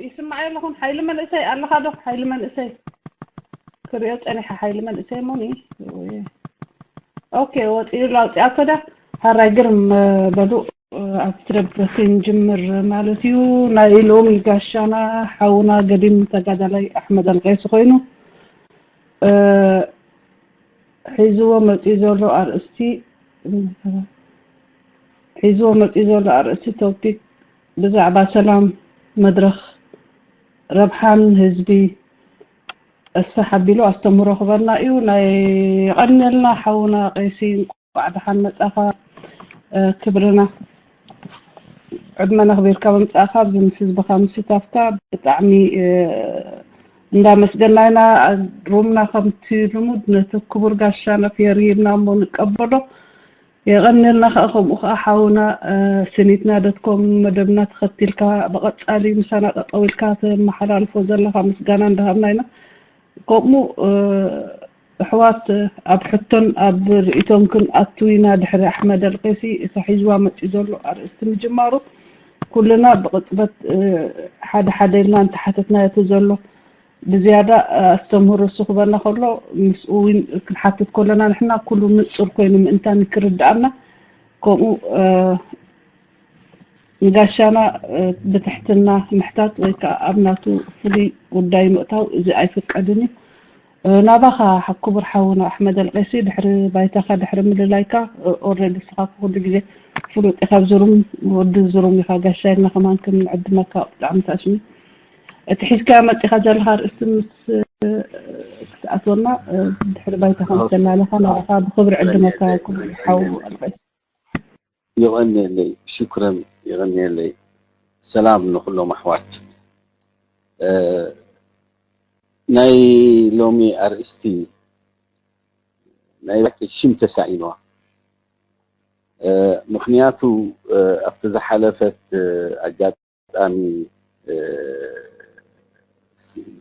ይስማዕ ኣለኹን ሓይሊ መንእሰይ ኣለኻ ዶ? ሓይሊ መንእሰይ ክሪኦ ጸኒሐ። ሓይሊ መንእሰይ ሞኒ። ኦኬ፣ ወፂኡ ላውፂኣቶ ዳ? ሓራይ ግርም በሉ። ኣብ ትረብ ክንጅምር ማለት እዩ። ናይ ሎሚ ጋሻና ሓውና ገዲም ተጋዳላይ ኣሕመድ ኣልቀይሲ ኮይኑ ሒዝዎ መፂኡ ዘሎ ኣርእስቲ ሒዝዎ መፂኡ ዘሎ ኣርእስቲ ቶፒክ ብዛዕባ ሰላም መድረኽ ረብሓን ህዝቢ ኣስፍሕ ኣቢሉ ኣስተምህሮ ክበና እዩ። ናይ የቐንየልና ሓውና ቀይሲ እንቋዕ ደሓን መጻኻ። ክብርና ዕድመና ኣኽቢርካ ምምጻእካ ኣብዚ ምስ ህዝብኻ ምስታፍካ ብጣዕሚ እንዳመስገና ኢና። ሩምና ከምቲ ልሙድ ነቲ ክቡር ጋሻና ፊየር ሂብና እሞ ንቀበሎ። የቐንየልና ከኣ ከምኡ ከኣ ሓውና ስኒትና ዶት ኮም መደብና ተኸቲልካ ብቐጻሊ ምሳና ጠጠው ኢልካ ተመሓላልፎ ዘለኻ ምስጋና እንዳሃብና ኢና። ከምኡ ኣሕዋት ኣብ ሕቶን ኣብ ርእይቶን ክንኣቱ ኢና። ድሕሪ ኣሕመድ ኣልቀይሲ እታ ሒዝዋ መፂኡ ዘሎ ኣርእስቲ ምጅማሩ ኩልና ብቕፅበት ሓደ ሓደ ኢልና እንተሓተትናዮ እቲ ዘሎ ብዝያዳ ኣስተምህሮ እሱ ክበና ከሎ ምስኡ እውን ክንሓትት ከለና ንሕና ኩሉ ንፁር ኮይኑ ምእንታን ክርድኣና ከምኡ ንጋሻና ብትሕትና ምሕታት ወይ ከዓ ኣብ ናቱ ፍሉይ ጉዳይ ምእታው እዚ ኣይፍቀድን እዩ። ናባኻ ክቡር ሓውና ኣሕመድ ኣልቀይሲ ድሕሪ ባይታኻ ድሕሪ ምልላይካ ኦረዲ ንስኻ ኩሉ ግዜ ፍሉጥ ኢኻ ብዝሩም ወዲ ዝሩም ኢኻ ጋሻ ኢልና ከማን ክንዕድመካ ብጣዕሚ ታሽሚ እቲ ሒዝካ መፂኻ ዘለኻ ርእስቲ ምስ ክትኣትወና ድሕሪ ባይታኻ ምስ ኣላለኻ ናባኻ ብክብሪ ዕድመካ ክቡር ሓው ኣልቀይሲ። የቐንየለይ ሽኩረን የቐንየለይ ሰላም ንኹሎም ኣሕዋት ናይ ሎሚ ኣርእስቲ ናይ ባቂ ሽም ተሳኢንዋ ምኽንያቱ ኣብቲ ዝሓለፈት ኣጋጣሚ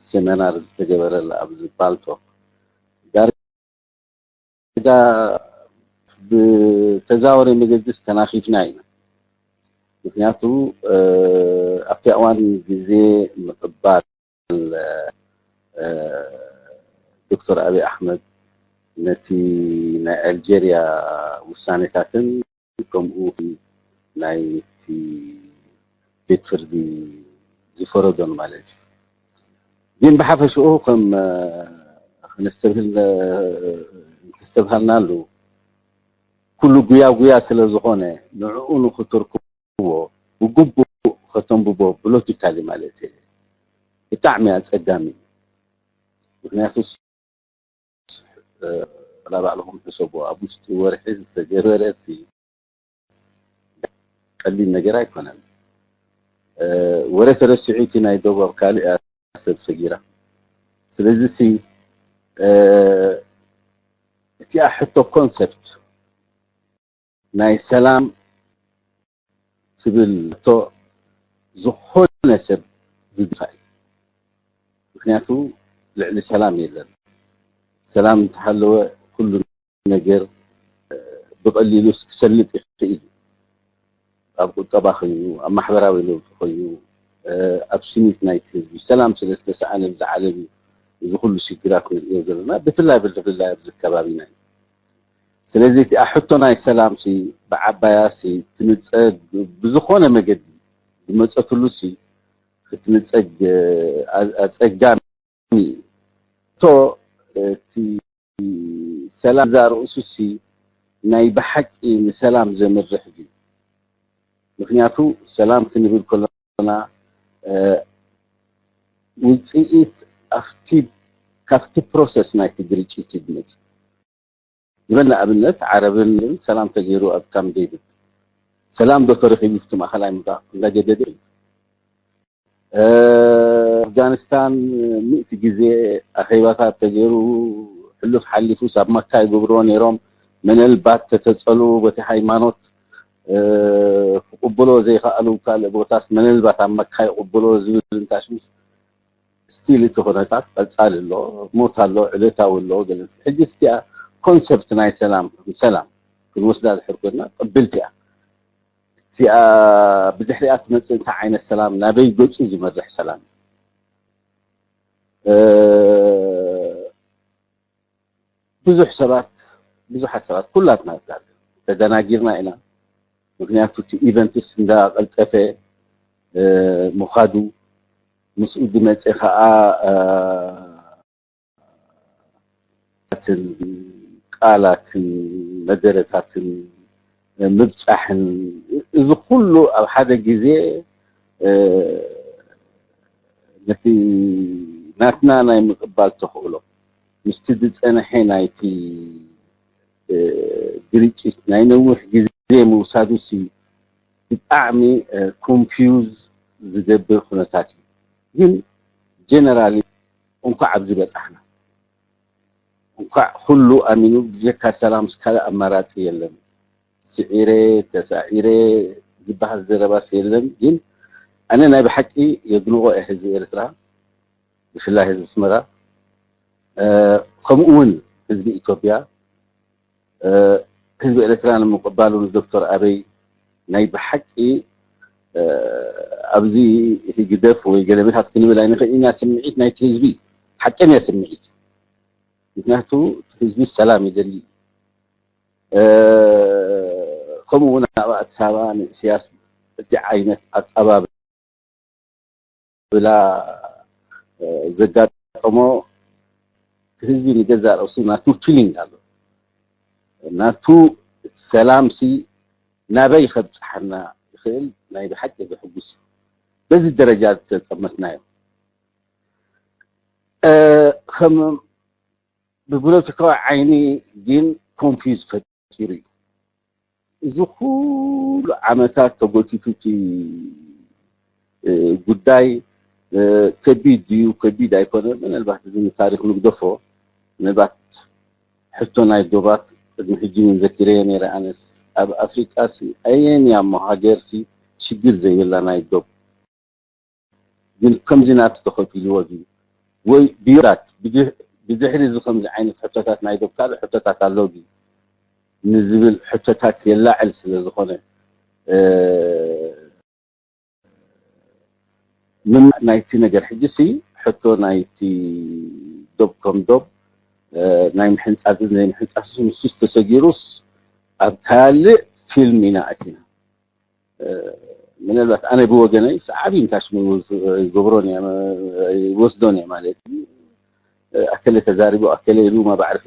ሴሚናር ዝተገበረላ ኣብዚ ፓልቶክ ዳርጋ ብተዛወረ መገዲ ዝተናኺፍና ኢና። ምኽንያቱ ኣብቲ እዋን ግዜ ምቕባል ዶክተር ኣብይ ኣሕመድ ነቲ ናይ ኣልጀርያ ውሳኔታትን ከምኡ ናይቲ ቤት ፍርዲ ዝፈረዶን ማለት እዩ። ግን ብሓፈሽኡ ከም ክነስተብህል ክስተብሃልናሉ ኩሉ ጉያ ጉያ ስለ ዝኾነ ንዕኡ ንክትርክብዎ ብግቡእ ከተንብቦ ብሎጂካሊ ማለት ብጣዕሚ ኣፀጋሚ እዩ። ምክንያቱ ባዕልኹም ሕሰቡ ኣብ ውሽጢ ወርሒ ዝተገበረ ቀሊል ነገር ኣይኮነን። ወረ ተረሲዑ እቲ ናይ ደቡብ ካልእ እያ ሰብ ሰጊራ። ስለዚ ሲ እቲኣ ሕቶ ኮንሰፕት ናይ ሰላም ትብል ሕቶ ዝኾነ ሰብ ዝድፋ እዩ። ምክንያቱ ልዕሊ ሰላም የለን። ሰላም እንተሃለወ ኩሉ ነገር ብቐሊሉ ክሰልጥ ይኽእል እዩ። ኣብ ቁጠባ ኮይኑ፣ ኣብ ማሕበራዊ ለውጢ ኮይኑ፣ ኣብ ስኒት ናይቲ ህዝቢ ሰላም ስለ ዝተሰኣነ ብዝዓለሉ እዚ ኩሉ ሽግራት ንርእዮ ዘለና ብፍላይ ብፍላይ ኣብዚ ከባቢና እዩ። ስለዚ እቲኣ ሕቶ ናይ ሰላም ሲ ብዓባያ ሲ ትንፀግ ብዝኾነ መገዲ ዝመፀትሉ ሲ ክትንፀግ ኣፀጋሚ እዩ። እቶ እቲ ሰላም እዛ ርእሱ ሲ ናይ ብሓቂ ንሰላም ዘምርሕ ድዩ? ምክንያቱ ሰላም ክንብል ከለና ውፅኢት ኣብቲ ካብቲ ፕሮሰስ ናይቲ ግርጭት እዩ ዝመፅእ። ንበል ንኣብነት ዓረብን ሰላም ተገይሩ ኣብ ካምፕ ዴቪድ ሰላም ዶ ተረኺቡ ኣብቲ ማእኸላይ ምብራቕ እንዳገደደ እዩ። ኣፍጋኒስታን ሚእቲ ግዜ ኣኼባታት ተገይሩ ሕሉፍ ሓሊፉስ ኣብ መካ ይገብርዎ ነይሮም። መነልባት ተተፀሉ በቲ ሃይማኖት ክቕብሎ ዘይከኣሉ ካልእ ቦታስ መነልባት ኣብ መካ ይቕብሎ ዝብል እንታሽምስ ስቲል እቲ ኩነታት ቀፃሊ ኣሎ። ሞት ኣሎ፣ ዕለታዊ ኣሎ። ገለ ሕጂ ስቲያ ኮንሰፕት ናይ ሰላም ከም ሰላም ክንወስዳ ድሕር ኮይና ቅብልቲ እያ። እዚኣ ብድሕሪኣ ትመፅእ እንታይ ዓይነት ሰላም፣ ናበይ ገፁ ዝመርሕ ሰላም? እ፣ ብዙሕ ሰባት፣ ብዙሓት ሰባት፣ ኩላትና ዳርጋ ተደናጊርና ኢና። ምክንያቱ እቲ ኢቨንትስ እንዳቀልጠፈ፣ እ፣ ምኻዱ፣ ምስኡ ዝመፀ ከዓ፣ እ፣ ትን ቃላትን መደረታትን ምብፃሕን፣ እዚ ኩሉ ኣብ ሓደ ግዜ፣ እ፣ ነቲ ናትና ናይ ምቕባል ተኽእሎ ምስቲ ዝፀንሐ ናይቲ፣ እ፣ ግርጭት ናይ ነዊሕ ግዜ ምውሳዱሲ ብጣዕሚ፣ እ፣ ኮንፊውዝ ዝገብር ኩነታት እዩ። ግን ጀነራሊ እንኳዕ ኣብዚ በፃሕና። እንኳዕ ኩሉ ኣሚኑ ብጀካ ሰላም ካልእ ኣማራፂ የለን። ስዒረ፣ ተሳዒረ ዝበሃል ዘረባስ የለን። ግን ኣነ ናይ ብሓቂ የድንቖ እየ ህዝቢ ኤርትራ፣ ብፍላይ ህዝቢ ኣስመራ፣ እ፣ ከምኡ እውን ህዝቢ ኢትዮጵያ፣ እ፣ ህዝቢ ኤርትራ ንምቕባሉ ንዶክተር ኣበይ ናይ ብሓቂ፣ እ፣ ኣብዚ ህግደፍ ወይ ገለመታት ክንብል ኣይንኽእል ኢና። ስምዒት ናይቲ ህዝቢ ሓቀኛ ስምዒት፣ ምክንያቱ ህዝቢ ሰላም ይደሊ። እ፣ ከምኡ እውን ኣብ ኣዲስ ኣበባ ንእስያስ እቲ ዓይነት ኣቀባብላ፣ እ፣ ዘጋጠሞ፣ ህዝቢ ንገዛእ ርእሱ ናቱ ፊሊንግ ኣሎ። ናቱ ሰላምሲ ናበይ ከብፅሓና ይኽእል? ናይ ብሓቂ ዘሕጉስ እዩ። በዚ ደረጃ ተጠመትናዮ። እ፣ ከም ብፖለቲካዊ ዓይኒ ግን ኮንፊውዝ ፈጢሩ እዩ። እዚ ኩሉ ዓመታት ተጎቲቱ እቲ፣ እ፣ ጉዳይ፣ እ፣ ከቢድ ድዩ ከቢድ ኣይኮነን? ምናልባት እዚ ንታሪኽ ንግደፎ። ምናልባት ሕቶ ናይ ዶባት ቅድሚ ሕጂ እውን ዘኪረዮ ነይረ። ኣነስ ኣብ ኣፍሪቃ ሲ ኣየን እያ እሞ ሃገር ሲ ሽግር ዘይብላ ናይ ዶብ? ግን ከምዚ ናብቲ ተኸፊልዎ ድዩ? ወይ ብዮዳት ብድሕ-፣ ብድሕሪ እዚ ከምዚ ዓይነት ሕቶታት ናይ ዶብ ካልእ ሕቶታት ኣሎ ድዩ? ንዝብል ሕቶታት የላዕል ስለ ዝኾነ፣ እ፣ ምን ናይቲ ነገር ሕጂ ሲ ሕቶ ናይቲ ዶብ ከም ዶብ፣ እ፣ ናይ ምሕንጻጽን ዘይምሕንጻጽን ንሱስ ተሰጊሩስ ኣብ ካልእ ፊልም ኢና ኣቲና። እ፣ ምናልባት ኣነ ብወገነይ ሰዓቢ እንታሽሙ ዝገብሮን እየ፣ ይወስዶን እየ ማለት እዩ። እ፣ ኣከለ ተዛሪቡ፣ ኣከለ ኢሉ፣ ማባዕርፊ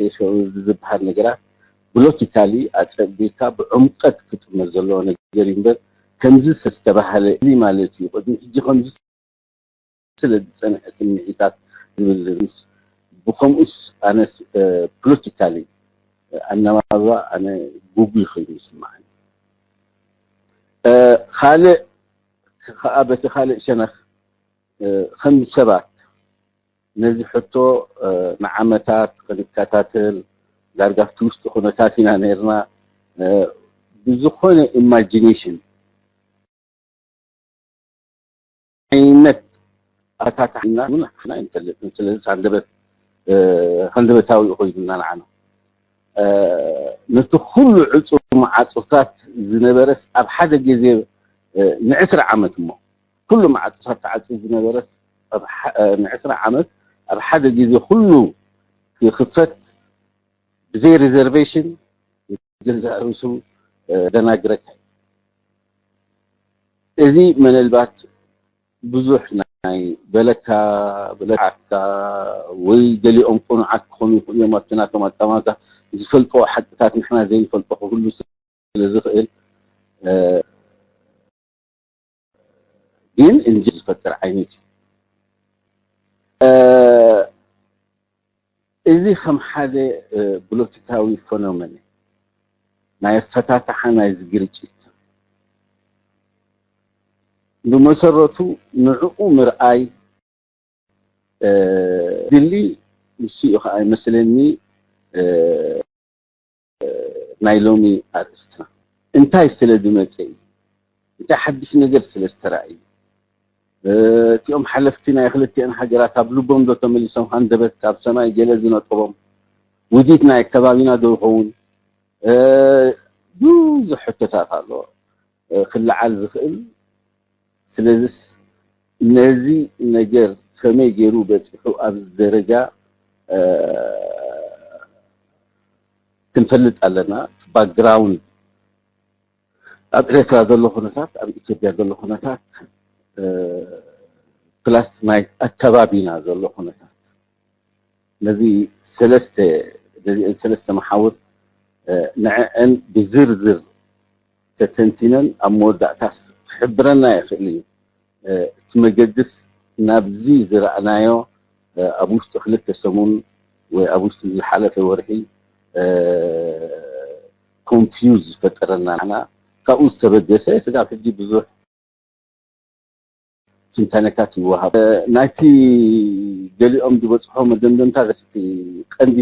ዝበሃል ነገራት ፖለቲካሊ ኣጸቢካ ብዕምቀት ክጥመት ዘለዎ ነገር እዩ እምበር፣ ከምዚ ዝተባሃለ እዚ ማለት እዩ፣ ቅድሚ ሕጂ ከምዚ ስለ ዝጸንሐ ስምዒታት ዝብል ምስ፣ ብኸምኡስ ኣነስ፣ እ፣ ፖለቲካሊ ኣነባብራ ኣነ ግጉይ ኮይኑ ይስምዓኒ። እ፣ ካልእ ከኣ በቲ ካልእ ሸነኽ፣ እ፣ ከም ሰባት ነዚ ሕቶ፣ እ፣ ንዓመታት ክንከታተል ዳርጋ ኣብቲ ውሽጢ ኩነታት ኢና ነይርና። እ፣ ብዝኾነ ኢማጂኔሽን ዓይነት ኣታታሕና እውን ንሕና ኣይንፈልጥን። ስለዚ ሃንደበት፣ እ፣ ሃንደበታዊ ኮይኑና ንዓና። እ፣ ነቲ ኩሉ ዕጹ መዓጹታት ዝነበረስ ኣብ ሓደ ግዜ፣ እ፣ ንዕስራ ዓመት እሞ ኩሉ መዓጹታት ተዓጽዩ ዝነበረስ ኣብ ሓ-፣ እ፣ ንዕስራ ዓመት ኣብ ሓደ ግዜ ኩሉ ክኽፈት ብዘይ ሪዘርቬሽን ንገዛእ ርእሱ፣ እ፣ ደናግረካ እዩ። እዚ ምናልባት ብዙሕ ናይ በለካ፣ በለካካ ወይ ገሊኦም ቅኑዓት ክኾኑ ይኽእሉ እዮም። ኣብቲ ናቶም ኣጠማምታ ዝፈልጥዎ ሓቅታት ንሕና ዘይንፈልጦ ክህሉ ስለ ዝኽእል፣ እ፣ ግን እንጂ ዝፈጥር ዓይነት እዩ። እ፣ እዚ ከም ሓደ፣ እ፣ ፖለቲካዊ ፈኖመን ናይ ኣፈታትሓ ናይዚ ግርጭት ብመሰረቱ ንዕኡ ምርኣይ፣ እ፣ ድሊ ንሱ እዩ ከዓ ይመስለኒ፣ እ፣ ናይ ሎሚ ኣርእስትና። እንታይ ስለ ዝመፀ እዩ? እንታይ ሓድሽ ነገር ስለ ዝተራእዩ? እ፣ እቲኦም ሓለፍቲ ናይ ክልቲአን ሃገራት ኣብ ልቦም ዶ ተመሊሶም? ሃንደበት ካብ ሰማይ ገለ ዝነጠቦም ውዲት ናይ ከባቢና ዶ ይኸውን? እ፣ ብዙሕ ሕቶታት ኣሎ። ክለዓል ዝኽእል። ስለዚስ ነዚ ነገር ከመይ ገይሩ በፂሑ ኣብዚ ደረጃ ክንፈልጥ ኣለና። እቲ ባክግራውንድ ኣብ ኤርትራ ዘሎ ኩነታት፣ ኣብ ኢትዮጵያ ዘሎ ኩነታት ፕላስ ናይ ኣከባቢና ዘሎ ኩነታት፣ ነዚ ሰለስተ ነዚአን ሰለስተ መሓውር ንዕአን ብዝርዝር ተተንቲነን ኣብ መወዳእታስ ክሕብረና ይኽእል እዩ። እቲ መገድስ ናብዚ ዝረኣናዮ ኣብ ውሽጢ ክልተ ሰሙን ወይ ኣብ ውሽጢ ዝሓለፈ ወርሒ ኮንፊውዝ ዝፈጠረና ንዓና። ካብኡ ዝተበገሰ ስጋብ ሕጂ ብዙሕ ትንታነታት ይወሃብ። ናይቲ ገሊኦም ዝበፅሖ መደምደምታ ዘስቲ ቀንዲ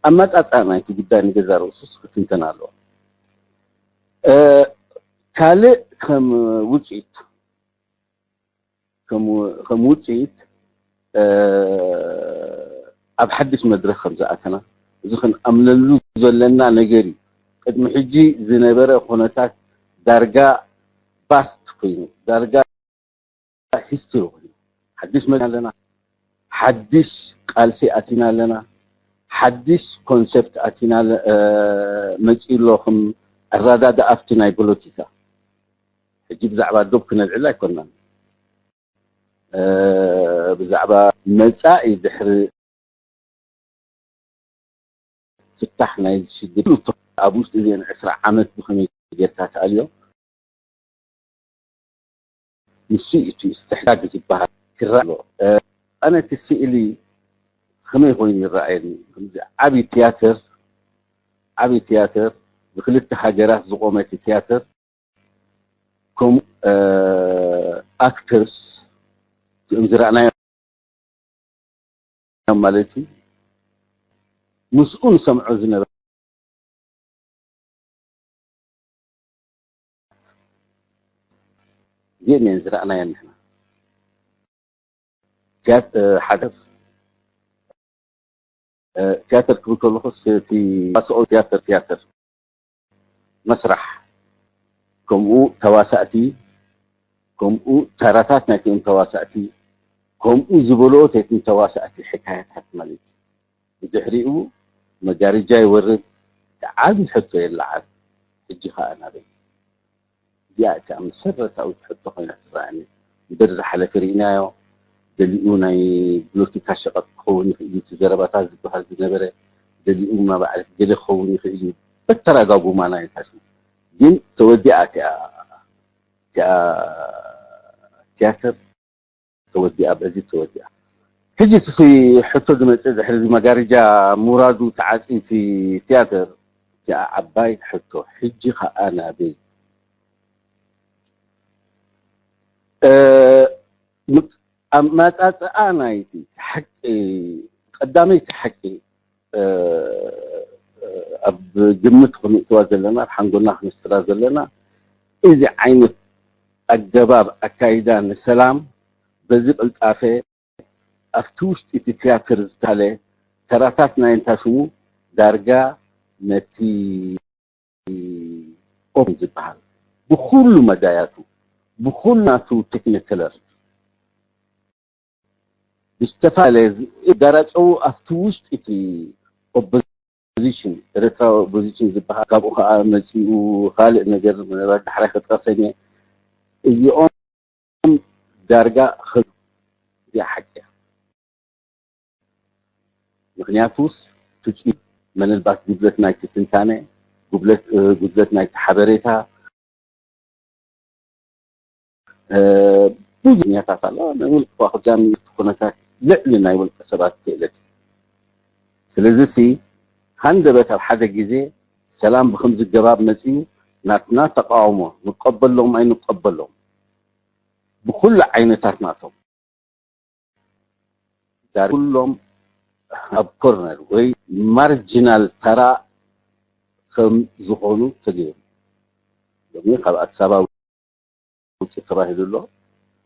ኣመፃፅኣ ናይቲ ጉዳይ ንገዛ ርእሱስ ክትንተን ኣለዎ። ካልእ ከም ውፅኢት ከም ውፅኢት ኣብ ሓድሽ መድረክ ከም ዝኣተና፣ እዚ ክንኣምነሉ ዘለና ነገር እዩ። ቅድሚ ሕጂ ዝነበረ ኩነታት ዳርጋ ፓስት ኮይኑ፣ ዳርጋ ሂስትሪ ኮይኑ፣ ሓድሽ መድረክ ኣለና፣ ሓድሽ ቃልሲ ኣቲና ኣለና፣ ሓድሽ ኮንሰፕት ኣቲና መፂኡ ኣሎ። ከም ኣረዳድኣ ኣብቲ ናይ ፖለቲካ ሕጂ ብዛዕባ ዶብ ክነልዕል ኣይኮናን። ብዛዕባ መጻኢ ድሕሪ ፍታሕ ናይዚ ሽግር፣ ኣብ ውሽጢ እዚአን ዕስራ ዓመት ብኸመይ ጌርካ ትኣልዮ? ንሱ እዩ እቲ እስትሕጋግ ዝበሃል ክረኣ ኣሎ። ኣነ እቲ ስእሊ ከመይ ኮይኑ ይረኣየኒ? ከምዚ ዓቢ ትያትር፣ ዓቢ ትያትር፣ ብክልተ ሃገራት ዝቆመ እቲ ትያትር፣ ከምኡ ኣክተርስ እቲኦም ዝረኣናዮም ማለት እዩ። ምስኡ ንሰምዖ ዝነበረ እዚአን እየን ዝረኣናየን ንሕና። ትያት-፣ እ፣ ሓደ፣ እ፣ ትያትር ክብል ከለኹስ እቲ ተዋስኦ ትያትር፣ ትያትር፣ መስራሕ፣ ከምኡ ተዋሳእቲ፣ ከምኡ ተራታት ናይቶም ተዋሳእቲ፣ ከምኡ ዝበልኦ ናይቶም ተዋሳእቲ ሕካያታት ማለት እዩ። ብድሕሪኡ መጋረጃ ይወርድ፣ እቲ ዓቢ ሕቶ የለዓል። ሕጂ ኸኣ ናበይ? እዚኣ እቲኣ መሰረታዊት ሕቶ ኮይና ትረኣኒ። እምበር ዝሓለፈ ርኢናዮ፣ ገሊኡ ናይ ፖለቲካ ሸቐጥ ክኸውን ይኽእል እዩ፣ እቲ ዘረባታት ዝበሃል ዝነበረ፣ ገሊኡ ማባዕለት ገለ ክኸውን ይኽእል እዩ። በተረጋጉማ ናይ ታሽ ግን ተወዲኣ እቲኣ፣ እቲኣ ትያትር ተወዲኣ፣ በዚ ተወዲኣ። ሕጂ እቲ ሕቶ ዝመጽእ ድሕሪ እዚ መጋረጃ ምውራዱ ተዓጽዩ እቲ ትያትር፣ እቲኣ ዓባይ ሕቶ፣ ሕጂ ኸኣ ናበይ? እ፣ ምቅ-፣ ኣመጻጽኣ ናይቲ ሓቂ፣ ቀዳመይቲ ሓቂ፣ እ፣ ኣብ ግምት ክንእትዋ ዘለና፣ ኣብ ሓንጎልና ክነስፍራ ዘለና፣ እዚ ዓይነት ኣገባብ ኣካይዳ ንሰላም በዚ ቅልጣፈ ኣብቲ ውሽጢ እቲ ትያትር ዝተሃለ ተራታት ናይ እንታስሙ ዳርጋ ነቲ ኦፕን ዝበሃል ብኹሉ መዳያቱ፣ ብኹሉ ናቱ ቴክኒከለር ብዝተፈላለየ ዝ-፣ ይጋራጨው ኣብቲ ውሽጢ እቲ ኦፖዚሽን፣ ኤርትራዊ ኦፖዚሽን ዝበሃል። ካብኡ ከዓ መፂኡ ካልእ ነገር ምናልባት ዳሕራይ ክጥቀሰን እየ። እዚኦም ዳርጋ ኸ-፣ እዚኣ ሓቂ እያ። ምኽንያቱስ ትፅቢት ምናልባት ጉድለት ናይቲ ትንታነ፣ ጉድለት፣ እ፣ ጉድለት ናይቲ ሓበሬታ፣ እ፣ ብዙሕ ምኽንያታት ኣሎ። ናይ ውልቀ ከዋኽብቲ ኩነታት ልዕሊ ናይ ውልቀ ሰባት ክእለት እዩ። ስለዚ ሲ ሃንደበት ኣብ ሓደ ግዜ ሰላም ብኸምዚ ገባብ መፂኡ ናትና ተቃውሞ ንቀበሎም ኣይንቀበሎም ብኹሉ ዓይነታት ናቶም ዳር ኩሎም ኣብ ኮርነር ወይ ማርጂናል ተራ ከም ዝኾኑ ተገይሩ። ሎሚ ካብ ኣዲስ ኣበባ ውፅእ ተባሂሉ ኣሎ።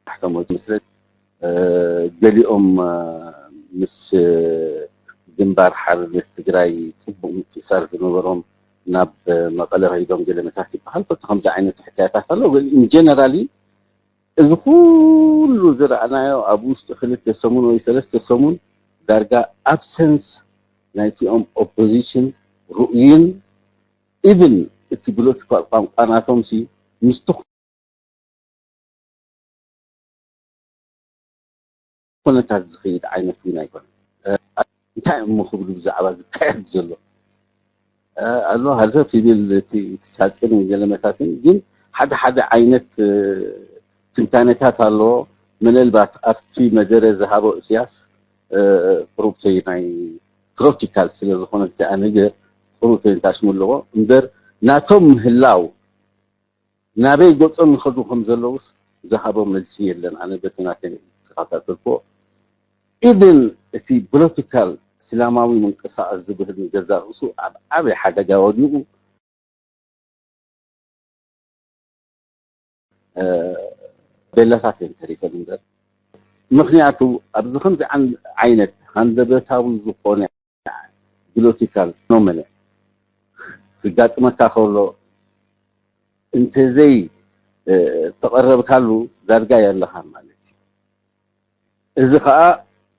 ታሕቶም ወፂ መስለኒ፣ እ፣ ገሊኦም፣ እ፣ ምስ፣ እ፣ ግንባር ሓርነት ትግራይ ፅቡቕ ምትእሳር ዝነበሮም ናብ መቐለ ከይዶም ገለመታት ይበሃል። ከምዚ ዓይነት ሕካያታት ኣሎ። ግን ኢን ጀነራሊ እዚ ኩሉ ዝረኣናዮ ኣብ ውሽጢ ክልተ ሰሙን ወይ ሰለስተ ሰሙን ዳርጋ ኣብሰንስ ናይቲኦም ኦፖዚሽን ርኡይን ኢቭን እቲ ብሎቲካል ቋንቋ ናቶም ሲ ምስቲ ኩነታት ዝኸይድ ዓይነት እውን ኣይኮነን። እንታይ እሞ ክብሉ ብዛዕባ ዝካየድ ዘሎ ኣሎ ሃልፈፍ ይብል እቲ ሳፅን ገለመታትን ግን ሓደ ሓደ ዓይነት ትንታነታት ኣለዎ። ምናልባት ኣብቲ መደረ ዝሃቦ እስያስ ቁሩብተይ ናይ ትሮፒካል ስለ ዝኾነ እቲኣ ነገር ቁሩብተይ ታሽሙ ኣለዎ እምበር ናቶም ምህላው ናበይ ገጾም ይኸዱ ከም ዘለውስ ዝሃቦ መልሲ የለን። ኣነ በቲ ናተይ ዝተኸታተልኩዎ ኢቭን እቲ ፖለቲካል እስላማዊ ምንቅስቃስ ዝብህል ንገዛ ርእሱ ኣብ ዓብይ ሓደጋ ወዲቑ ቤላታት እየን ተሪፈን እምበር ምክንያቱ ኣብዚ ከምዚ ዓይነት ሃንደበታዊ ዝኾነ ፖለቲካል ኖመነ ዝጋጥመካ ከሎ እንተዘይ ተቐረብካሉ ዳርጋ የለኻን ማለት እዩ። እዚ ከዓ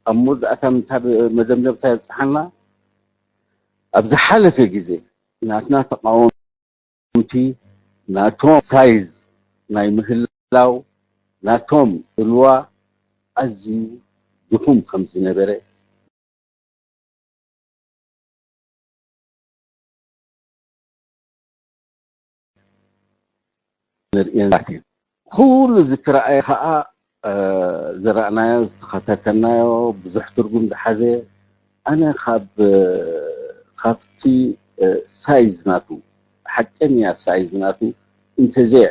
ኣብ መወዳእታ መደምደምታ የብፅሓና። ኣብ ዝሓለፈ ግዜ ናትና ተቃወምቲ ናቶም ሳይዝ ናይ ምህላው ናቶም እልዋ ኣዝዩ ድኹም ከም ዝነበረ ንርእየን ኩሉ ዝተረኣየ ከዓ ዝረኣናዮ ዝተኸታተልናዮ ብዙሕ ትርጉም ዝሓዘ ኣነ ካብ ካብቲ ሳይዝ ናቱ ሓቀኛ ሳይዝ ናቱ እንተዘይ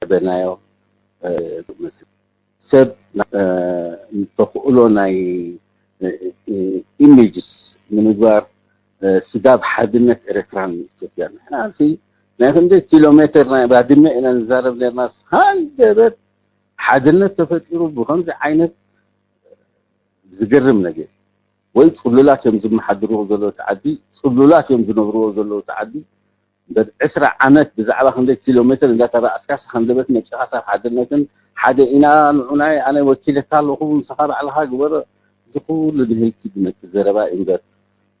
በናዮ መስል ሰብ ተኽእሎ ናይ ኢሜጅስ ንምግባር ስጋብ ሓድነት ኤርትራን ኢትዮጵያ ንሕና ሲ ናይ ክንደይ ኪሎ ሜትር ናይ ባድመ ኢና ንዛረብ ነርናስ ሃንደበት ሓድነት ተፈጢሩ ብከምዚ ዓይነት ዝገርም ነገር ወይ ፅሉላት እዮም ዝመሓድርዎ ዘለዉ እቲ ዓዲ ፅሉላት እዮም ዝነብርዎ ዘለዉ እቲ ዓዲ እምበር ዕስራ ዓመት ብዛዕባ ክንደይ ኪሎ ሜትር እንዳተባኣስካስ ሃንደበት መፂኻ ሳብ ሓድነትን ሓደ ኢና ንዑናይ ኣነ ወኪለካ ኣለኹ ንስኻ ባዕልኻ ግበሮ እዚ ኩሉ ንህልኪ ዝመፅእ ዘረባ እዩ እምበር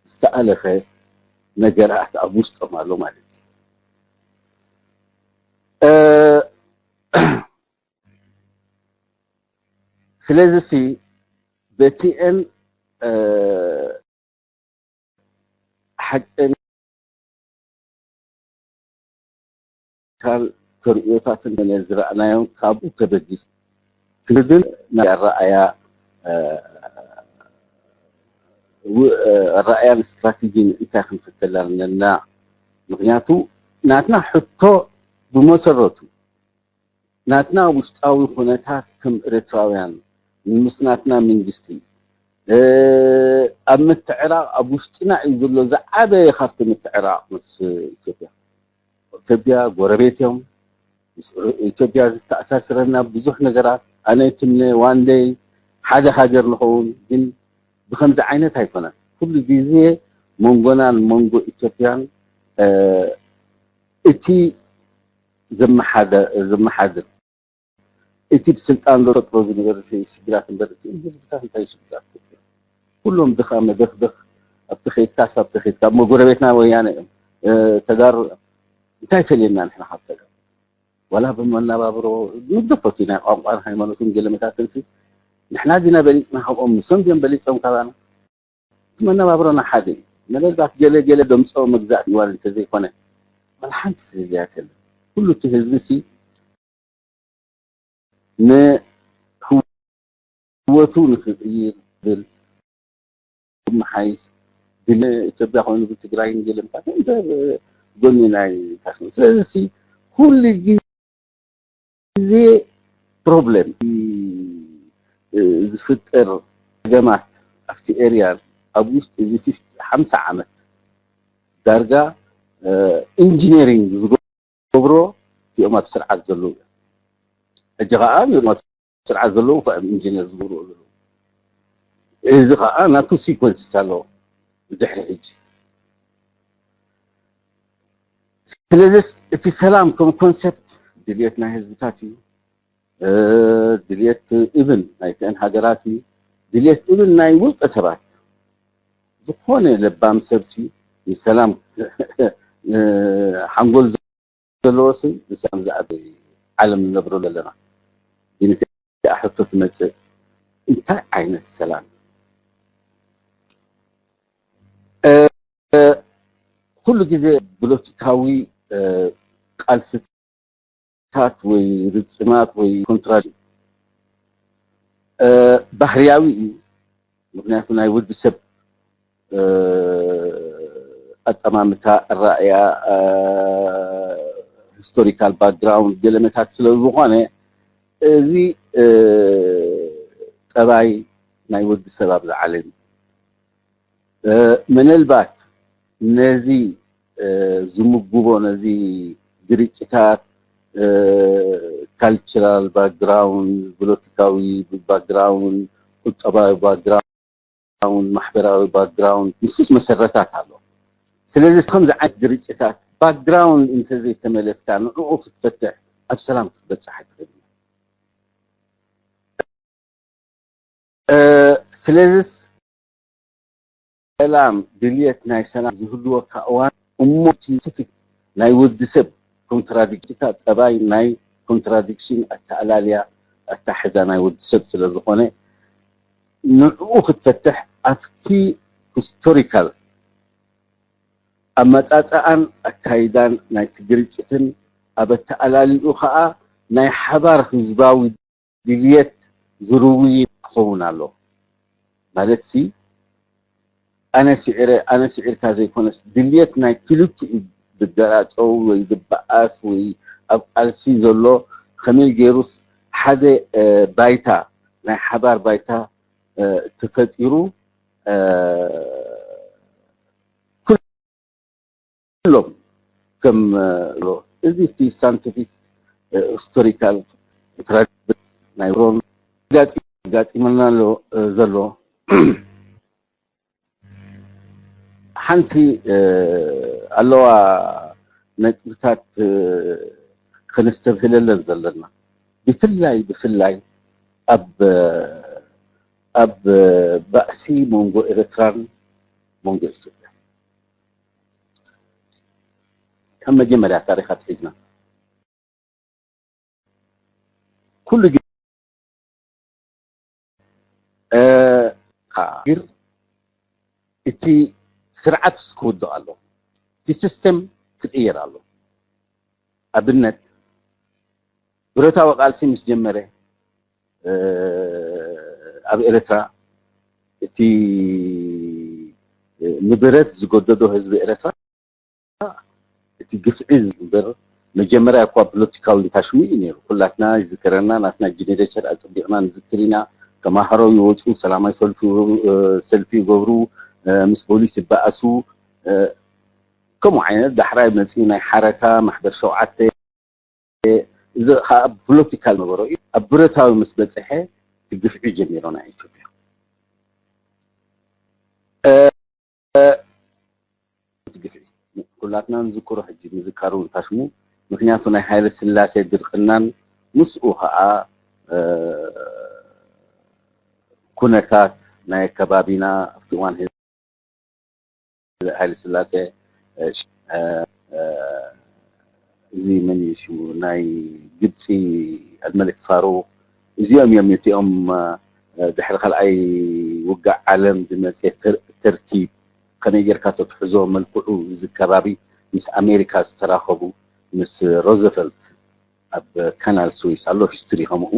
ዝተኣለኸ ነገራት ኣብ ውሽጦም ኣሎ ማለት እዩ። ስለዚ ሲ በቲኤን ሓቀን ካል ተርእዮታትን ዝረኣናዮም ካብኡ ተበጊስ ክንድን ናይ ኣረኣያ ኣረኣያን ስትራቴጂን እንታይ ክንክተል ኣለና? ምክንያቱ ናትና ሕቶ ብመሰረቱ ናትና ውሽጣዊ ኩነታት ከም ኤርትራውያን ምስ ናትና መንግስቲ ኣብ ምትዕራቕ ኣብ ውሽጥና እዩ ዘሎ ዝዓበየ ካብቲ ምትዕራቕ ምስ ኢትዮጵያ ኢትዮጵያ ጎረቤት እዮም ምስ ኢትዮጵያ ዝተኣሳስረና ብዙሕ ነገራት ኣነ ትምነ ዋንደይ ሓደ ሃገር ንኸውን ግን ብከምዚ ዓይነት ኣይኮነን ኩሉ ግዜ መንጎናን መንጎ ኢትዮጵያን እቲ ዘመሓድር እቲ ብስልጣን ዝፈጥሮ ዝነበረ ሽግራት እምበር እቲ ህዝብታት እንታይ ሽግራት ፈጢሩ ኩሎም ድኻ መደኽደኽ ኣብቲ ከይድካ ሳብ ተኸይድካ እሞ ጎረቤትና ወያነ እዮም ተጋሩ እንታይ ፈልየና ንሕና ካብ ተጋሩ ዋላ ብመናባብሮ ንግደፎ እቲ ናይ ቋንቋን ሃይማኖትን ገለመታትን ሲ ንሕና ዲና በሊፅና ካብኦም ንሶም ድዮም በሊፆም ካባና እቲ መነባብሮና ሓደ እዩ። ምናልባት ገለ ገለ ደምፅኦ መግዛእቲ እዋን እንተዘይኮነ ዋላ ሓንቲ ፍልልያት የለን። ኩሉ እቲ ህዝቢ ሲ ንህወቱ ንክቕይር ብል መሓይሽ ድለ ኢትዮጵያ ኮይኑ ብትግራይን ገለምታት እንተ ጎኒ ናይ ታስሞ ስለዚ ሲ ኩሉ ግዜ ግዜ ፕሮብለም ዝፍጠር ገማት ኣብቲ ኤርያ ኣብ ውሽጢ እዚ ሓምሳ ዓመት ዳርጋ ኢንጂነሪንግ ዝገብሮ እቲኦም ኣብ ስርዓት ዘለዉ እዮም። ሕጂ ከዓ ንሪኦም ኣብ ስርዓት ዘለዉ ከዓ ኢንጂነር ዝገብርዎ ዘለዉ እዚ ከዓ ናቱ ሲኮንስስ ኣለዎ ብድሕሪ ሕጂ ስለዚስ እቲ ሰላም ከም ኮንሰፕት ድልየት ናይ ህዝብታት እዩ። ድልየት ኢቭን ናይተን ሃገራት እዩ። ድልየት ኢቭን ናይ ውልቀ ሰባት። ዝኾነ ለባም ሰብሲ ንሰላም ሓንጎል ዘለዎ ሰብ ንሰላም ዝኣበ ዓለም ንነብሮ ዘለና። ግን እዚኣ ሕቶ ትመፅእ፣ እንታይ ዓይነት ሰላም? ኩሉ ግዜ ፖለቲካዊ ቃልስታት ወይ ርፅማት ወይ ኮንትራዲክሽን ባህርያዊ እዩ። ምክንያቱ ናይ ወዲ ሰብ ኣጠማምታ፣ ኣራእያ፣ ሂስቶሪካል ባክግራውንድ ገለመታት ስለ ዝኾነ እዚ ጠባይ ናይ ወዲ ሰብ ኣብዚ ዓለም ምናልባት ነዚ ዝምግቦ ነዚ ግርጭታት ካልቸራል ባክግራውንድ፣ ፖለቲካዊ ባክግራውንድ፣ ቁጠባዊ ባክግራውንድ፣ ማሕበራዊ ባክግራውንድ ንሱስ መሰረታት ኣሎ። ስለዚ ከምዚ ዓይነት ግርጭታት ባክግራውንድ እንተዘይተመለስካ ንዕኡ ክትፈትሕ ኣብ ሰላም ክትበፅሕ ኣይትኽእልን። ስለዚስ ሰላም ድልየት ናይ ሰላም ዝህልወካ እዋን እሞ ሳይንቲፊክ ናይ ወዲ ሰብ ኮንትራዲክሽንካ ጠባይ ናይ ኮንትራዲክሽን ኣተኣላልያ ኣታሕዛ ናይ ወዲ ሰብ ስለ ዝኾነ ንዕኡ ክትፈትሕ ኣብቲ ሂስቶሪካል ኣመፃፅኣን ኣካይዳን ናይቲ ግርጭትን ኣብ ኣተኣላልይኡ ከዓ ናይ ሓባር ህዝባዊ ድልየት ዝርዊ ክኸውን ኣሎ። ማለት ሲ ኣነ ስዒረ ኣነ ስዒርካ ዘይኮነስ ድልየት ናይ ክልቲኡ ድገላጨው ወይ ድበኣስ ወይ ኣብ ቃልሲ ዘሎ ከመይ ገይሩስ ሓደ ባይታ ናይ ሓባር ባይታ ተፈጢሩ ኩሎም ከም እዚ እቲ ሳይንቲፊክ ሂስቶሪካል ትራዲሽን ናይ ሮም ኣጋጢመና ዘሎ ሓንቲ ኣለዋ ነጥብታት ከነስተብህለለን ዘለና ብፍላይ ብፍላይ ኣብ ኣብ ባእሲ መንጎ ኤርትራን መንጎ ኢትዮጵያ ካብ መጀመርያ ታሪኻ ትሒዝና ኩሉ ግር እቲ ስርዓት ክውድቕ ኣሎ፣ እቲ ሲስተም ክቕየር ኣሎ። ኣብነት ብረታዊ ቃልሲ ምስ ጀመረ ኣብ ኤርትራ እቲ ንብረት ዝገደዶ ህዝቢ ኤርትራ እቲ ግፍዒ ዝግበር መጀመርያ እኳ ፖለቲካዊ እንታሽሙ እዩ ነይሩ። ኩላትና ይዝከረና ናትና ጀኔሬሽን ኣፀቢቕና ንዝክር ኢና። ተማሃሮ ይወፁ፣ ሰላማዊ ሰልፊ ይገብሩ፣ ምስ ፖሊስ ይበኣሱ። ከምኡ ዓይነት ዳሕራይ መፅኡ ናይ ሓረካ ማሕበር ሸውዓተ እዚ ከዓ ፖለቲካል ነበሮ እዩ ኣብ ብረታዊ ምስ በፅሐ እቲ ግፍዒ ጀሚሮ ናይ ኢትዮጵያ ግፍዒ ኩላትና ንዝክሮ ሕጂ ምዝካሩ እንታሽሙ ምክንያቱ ናይ ሃይለ ስላሴ ድርቅናን ምስኡ ከዓ ኩነታት ናይ ኣከባቢና ኣብቲ እዋን ሃይለ ስላሴ እዚ መን እዩ ሽሙ ናይ ግብፂ ኣልመልክ ፋሩቅ እዚኦም እዮም እቲኦም ድሕሪ ካልኣይ ውግእ ዓለም ዝመፅእ ተርቲብ ከመይ ጌርካ ተትሕዞ መልክዑ እዚ ከባቢ ምስ ኣሜሪካ ዝተራኸቡ ምስ ሮዘቨልት ኣብ ካናል ስዊስ ኣሎ ሂስትሪ ከምኡ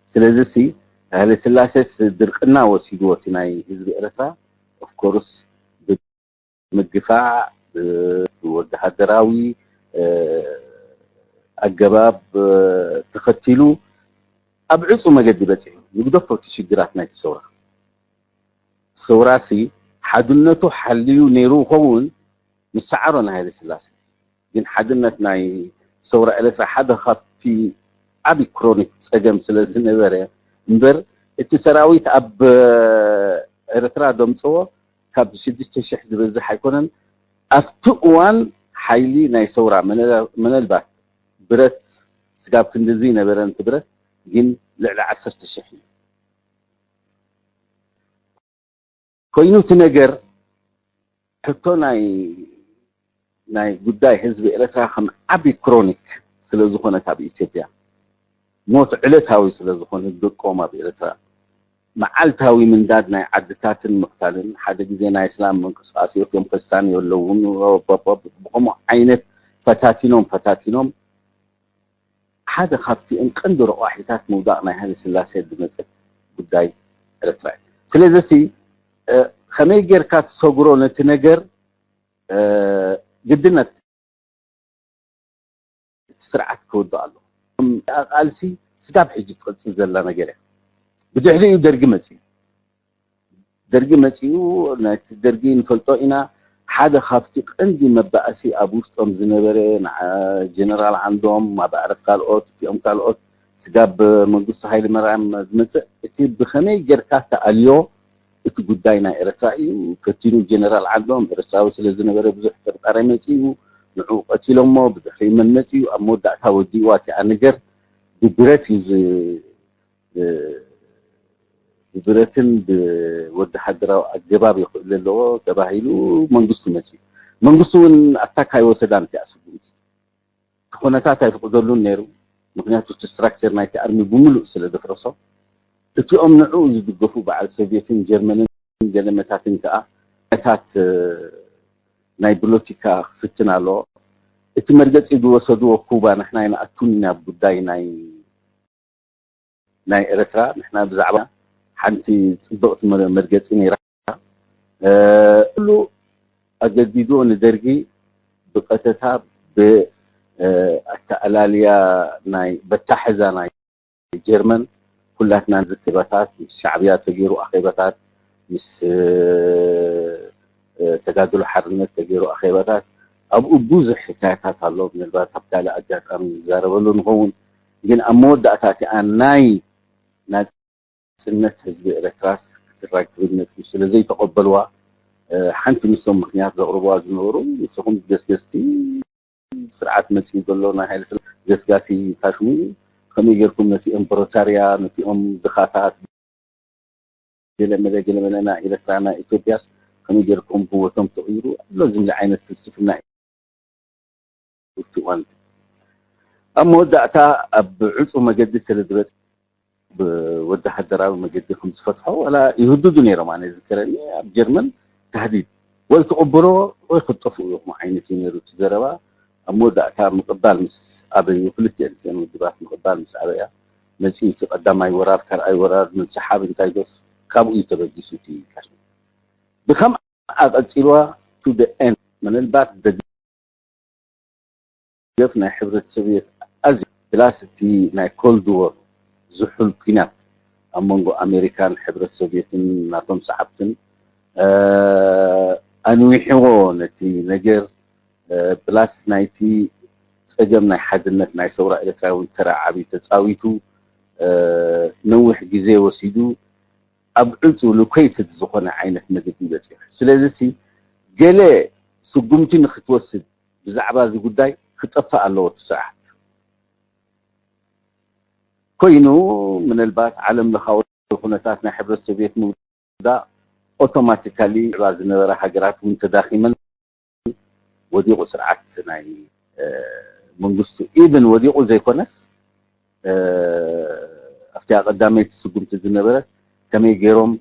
ስለዚ ሲ ሃይለ ስላሴስ ድርቅና ወሲድዎ እቲ ናይ ህዝቢ ኤርትራ ኦፍኮርስ ምግፋዕ ብወተሃደራዊ ኣገባብ ተኸቲሉ ኣብ ዕፁ መገዲ በፂሑ ንግደፎ እቲ ሽግራት ናይቲ ሰውራ ሰውራሲ ሓድነቱ ሓልዩ ነይሩ ኸውን ምስ ሰዓሮ ናይ ሃይለ ስላሴ ግን ሓድነት ናይ ሰውራ ኤርትራ ሓደ ካብቲ ዓቢ ክሮኒክ ጸገም ስለ ዝነበረ እምበር እቲ ሰራዊት ኣብ ኤርትራ ደምጽዎ ካብ ሽዱሽተ ሽሕ ዝበዝሕ ኣይኮነን ኣብቲ እዋን ሓይሊ ናይ ሰውራ መነላ- መነልባት ብረት ስጋብ ክንድዚ ነበረ፣ እቲ ብረት ግን ልዕሊ ዓሰርተ ሽሕ እዩ። ኮይኑ እቲ ነገር ሕቶ ናይ ናይ ጉዳይ ህዝቢ ኤርትራ ከም ዓቢ ክሮኒክ ስለ ዝኾነት ኣብ ኢትዮጵያ ሞት ዕለታዊ ስለ ዝኾነ ደቆም ኣብ ኤርትራ መዓልታዊ ምንዳድ ናይ ዓድታትን ምቕታልን ሓደ ግዜ ናይ እስላም ምንቅስቃስ እዮም ክርስታን የለውን ብኸምኡ ዓይነት ፈታቲኖም ፈታቲኖም ሓደ ካብቲ እንቀንዲ ረቋሒታት ምውዳቕ ናይ ሃይለ ስላሴ ዝመፀት ጉዳይ ኤርትራ እዩ። ስለዚ ሲ ከመይ ጌርካ ትሰግሮ ነቲ ነገር ግድነት እቲ ስርዓት ክወድእ ኣሎ። ቃልሲ ስጋብ ሕጂ ትቕፅል ዘላ ነገር እያ። ብድሕሪኡ ደርጊ መፅኡ። ደርጊ መፂኡ፣ ናይቲ ደርጊ ንፈልጦ ኢና። ሓደ ካብቲ ቀንዲ መባእሲ ኣብ ውሽጦም ዝነበረ ጀነራል ዓንዶም፣ ማዕረፍ ካልኦት፣ እቲኦም ካልኦት ስጋብ መንግስቱ ሃይለ መርያም ዝመፅእ እቲ ብኸመይ ጌርካ ተኣልዮ እቲ ጉዳይ ናይ ኤርትራ እዩ ፈቲኑ። ጀነራል ዓንዶም ኤርትራዊ ስለ ዝነበረ ብዙሕ ጥርጣሬ መፂኡ፣ ንዕኡ ቀቲሎሞ። ብድሕሪ መን መፂኡ? ኣብ መወዳእታ ወዲእዋ እቲኣ ነገር ብብረት እዩ ዝ- ብብረትን ብወተሃደራዊ ኣገባብ ይኽእል ኣለዎ ተባሂሉ መንግስቱ መፂኡ። መንግስቱ እውን ኣታክ ኣይወሰዳን እቲኣ ስጉምቲ። እቲ ኩነታት ኣይፍቅደሉን ነይሩ። ምክንያቱ እቲ ስትራክቸር ናይቲ ኣርሚ ብምሉእ ስለ ዘፍረሶ እቲኦም ንዕኡ ዝድገፉ በዓል ሶቪየትን ጀርመንን ገለመታትን ከዓ ነታት ናይ ብሎቲካ ክፍትን ኣለዎ። እቲ መርገፂ ዝወሰድዎ ኩባ ንሕና ይንኣቱን ናብ ጉዳይ ናይ ናይ ኤርትራ ንሕና ብዛዕባ ሓንቲ ፅብቕቲ መርገፂ ነይራ። ኩሉ ኣገዲድዎ ንደርጊ ብቀተታ ብኣተኣላልያ ናይ በታሕዛ ናይ ጀርመን ኩላትና ዝክበታት ምስ ሻዕብያ ተገይሩ ኣኼባታት ምስ ተጋድሎ ሓርነት ተገይሩ ኣኼባታት ኣብኡ ብዙሕ ሕካያታት ኣሎ። ምናልባት ኣብ ካልእ ኣጋጣሚ ዝዛረበሉ ንኸውን ግን ኣብ መወዳእታ እቲኣ ናይ ናፅነት ህዝቢ ኤረትራስ ክትራግ ትብል ነጥቢ ስለ ዘይተቐበልዋ ሓንቲ ንሶም ምኽንያት ዘቕርብዋ ዝነበሩ ንስኹም ገስገስቲ ስርዓት መፂኡ ዘሎ ናይ ሃይለ ስላሴ ገስጋሲ ታሽሙ እዩ። ከመይ ጌርኩም ነቲኦም ፕሮታርያ ነቲኦም ድኻታት ገለመለ ገለመለ ናይ ኤረትራ ናይ ኢትዮጵያስ ከመይ ጌርኩም ህወቶም ትቕይሩ ኣሎ ዝምዚ ዓይነት ፍልስፍና እዩ። ኣብ መወዳእታ ኣብ ዕፁ መገዲ ስለ ዝበፅ ብወተሃደራዊ መገዲ ከም ዝፈትሖ ዋላ ይህድዱ ነይሮም። ኣነ ዝከረኒ ኣብ ጀርመን ታህዲድ ወይ ትቕበሎ ወይ ክትጠፍኡ ኢኹም ዓይነት እዩ ነይሩ እቲ ዘረባ። ኣብ መወዳእታ ምቕባል ምስ ኣበዩ ክልቲኤን እተን ውድባት ምቕባል ምስ ኣበያ መፂኡ እቲ ቀዳማይ ወራር ካልኣይ ወራር ምንስሓብ እንታይ ዶስ ካብኡ እዩ ተበጊሱ እቲ ቃልሲ ብከምኣ ቀፂልዋ to the end ምናልባት ደገፍ ናይ ሕብረት ሶቪየት ኣዝዩ ፕላስ እቲ ናይ ኮልድ ዎር ዝሑል ኲናት ኣብ መንጎ ኣሜሪካን ሕብረት ሶቪየትን ናቶም ሰዓብትን ኣንዊሕዎ ነቲ ነገር ፕላስ ናይቲ ፀገም ናይ ሓድነት ናይ ሰውራ ኤርትራ እውን ተራ ዓብዩ ተፃዊቱ ነዊሕ ግዜ ወሲዱ ኣብ ዕፁ ልኮይትድ ዝኾነ ዓይነት መገዲ በፂሑ። ስለዚ ሲ ገለ ስጉምቲ ንክትወስድ ብዛዕባ እዚ ጉዳይ ክጠፍእ ኣለዎ እቲ ስርዓት። ኮይኑ ምናልባት ዓለም ለኻዊ ኩነታት ናይ ሕብረት ሶቪየት ምውዳቕ ኦቶማቲካሊ ዝነበራ ሃገራት እውን ተዳኺመን ወዲቑ ስርዓት ናይ መንግስቱ ኢቭን ወዲቑ ዘይኮነስ ኣብቲ ቀዳመይቲ ስጉምቲ ዝነበረት ከመይ ገይሮም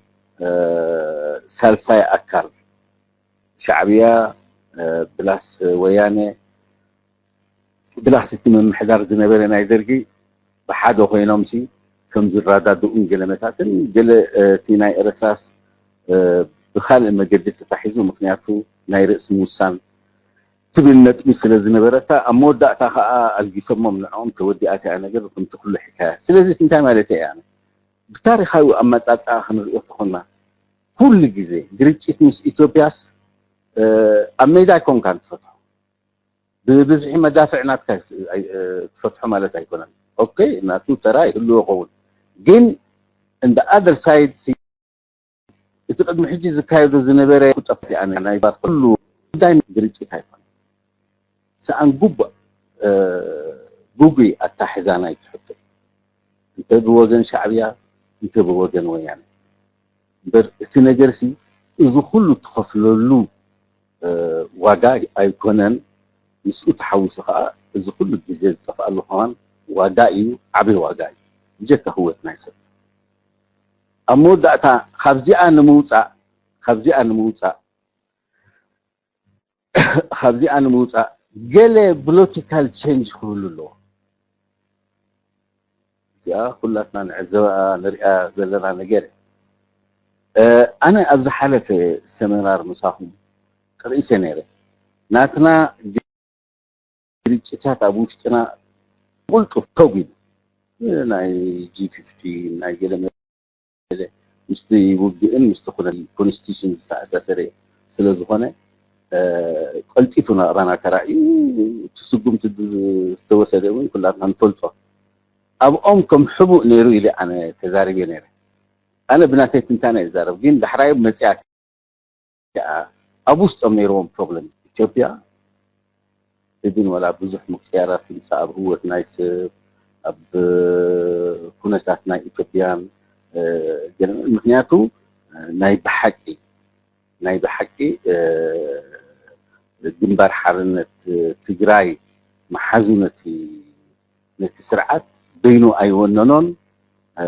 ሳልሳይ ኣካል ሻዕብያ ብላስ ወያነ ብላስ እቲ ምምሕዳር ዝነበረ ናይ ደርጊ ብሓደ ኮይኖም ሲ ከም ዝረዳድኡን ገለመታትን ገለ እቲ ናይ ኤረትራስ ብካልእ መገዲ ተታሒዙ ምክንያቱ ናይ ርእሲ ምውሳን ትብል ነጥቢ ስለ ዝነበረታ ኣብ መወዳእታ ከዓ ኣልጊሶሞም ንዕኦም ተወዲኣት እያ ነገር ከምቲ ኩሉ ሕካያ ስለዚ እንታይ ማለት እያ ብታሪካዊ ኣመፃፅኣ ክንሪኦ ተኾና ኩሉ ግዜ ግርጭት ምስ ኢትዮጵያስ ኣብ ሜዳ ኣይኮንካን ትፈትሖ ብብዝሒ መዳፍዕ ናትካ ትፈትሖ ማለት ኣይኮነን ኦኬ ናቱ ተራ ይህልዎ ይኸውን ግን እንደ ኣደር ሳይድ እቲ ቅድሚ ሕጂ ዝካየዱ ዝነበረ ክጠፍእ ኣነ ናይ ባር ኩሉ ጉዳይ ግርጭት ኣይኮነ ሰኣን ጉቡእ፣ እ፣ ጉጉይ ኣታሕዛ ናይቲ ሕቶ፣ እንተ ብወገን ሻዕብያ፣ እንተ ብወገን ወያነ። እምበር እቲ ነገርሲ፣ እዚ ኩሉ ትኸፍለሉ፣ እ፣ ዋጋ ኣይኮነን። ምስኡ ተሓዊሱ ኸዓ፣ እዚ ኩሉ ግዜ ዝጠፍኣሉ ከማን ዋጋ እዩ፣ ዓብዪ ዋጋ እዩ። ብጀካ ህወት ናይ ሰብ። ኣብ መወዳእታ፣ ካብዚኣ ንምውፃእ፣ ካብዚኣ ንምውፃእ፣ ካብዚኣ ንምውፃእ፣ ገለ ፖለቲካል ቼንጅ ክህሉ ኣለዎ። እዚኣ ኩላትና ንዕዘባ፣ ንሪኣ ዘለና ነገር እያ። እ፣ ኣነ ኣብ ዝሓለፈ ሰሚናር ምሳኹም ጠቒሰ ነይረ። ናትና ግርጭታት ኣብ ውሽጥና ቁልጡፍ ተጒ፣ ናይ ጂ ፊፍቲ፣ ናይ ገለ መለ ምስቲ ውግእን ምስቲ ኩነ ኮንስቲቱሽን ዝተኣሳሰረ ስለ ዝኾነ፣ እ፣ ቀልጢፉ ናባና ተራእዩ፣ እቲ ስጉምቲ ዝተወሰደ እውን ኩላትና ንፈልጦ። ኣብኦም ከም ሕቡእ ነይሩ ኢለ ኣነ ተዛሪበ ነይረ። ኣነ ብናተይ ትንታነ ይዛረብ፣ ግን ዳሕራይ መፅያ ከኣ ኣብ ውሽጦም ነይርዎም ፕሮብለም። ኢትዮጵያ እብን ወላ ብዙሕ ምቅያራት ይምፃእ ኣብ ህወት ናይ ሰብ፣ ኣብ ኩነታት ናይ ኢትዮጵያን፣ እ፣ ግን ምክንያቱ ናይ ብሓቂ፣ ናይ ብሓቂ፣ እ፣ ግንባር ሓርነት ትግራይ መሓዙ ነቲ፣ ነቲ ስርዓት በይኑ ኣይወነኖን፣ እ፣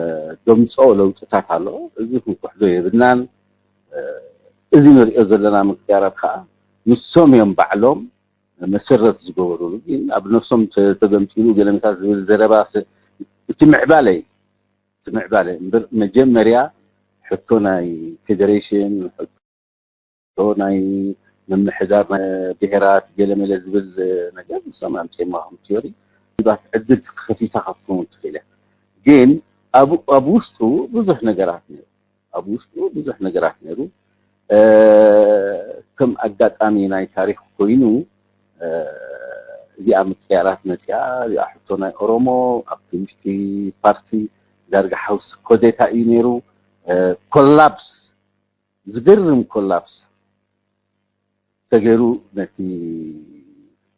ደምፆ ለውጥታት ኣሎ። እዚ ክንክሕዶ የብልናን። እ፣ እዚ ንሪኦ ዘለና ምቅያራት ከዓ ንሶም እዮም ባዕሎም መሰረት ዝገበሩሉ። ግን ኣብ ነፍሶም ተ-፣ ተገምጢሉ ገለመታት ዝብል ዘረባ ስ-፣ እቲ ምዕባለ እዩ። እቲ ምዕባለ እምበር መጀመርያ ሕቶ ናይ ፌዴሬሽን፣ ሕቶ ናይ ምምሕዳር ናይ ብሄራት ገለመለ ዝብል ነገር ንሶም ኣምፅኦምዋ ከም ቲዮሪ። ምናልባት ዕድል ከፊታ ክትከውን ትኽእል እያ። ግን ኣብ፣ ኣብ ውሽጡ ብዙሕ ነገራት ነይሩ። ኣብ ውሽጡ ብዙሕ ነገራት ነይሩ። እ፣ ከም ኣጋጣሚ ናይ ታሪክ ኮይኑ፣ እ፣ እዚኣ ምቅያራት መፅኣ፣ እዚኣ ሕቶ ናይ ኦሮሞ ኣብቲ ውሽጢ ፓርቲ ዳርጋ ሓውስ ኮዴታ እዩ ነይሩ። እ፣ ኮላፕስ፣ ዝገርም ኮላፕስ ተገይሩ ነቲ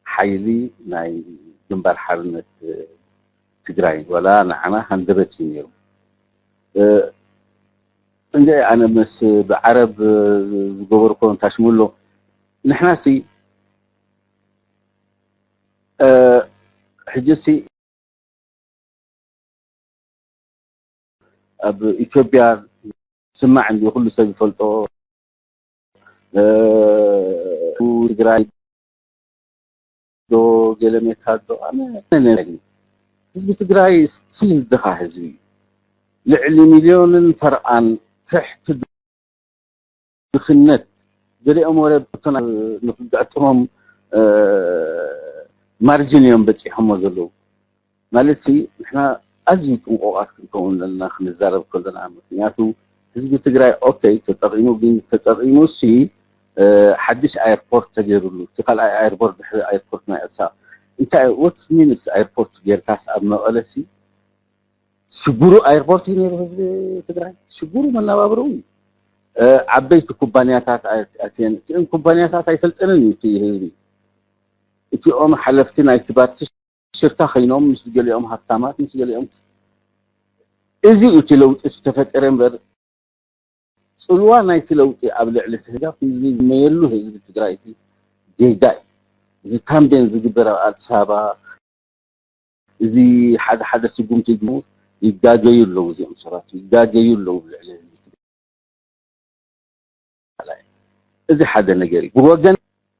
ሓይሊ ናይ ግንባር ሓርነት ትግራይ፣ ወላ ንዓና ሃንደበት እዩ ነይሩ። እ፣ እንደ ኣነ ምስ ብዓረብ ዝገበርኮ ታሽሙሎ፣ ንሕናሲ፣ እ፣ ሕጂሲ ኣብ ኢትዮጵያ ስማዕ እንዲ ኩሉ ሰብ ይፈልጦ፣ እ፣ ትግራይ ዶ ገለ ሜታ ዶ፣ ኣነ፣ ኣነ፣ ህዝቢ ትግራይ ስቲል ድኻ ህዝቢ እዩ። ልዕሊ ሚልዮንን ፈርቓን ትሕቲ ድኽነት፣ ገሊኦም ወረ ንክጋጥሞም፣ እ፣ ማርጅን እዮም በፂሖሞ ዘለዉ። ማለት ሲ፣ ንሕና ኣዝዩ ጥንቁቓት ክንከውን ኣለና ክንዛረብ ከለና። ምክንያቱ ህዝቢ ትግራይ፣ ኦኬ፣ ተጠቒሙ፣ ግን ተጠቒሙ ሲ፣ እ፣ ሓድሽ ኣየርፖርት ተገይሩሉ፣ እቲ ካልኣይ ኣየርፖርት ድሕሪ ኣየርፖርት ናይ ኣዲስ ኣበባ፣ እንታይ፣ what means ኣየርፖርት ጌርካስ ኣብ መቐለ ሲ፣ ሽጉሩ ኣየርፖርት እዩ ነይሩ ህዝቢ ትግራይ፣ ሽጉሩ መነባብርኡ እዩ። እ፣ ዓበይቲ ኩባንያታት ኣት-፣ ኣትየን፣ እቲአን ኩባንያታት ኣይፈልጠንን እዩ እቲ ህዝቢ። እቲኦም ሓለፍቲ ናይቲ ፓርቲ ሽርካ ኮይኖም ምስ ገሊኦም ሃፍታማት፣ ምስ ገሊኦም፣ እዚ እዩ እቲ ለውጢ ዝተፈጠረ እምበር፣ ጽልዋ ናይቲ ለውጢ ኣብ ልዕሊ እቲ ህዝቢ ዝመየሉ ህዝቢ ትግራይ ሲ ጌጋ እዩ። እዚ ካምፔን ዝግበር ኣብ ኣዲስ ኣበባ፣ እዚ ሓደ ሓደ ስጉምቲ ይግሙ፣ ይጋገዩ ኣለዉ። እዚኦም ሰባት ይጋገዩ ኣለዉ ልዕሊ ህዝቢ ትግራይ። እዚ ሓደ ነገር እዩ። ብወገን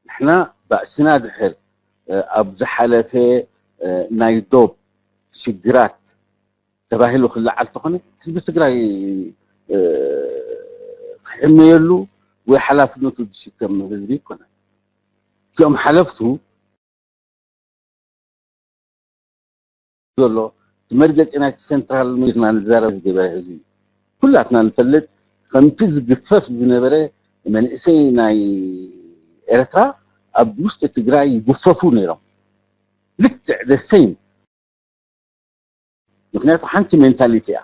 ንሕና ባእስና ድሕር፣ እ፣ ኣብ ዝሓለፈ፣ እ፣ ናይ ዶብ ሽግራት ተባሂሉ ክለዓል ተኾነ፣ ህዝቢ ትግራይ፣ እ፣ ክሕመየሉ ወይ ሓላፍነቱ ዝሽከም ህዝቢ ይኮነ። እቲኦም ሓለፍቱ ዘሎ፣ እቲ መርገፂ ናይቲ ሴንትራል ሚድና ንዛረብ ዝገበረ ህዝቢ እዩ። ኩላትና ንፈልጥ፣ ከምቲ ዝግፈፍ ዝነበረ መንእሰይ ናይ ኤርትራ ኣብ ውሽጢ ትግራይ ይጉፈፉ ነይሮም። ልክዕ the same። ምክንያቱ ሓንቲ ሜንታሊቲ እያ።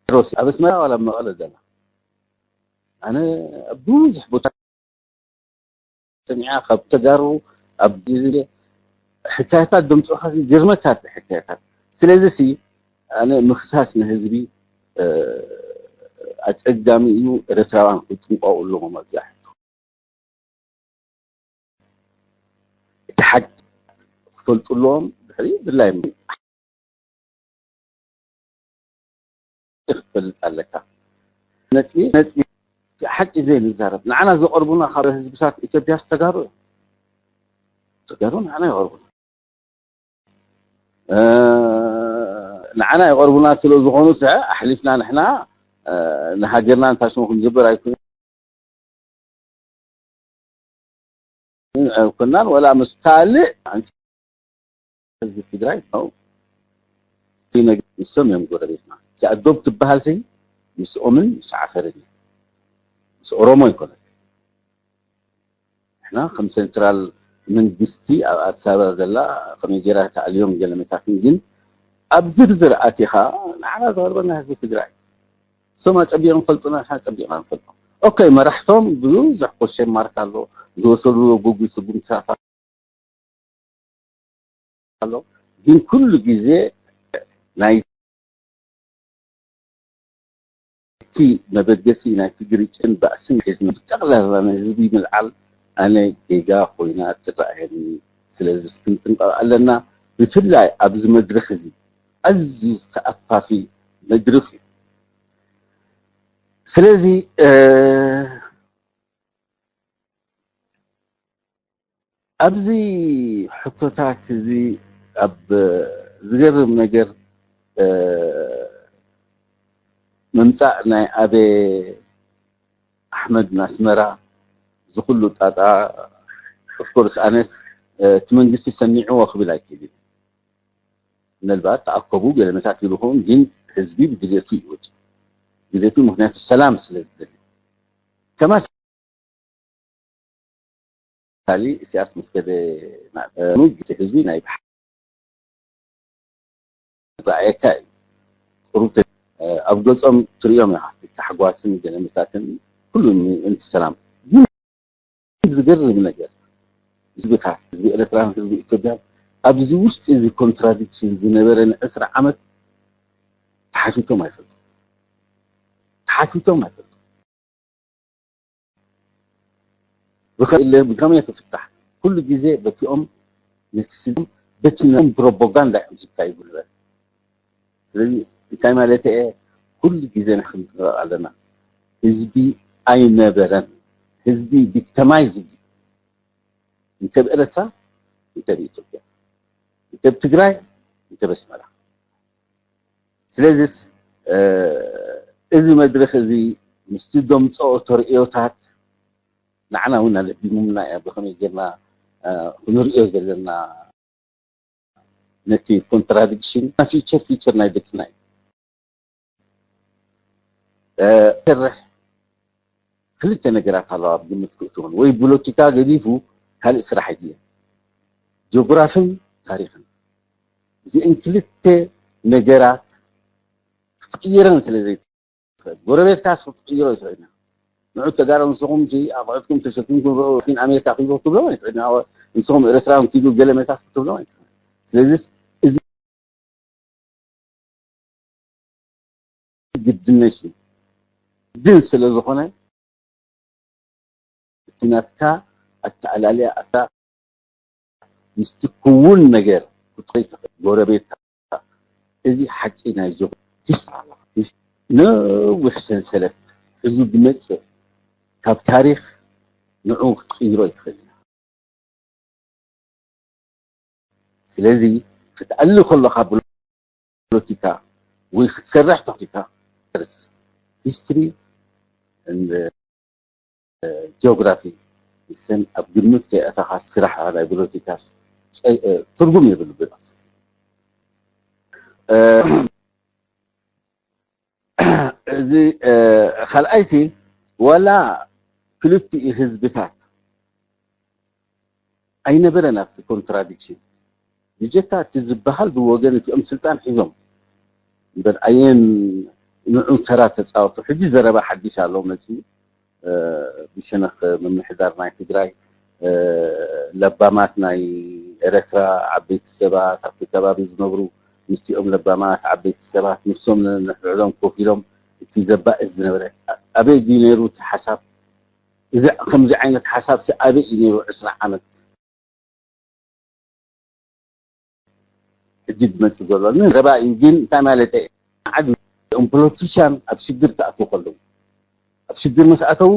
ሮሲ፣ ኣብ ኣስመራ ዋላ ኣብ መቐለ ዘላ። ኣነ ኣብ ብዙሕ ቦታ ሰሚዓ ካብ ተጋሩ ኣብ ግዜ ሕካያታት ደምፅኡኻ ይገርመካ እቲ ሕካያታት። ስለዚ ሲ ኣነ ምኽሳስ ንህዝቢ ኣፀጋሚ እዩ። ኤርትራውያን ክጥንቀቑ ኣለዎም ኣብዛ ሕቶ። እቲ ሓቂ ክፈልጡ ኣለዎም። ድሕሪ ድላይ ክትፈልጥ ኣለካ። ነጥቢ ነጥቢ ሓቂ ዘይንዛረብ ንዓና ዘቐርቡና ካብ ህዝብታት ኢትዮጵያ ተጋሩ እዮም። ተጋሩ ንዓና ይቐርቡና ንዓና ይቐርቡና ስለ ዝኾኑ ስዐ ኣሕሊፍና ንሕና ንሃገርና እንታይ ስሙ ክንገብር ኣይኮን ኣይኮናን ወላ ምስ ካልእ ኣንቲ ህዝቢ ትግራይ ነው። እቲ ነገር ንሶም እዮም ጎረቤትና። እቲኣ ዶብ ትበሃል ሲ ምስኦምን ምስ ዓፈርን እዩ። ምስ ኦሮሞ ኣይኮነት። ንሕና ከም ሴንትራል መንግስቲ ኣብ ኣዲስ ኣበባ ዘላ ከመይ ገይራ ተኣልዮም ገለመታትን ግን ኣብ ዝርዝር ኣቲኻ ንዓና ዘቕርበና ህዝቢ ትግራይ። እሶም ኣጸቢቖም ፈልጡና ንሕና ጸቢቕና ንፈልጦም። ኦኬ መራሕቶም ብዙሕ ኮሸን ማርክ ኣሎ ዝወሰድዎ ጉጉይ ስጉምትታት ኣሎ ግን ኩሉ ግዜ ናይ እቲ መበገሲ ናይቲ ግርጭን ባእስን ሒዝና ብጠቕላላ ንህዝቢ ምልዓል ኣነ ጌጋ ኮይና ትረኣየኒ። ስለዚ ክንጥንቀቕ ኣለና። ብፍላይ ኣብዚ መድረኽ እዚ ኣዝዩ ዝተኣፋፊ መድረኽ እዩ። ስለዚ ኣብዚ ሕቶታት እዚ ኣብ ዝገርም ነገር ምምፃእ ናይ ኣቤ ኣሕመድ ናስመራ ዝኩሉ ጣጣ ኦፍኮርስ ኣነስ እቲ መንግስቲ ሰሚዕዎ ክብል ኣይክእልን። ምናልባት ተኣከቡ ገለመታት ይልኹም ግን ህዝቢ ብድልየቱ ይወፅ ድልየቱ ምክንያቱ ሰላም ስለ ዝደሊ ከማስ ታሊ እስያስ ምስ ከደ ናእኑ ግዜ ህዝቢ ናይ ብሓ ራእየካ እዩ ቁሩብ ኣብ ገጾም ትሪኦም ኢኻ ታሕጓስን ገለመታትን ኩሉ ምእንቲ ሰላም ግን ዝገርም ነገር ህዝብታት ህዝቢ ኤርትራን ህዝቢ ኢትዮጵያን ኣብዚ ውሽጢ እዚ ኮንትራዲክሽን ዝነበረ ንዕስራ ዓመት ተሓቲቶም ኣይፈልጡ ተሓቲቶም ኣይፈልጡ ብኸለ ብከመይ ክፍታሕ ኩሉ ግዜ በቲኦም ነቲ ስልጣን በቲ ናይ ፕሮፓጋንዳ እዮም ዝካይዱ ነበረ ስለዚ እንታይ ማለት እየ ኩሉ ግዜ ንክንጥንቀቕ ኣለና ህዝቢ ኣይነበረን ህዝቢ ቪክተማይዝ እዩ እንተ ብኤርትራ እንተ ብኢትዮጵያ እንተ ብትግራይ እንተ በስመራ ስለዚስ እዚ መድረኽ እዚ ምስቲ ደምፅኦ ተርእዮታት ንዓና እውን ኣለቢሙምና እያ ብኸመይ ጌርና ክንርእዮ ዘለና ነቲ ኮንትራዲክሽን ፊቸር ፊቸር ናይ ደቅና እዩ ሰርሕ ክልተ ነገራት ኣለዋ ኣብ ግምት ክእትውን ወይ ፖለቲካ ገዲፉ ካልእ ስራሕ የድልየን ጂኦግራፍን ታሪኽን እዚአን ክልተ ነገራት ክትቅይረን ስለ ዘይትኽእል ጎረቤትካስ ክትቅይሮ ይትኽእል ኢና ንዑ ተጋሩ ንስኹም ኣቑሑትኩም ተሸኪምኩም ላቲን ኣሜሪካ ኪዱ ክትብሎም ኣይትኽእል ንስኹም ኤርትራውን ኪዱ ገለ መታት ክትብሎም ኣይትኽእል ስለዚስ እዚ ግድነት እዩ ግድን ስለ ዝኾነ እቲ ናትካ ኣተኣላልያ ኣታ ምስቲ ክውን ነገር ክትኸይ ትኽእል ጎረቤትካ እዚ ሓቂ ናይ ጆ ሂስትሪ ነዊሕ ሰንሰለት ሕዙ ዝመፅእ ካብ ታሪኽ ንዑ ክትቕይሮ ይትኽእል ኢና ስለዚ ክትኣሊ ከለኻ ፖለቲካ ወይ ክትሰርሕ ተኺካ ርስ ሂስትሪ ጂኦግራፊ ንሰን ኣብ ግምት ከይኣተኻ ስራሕ ናይ ፖለቲካ ትርጉም የብሉ ብጣስ እዚ ካልኣይቲ ዋላ ክልቲኡ ህዝብታት ኣይነበረን ኣብቲ ኮንትራዲክሽን ብጀካ እቲ ዝበሃል ብወገን እቲኦም ስልጣን ሒዞም እምበር ኣየን ንዑ ተራ ተፃወቱ ሕጂ ዘረባ ሓድሽ ኣሎ መፅኡ ብሸነኽ ምምሕዳር ናይ ትግራይ ለባማት ናይ ኤረትራ ዓበይቲ ሰባት ኣብቲ ከባቢ ዝነብሩ ምስቲኦም ለባማት ዓበይቲ ሰባት ንሶም ንሕድሕዶም ኮፍ ኢሎም እቲ ዘባእስ ዝነበረ ኣበይ ድዩ ነይሩ እቲ ሓሳብ እዚ ከምዚ ዓይነት ሓሳብ ሲ ኣበይ እዩ ነይሩ ዕስራ ዓመት ሕጂ ዝመጽእ ዘሎ ንረባ እዩ ግን እንታይ ማለት እዩ ዓዲ እም ፖለቲሽያን ኣብ ሽግር ክኣትዉ ከለዉ ኣብ ሽግር ምስ ኣተዉ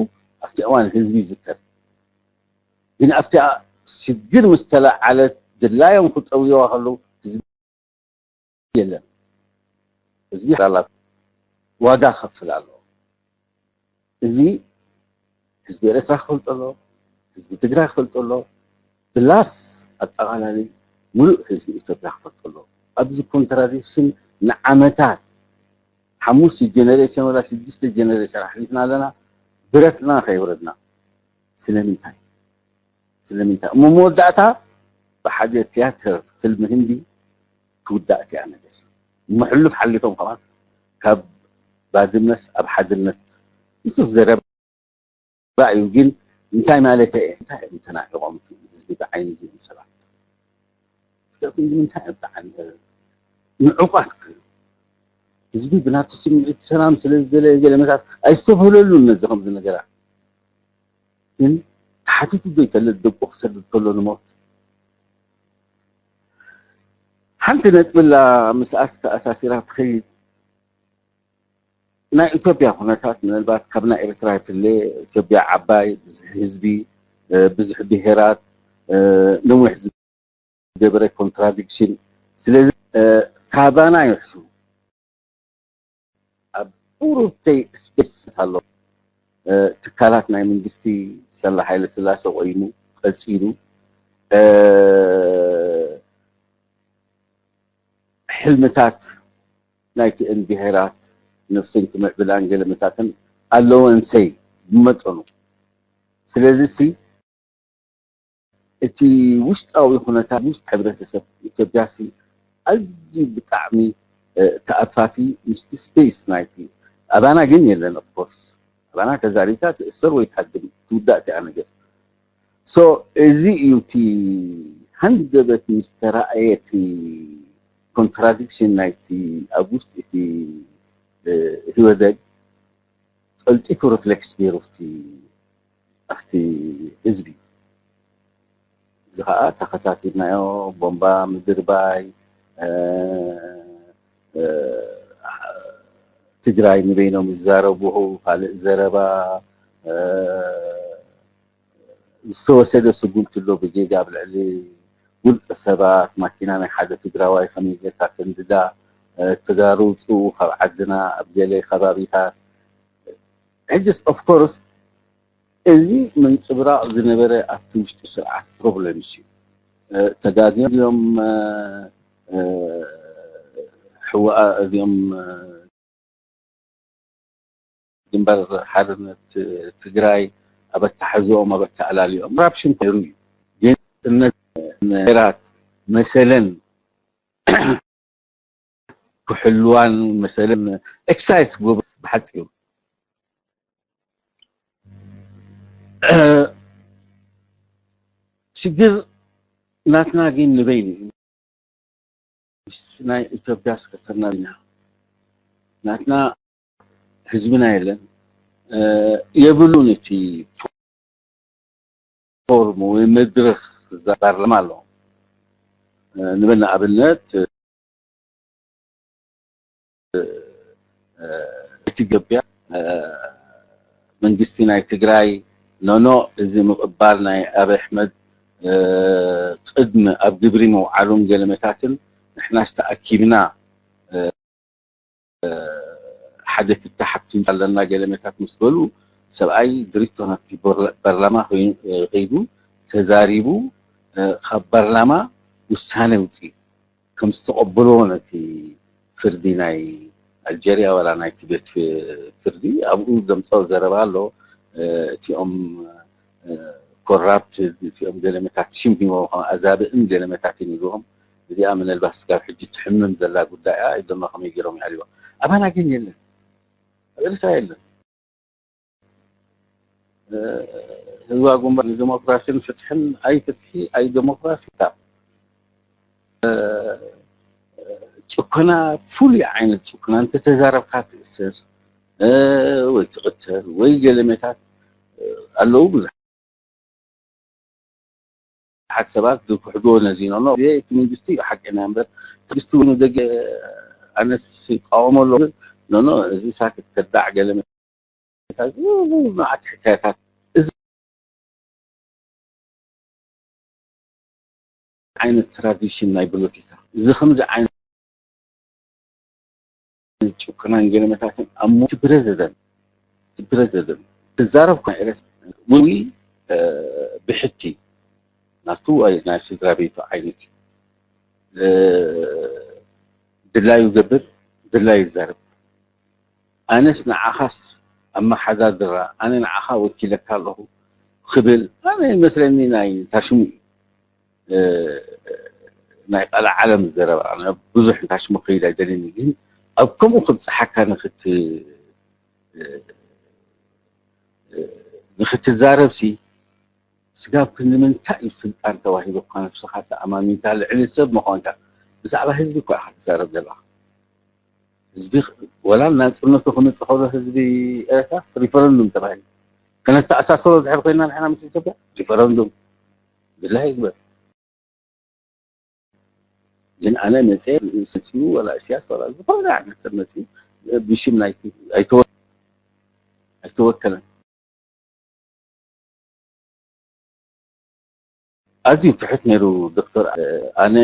ኣብቲ እዋን ህዝቢ ይዝከር ግን ኣብቲ ሽግር ምስ ተለዓለት ድላዮም ክጠውይዋ ከለዉ ህዝቢ የለን ህዝቢ ዋጋ ከፍል ኣለዎ እዚ ህዝቢ ኤርትራ ክፈልጦ ኣሎ ህዝቢ ትግራይ ክፈልጦ ኣሎ ፕላስ ኣጠቓላሊ ሙሉእ ህዝቢ ኢትዮጵያ ክፈልጦ ኣሎ ኣብዚ ኮንትራዲክሽን ንዓመታት ሓሙሽተ ጀነሬሽን ወላ ሽዱሽተ ጀነሬሽን ኣሕሊፍና ኣለና ብረትና ከይወረድና ስለምንታይ ስለምንታይ እሞ መወዳእታ ብሓደ ትያትር ፍልሚ ህንዲ ትውዳእ እቲኣ ነገር እሞ ሕሉፍ ሓሊፎም ከማት ካብ ባድመስ ኣብ ሓድነት ንሱስ ዘረባ እዩ ግን እንታይ ማለት እየ እንታይ እዮም ተናዒቆም ህዝቢ ብዓይኒ ዝህቡ ሰባት እስከ ክንዲ እንታይ እዮም ተዓን ንዑቋት ክህሉ ህዝቢ ብናቱ ስምዒት ሰላም ስለ ዝደለየ ገለ መሳት ኣይስተብህለሉን ነዚ ከምዚ ነገራት ግን ተሓቲቱ ዶ ይፈልጥ ደቁ ክሰድድ ከሎ ንሞት ሓንቲ ነጥብላ ምስኣስ ተኣሳሲራ ትኸይድ ናይ ኢትዮጵያ ኩነታት ምናልባት ካብ ናይ ኤርትራ ይፍለ ኢትዮጵያ ዓባይ ብዙሕ ህዝቢ ብዙሕ ብሄራት ነዊሕ ዝገበረ ኮንትራዲክሽን ስለዚ ካባና ይሕሱ ኣብ ቁሩብተይ ስፔስ ኣሎ ትካላት ናይ መንግስቲ ሰላ ሃይለ ስላሴ ቆይሙ ቀፂሉ ሕልምታት ናይቲአን ብሄራት ነፍሰን ክምዕብላን ገለመታተን ኣለወን ሰይ ብመጠኑ ስለዚ ሲ እቲ ውሽጣዊ ኩነታት ውሽጢ ሕብረተሰብ ኢትዮጵያ ሲ ኣዝዩ ብጣዕሚ ተኣፋፊ ምስቲ ስፔስ ናይቲ ኣባና ግን የለን ኦፍኮርስ ኣባና ተዛሪብካ ትእሰር ወይ ትሃድም ትውዳእ እቲኣ ነገር so እዚ እዩ እቲ ሃንደበት ምስ ተራእየ እቲ ኮንትራዲክሽን ናይቲ ኣብ ውሽጢ እቲ ህወደግ ቀልጢፉ ሪፍሌክስ ገይሩ ኣብቲ ህዝቢ እዚ ከዓ ተኸታቲልናዮ ቦምባ ምድርባይ ትግራይ ንበይኖም ይዛረቡ ካልእ ዘረባ ዝተወሰደ ስጉምቲ ኣሎ ብጌጋ ኣብ ልዕሊ ውልቀ ሰባት ማኪና ናይ ሓደ ትግራዋይ ከመይ ጌርካ ተንድዳ ተጋሩ ውፅኡ ካብ ዓድና ኣብ ገለ ከባቢታት ሕጅስ ኦፍኮርስ እዚ ምንፅብራቕ ዝነበረ ኣብቲ ውሽጢ ስርዓት ፕሮብለምስ እዩ ተጋግዮም እዚኦም ሕዋ እዚኦም ግንባር ሓርነት ትግራይ ኣብ ኣተሓዝኦም ኣብ ኣተኣላልኦም ኮራፕሽን ነይሩ እዩ ግን ራት መሰለን ክሕልዋን መሰለን ኤክሳይዝ ክገብሩ ብሓፂሩ ሽግር ናትና ግን ንበይኑ እዩ ናይ ኢትዮጵያ ስከተርና ኢና ናትና ህዝብና የለን የብሉን እቲ ፎርም ወይ መድረክ ፓርላማ ኣለዎም ንበና ኣብነት ኢትዮጵያ መንግስቲ ናይ ትግራይ ኖኖ እዚ ምቕባል ናይ ኣብ ኣሕመድ ቅድሚ ኣብ ግብሪ ምውዓሉን ገለመታትን ንሕና ዝተኣኪብና ሓደ ፍታሕ ኣብቲ ኣለና ገለመታት ምስ በሉ ሰብኣይ ድሪቶ ናብቲ ፓርላማ ከይዱ ተዛሪቡ ካብ ፓርላማ ውሳነ ውፅኢ ከም ዝተቐበልዎ ነቲ ፍርዲ ናይ ኣልጀርያ ዋላ ናይቲ ቤት ፍርዲ ኣብኡ ዘምፀኦ ዘረባ ኣሎ እቲኦም ኮራፕት እቲኦም ገለመታት ሽም ሂቦም ከም ኣዛብእን ገለመታትን ኢልዎም እዚኣ ምናልባት ስጋብ ሕጂ ትሕምም ዘላ ጉዳይ እያ ድማ ከመይ ገይሮም ይዕልዋ ኣባና ግን የለን ኣብ ኤርትራ የለን ህዝባዊ ግንባር ንዲሞክራሲን ፍትሕን ኣይ ፍትሒ ኣይ ዲሞክራሲ ጭኮና፣ ፍሉይ ዓይነት ጭኮና፣ እንተተዛረብካ ትእሰር ወይ ትቕተል ወይ ገለመታት ኣለዉ። ብዙሓት ሰባት ዝክሕድዎ ነዚ ኖኖ እቲ መንግስቲ እዩ ሓቀኛ እምበር፣ መንግስቲ እውን ደገ ኣነስ ይቃወሞ ኣለኹ። ኖኖ፣ እዚ ሳክት ከዳዕ ገለመታት፣ መዓት ሕካያታት። እዚ ዓይነት ትራዲሽን ናይ ፖለቲካ፣ እዚ ከምዚ ዓይነት ጭኮናን ገለመታትን ኣብ ሞት ፕረዚደንት፣ ፕረዚደንት ትዛረብ ኮነ ኤለት ውይ ብሕቲ ናቱ ናይ ስድራ ቤቱ ዓይነት እዩ። ድላዩ ገብር፣ ድላዩ ይዛረብ። ኣነስ ንዓኻስ ኣመሓዳድራ፣ ኣነ ንዓኻ ወኪለካ ኣለኹ ክብል ኣነ ይመስለኒ ናይ ታሽሙ እዩ። ናይ ቃል ዓለም ዘረባ ብዙሕ ንታሽሙ ክኸይድ ኣይደልን፣ ግን ኣብ ከምኡ ክብፅሓካ ንክት ንክትዛረብ ሲ ስጋብ ክንዲ ምንታይ እዩ ስልጣን ተዋሂቡካ ነብስኻ ተኣማሚንካ ልዕሊ ሰብ ምዃንካ? ብዛዕባ ህዝቢ እኳ ኢኻ ትዛረብ ዘለኻ። ህዝቢ ወላ ናፅነቱ ክመፅእ ከሎ ህዝቢ ኤርትራ ሪፈረንዱም ተባሂሉ ከነተኣሳሰሮ ድሕር ኮይና ንሕና ምስ ኢትዮጵያ ሪፈረንዱም ድላይ ይግበር። ግን ኣነ መፅየ ስፅኡ ወላ እስያስ ወላ ዝኾነ ዓይነት ሰብ መፅኡ ብሽም ናይ ኣይተወ ኣይተወከለን። ኣዝዩ ትሑት ነይሩ ዶክተር። ኣነ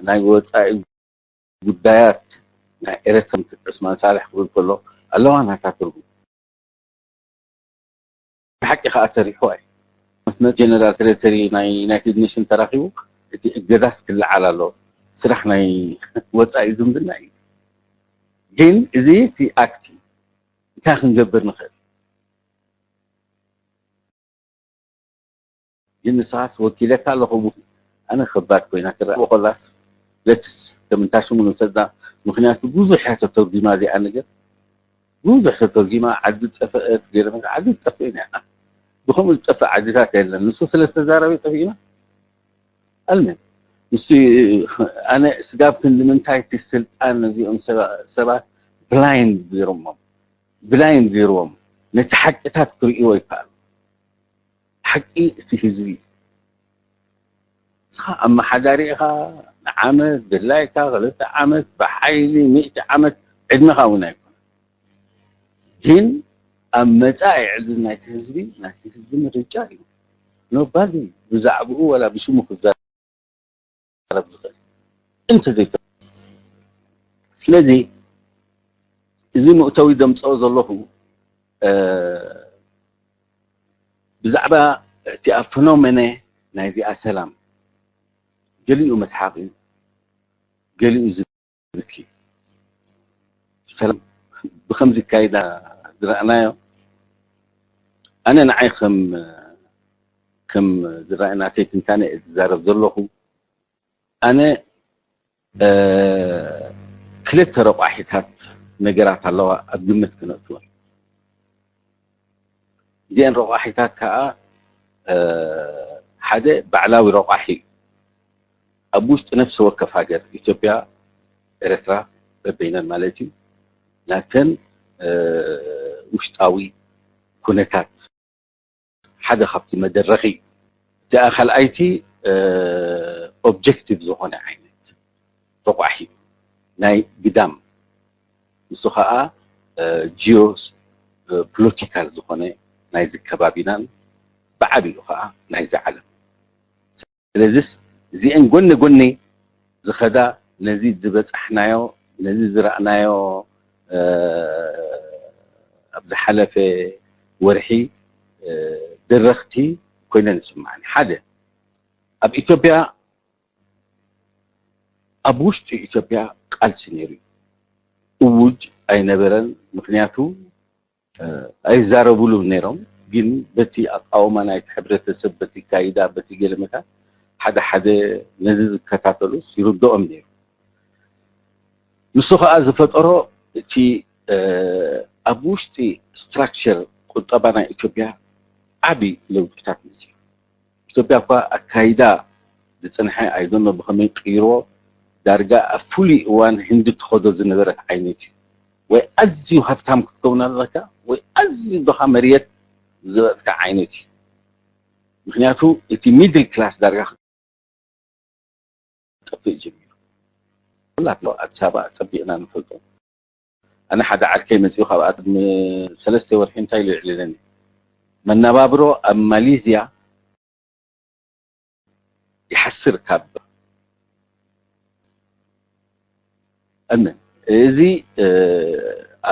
ናይ ወፃኢ ጉዳያት ናይ ኤረትራ ምክትል ዑስማን ሳልሕ ክብል ከሎ ኣለዋ ናታ ትርጉም። ብሓቂ ከዓ ሰሪሑ ኣይ ጀነራል ሴክሬተሪ ናይ ዩናይትድ ኔሽን ተራኪቡ እቲ እገዳስ ክልዓል ኣለዎ። ስራሕ ናይ ወፃኢ ዝምድና እዩ። ግን እዚ እቲ ኣክት እንታይ ክንገብር ንኽእል? ግን ንስኻስ ወኪለካ ኣለኹ ቡ ኣነ ከባድ ኮይና ክረኣ ኮላስ ለትስ ከም እንታይ ሽሙ ንውሰዳ። ምክንያቱ ብዙሕ እያ ተተርጉማ እዚኣ ነገር ብዙሕ ተተርጉማ ዓዲ ጠፈአት ገለ ዓዲ ጠፍእን እያ። ብከምኡ ዝጠፍእ ዓድታት የለን። ንሱ ስለ ዝተዛረበ ጠፊእና ኣልመን ንሱ ኣነ ስጋብ ክንዲ ምንታይ እቲ ስልጣን ነዚኦም ሰባት ብላይንድ ገይሮሞም ብላይንድ ገይርዎም ነቲ ሓቅታት ክርእይዎ ይከኣሉ። ሓቂ እቲ ህዝቢ ንስኻ ኣመሓዳሪ ኢኻ። ንዓመት ድላይካ ክልተ ዓመት ብሓይሊ ሚእቲ ዓመት ዕድመኻ እውን ኣይኮነ ግን ኣብ መፃኢ ዕድል ናይቲ ህዝቢ ናይቲ ህዝቢ ምርጫ እዩ። ኖባዲ ብዛዕባኡ ወላ ብሽሙ ክዛረብ ዝኽእል እንተዘይተ ስለዚ እዚ መእተዊ ደምፅኦ ዘለኹ ብዛዕባ እቲ ኣብ ፈኖመነ ናይዚኣ ሰላም ገሊኡ መስሓቂ ገሊኡ ዝብኪ ሰላም ብከምዚ ካይዳ ዝረኣናዮ ኣነ ንዓይ ከም ከም ዝረኣየ ናተይ ትንታነ እየ ዝዛረብ ዘለኹ። ኣነ ክልተ ረቋሒታት ነገራት ኣለዋ ኣብ ግምት ክነእትወን። እዚአን ረቋሒታት ከዓ ሓደ ባዕላዊ ረቋሒ እዩ። ኣብ ውሽጢ ነፍሲ ወከፍ ሃገር ኢትዮጵያ፣ ኤረትራ በበይነን ማለት እዩ ናተን ውሽጣዊ ኩነታት ሓደ ካብቲ መደረኺ እዩ። እቲኣ ካልኣይቲ ኦብጀክቲቭ ዝኾነ ዓይነት ረቋሒ እዩ ናይ ግዳም ንሱ ከዓ ጂኦ ፖለቲካል ዝኾነ ናይዚ ከባቢናን ብዓቢኡ ከዓ ናይዚ ዓለም ስለዚስ እዚአን ጎኒ ጎኒ ዝኸዳ ነዚ ዝበፃሕናዮ ነዚ ዝረእናዮ ኣብ ዝሓለፈ ወርሒ ደረኽቲ ኮይነን ይስማዓኒ ሓደ ኣብ ኢትዮጵያ ኣብ ውሽጢ ኢትዮጵያ ቃልሲ ነይሩ እዩ እውጅ ኣይነበረን ምክንያቱ ኣይዛረቡሉን ነይሮም ግን በቲ ኣቃውማ ናይቲ ሕብረተሰብ በቲ ካይዳ በቲ ገለመታት ሓደ ሓደ ነዚ ዝከታተሉስ ይርድኦም ነይሩ ንሱ ከዓ ዝፈጠሮ እቲ ኣብ ውሽጢ ስትራክቸር ቁጠባ ናይ ኢትዮጵያ ዓብይ ለውጥታት መፅዩ ኢትዮጵያ እኳ ኣካይዳ ዝፅንሐ ኣይዶኖ ብከመይ ቅይርዎ ዳርጋ ኣብ ፍሉይ እዋን ህንዲ ትኸዶ ዝነበረት ዓይነት እዩ። ወይ ኣዝዩ ሃብታም ክትከውን ኣለካ፣ ወይ ኣዝዩ ድኻ መሬት ዝበጥካ ዓይነት እዩ። ምክንያቱ እቲ ሚድል ክላስ ዳርጋ ክጠፍእ ጀሚሩ። ኩላትና ኣዲስ ኣበባ ጸቢቕና ንፈልጦ። ኣነ ሓደ ዓርከይ መጺኡ ካብ ኣት ሰለስተ ወርሒ እንታይ ኢሉ ይዕልለኒ፣ መናባብሮ ኣብ ማሊዝያ ይሓስር ካብ እምን እዚ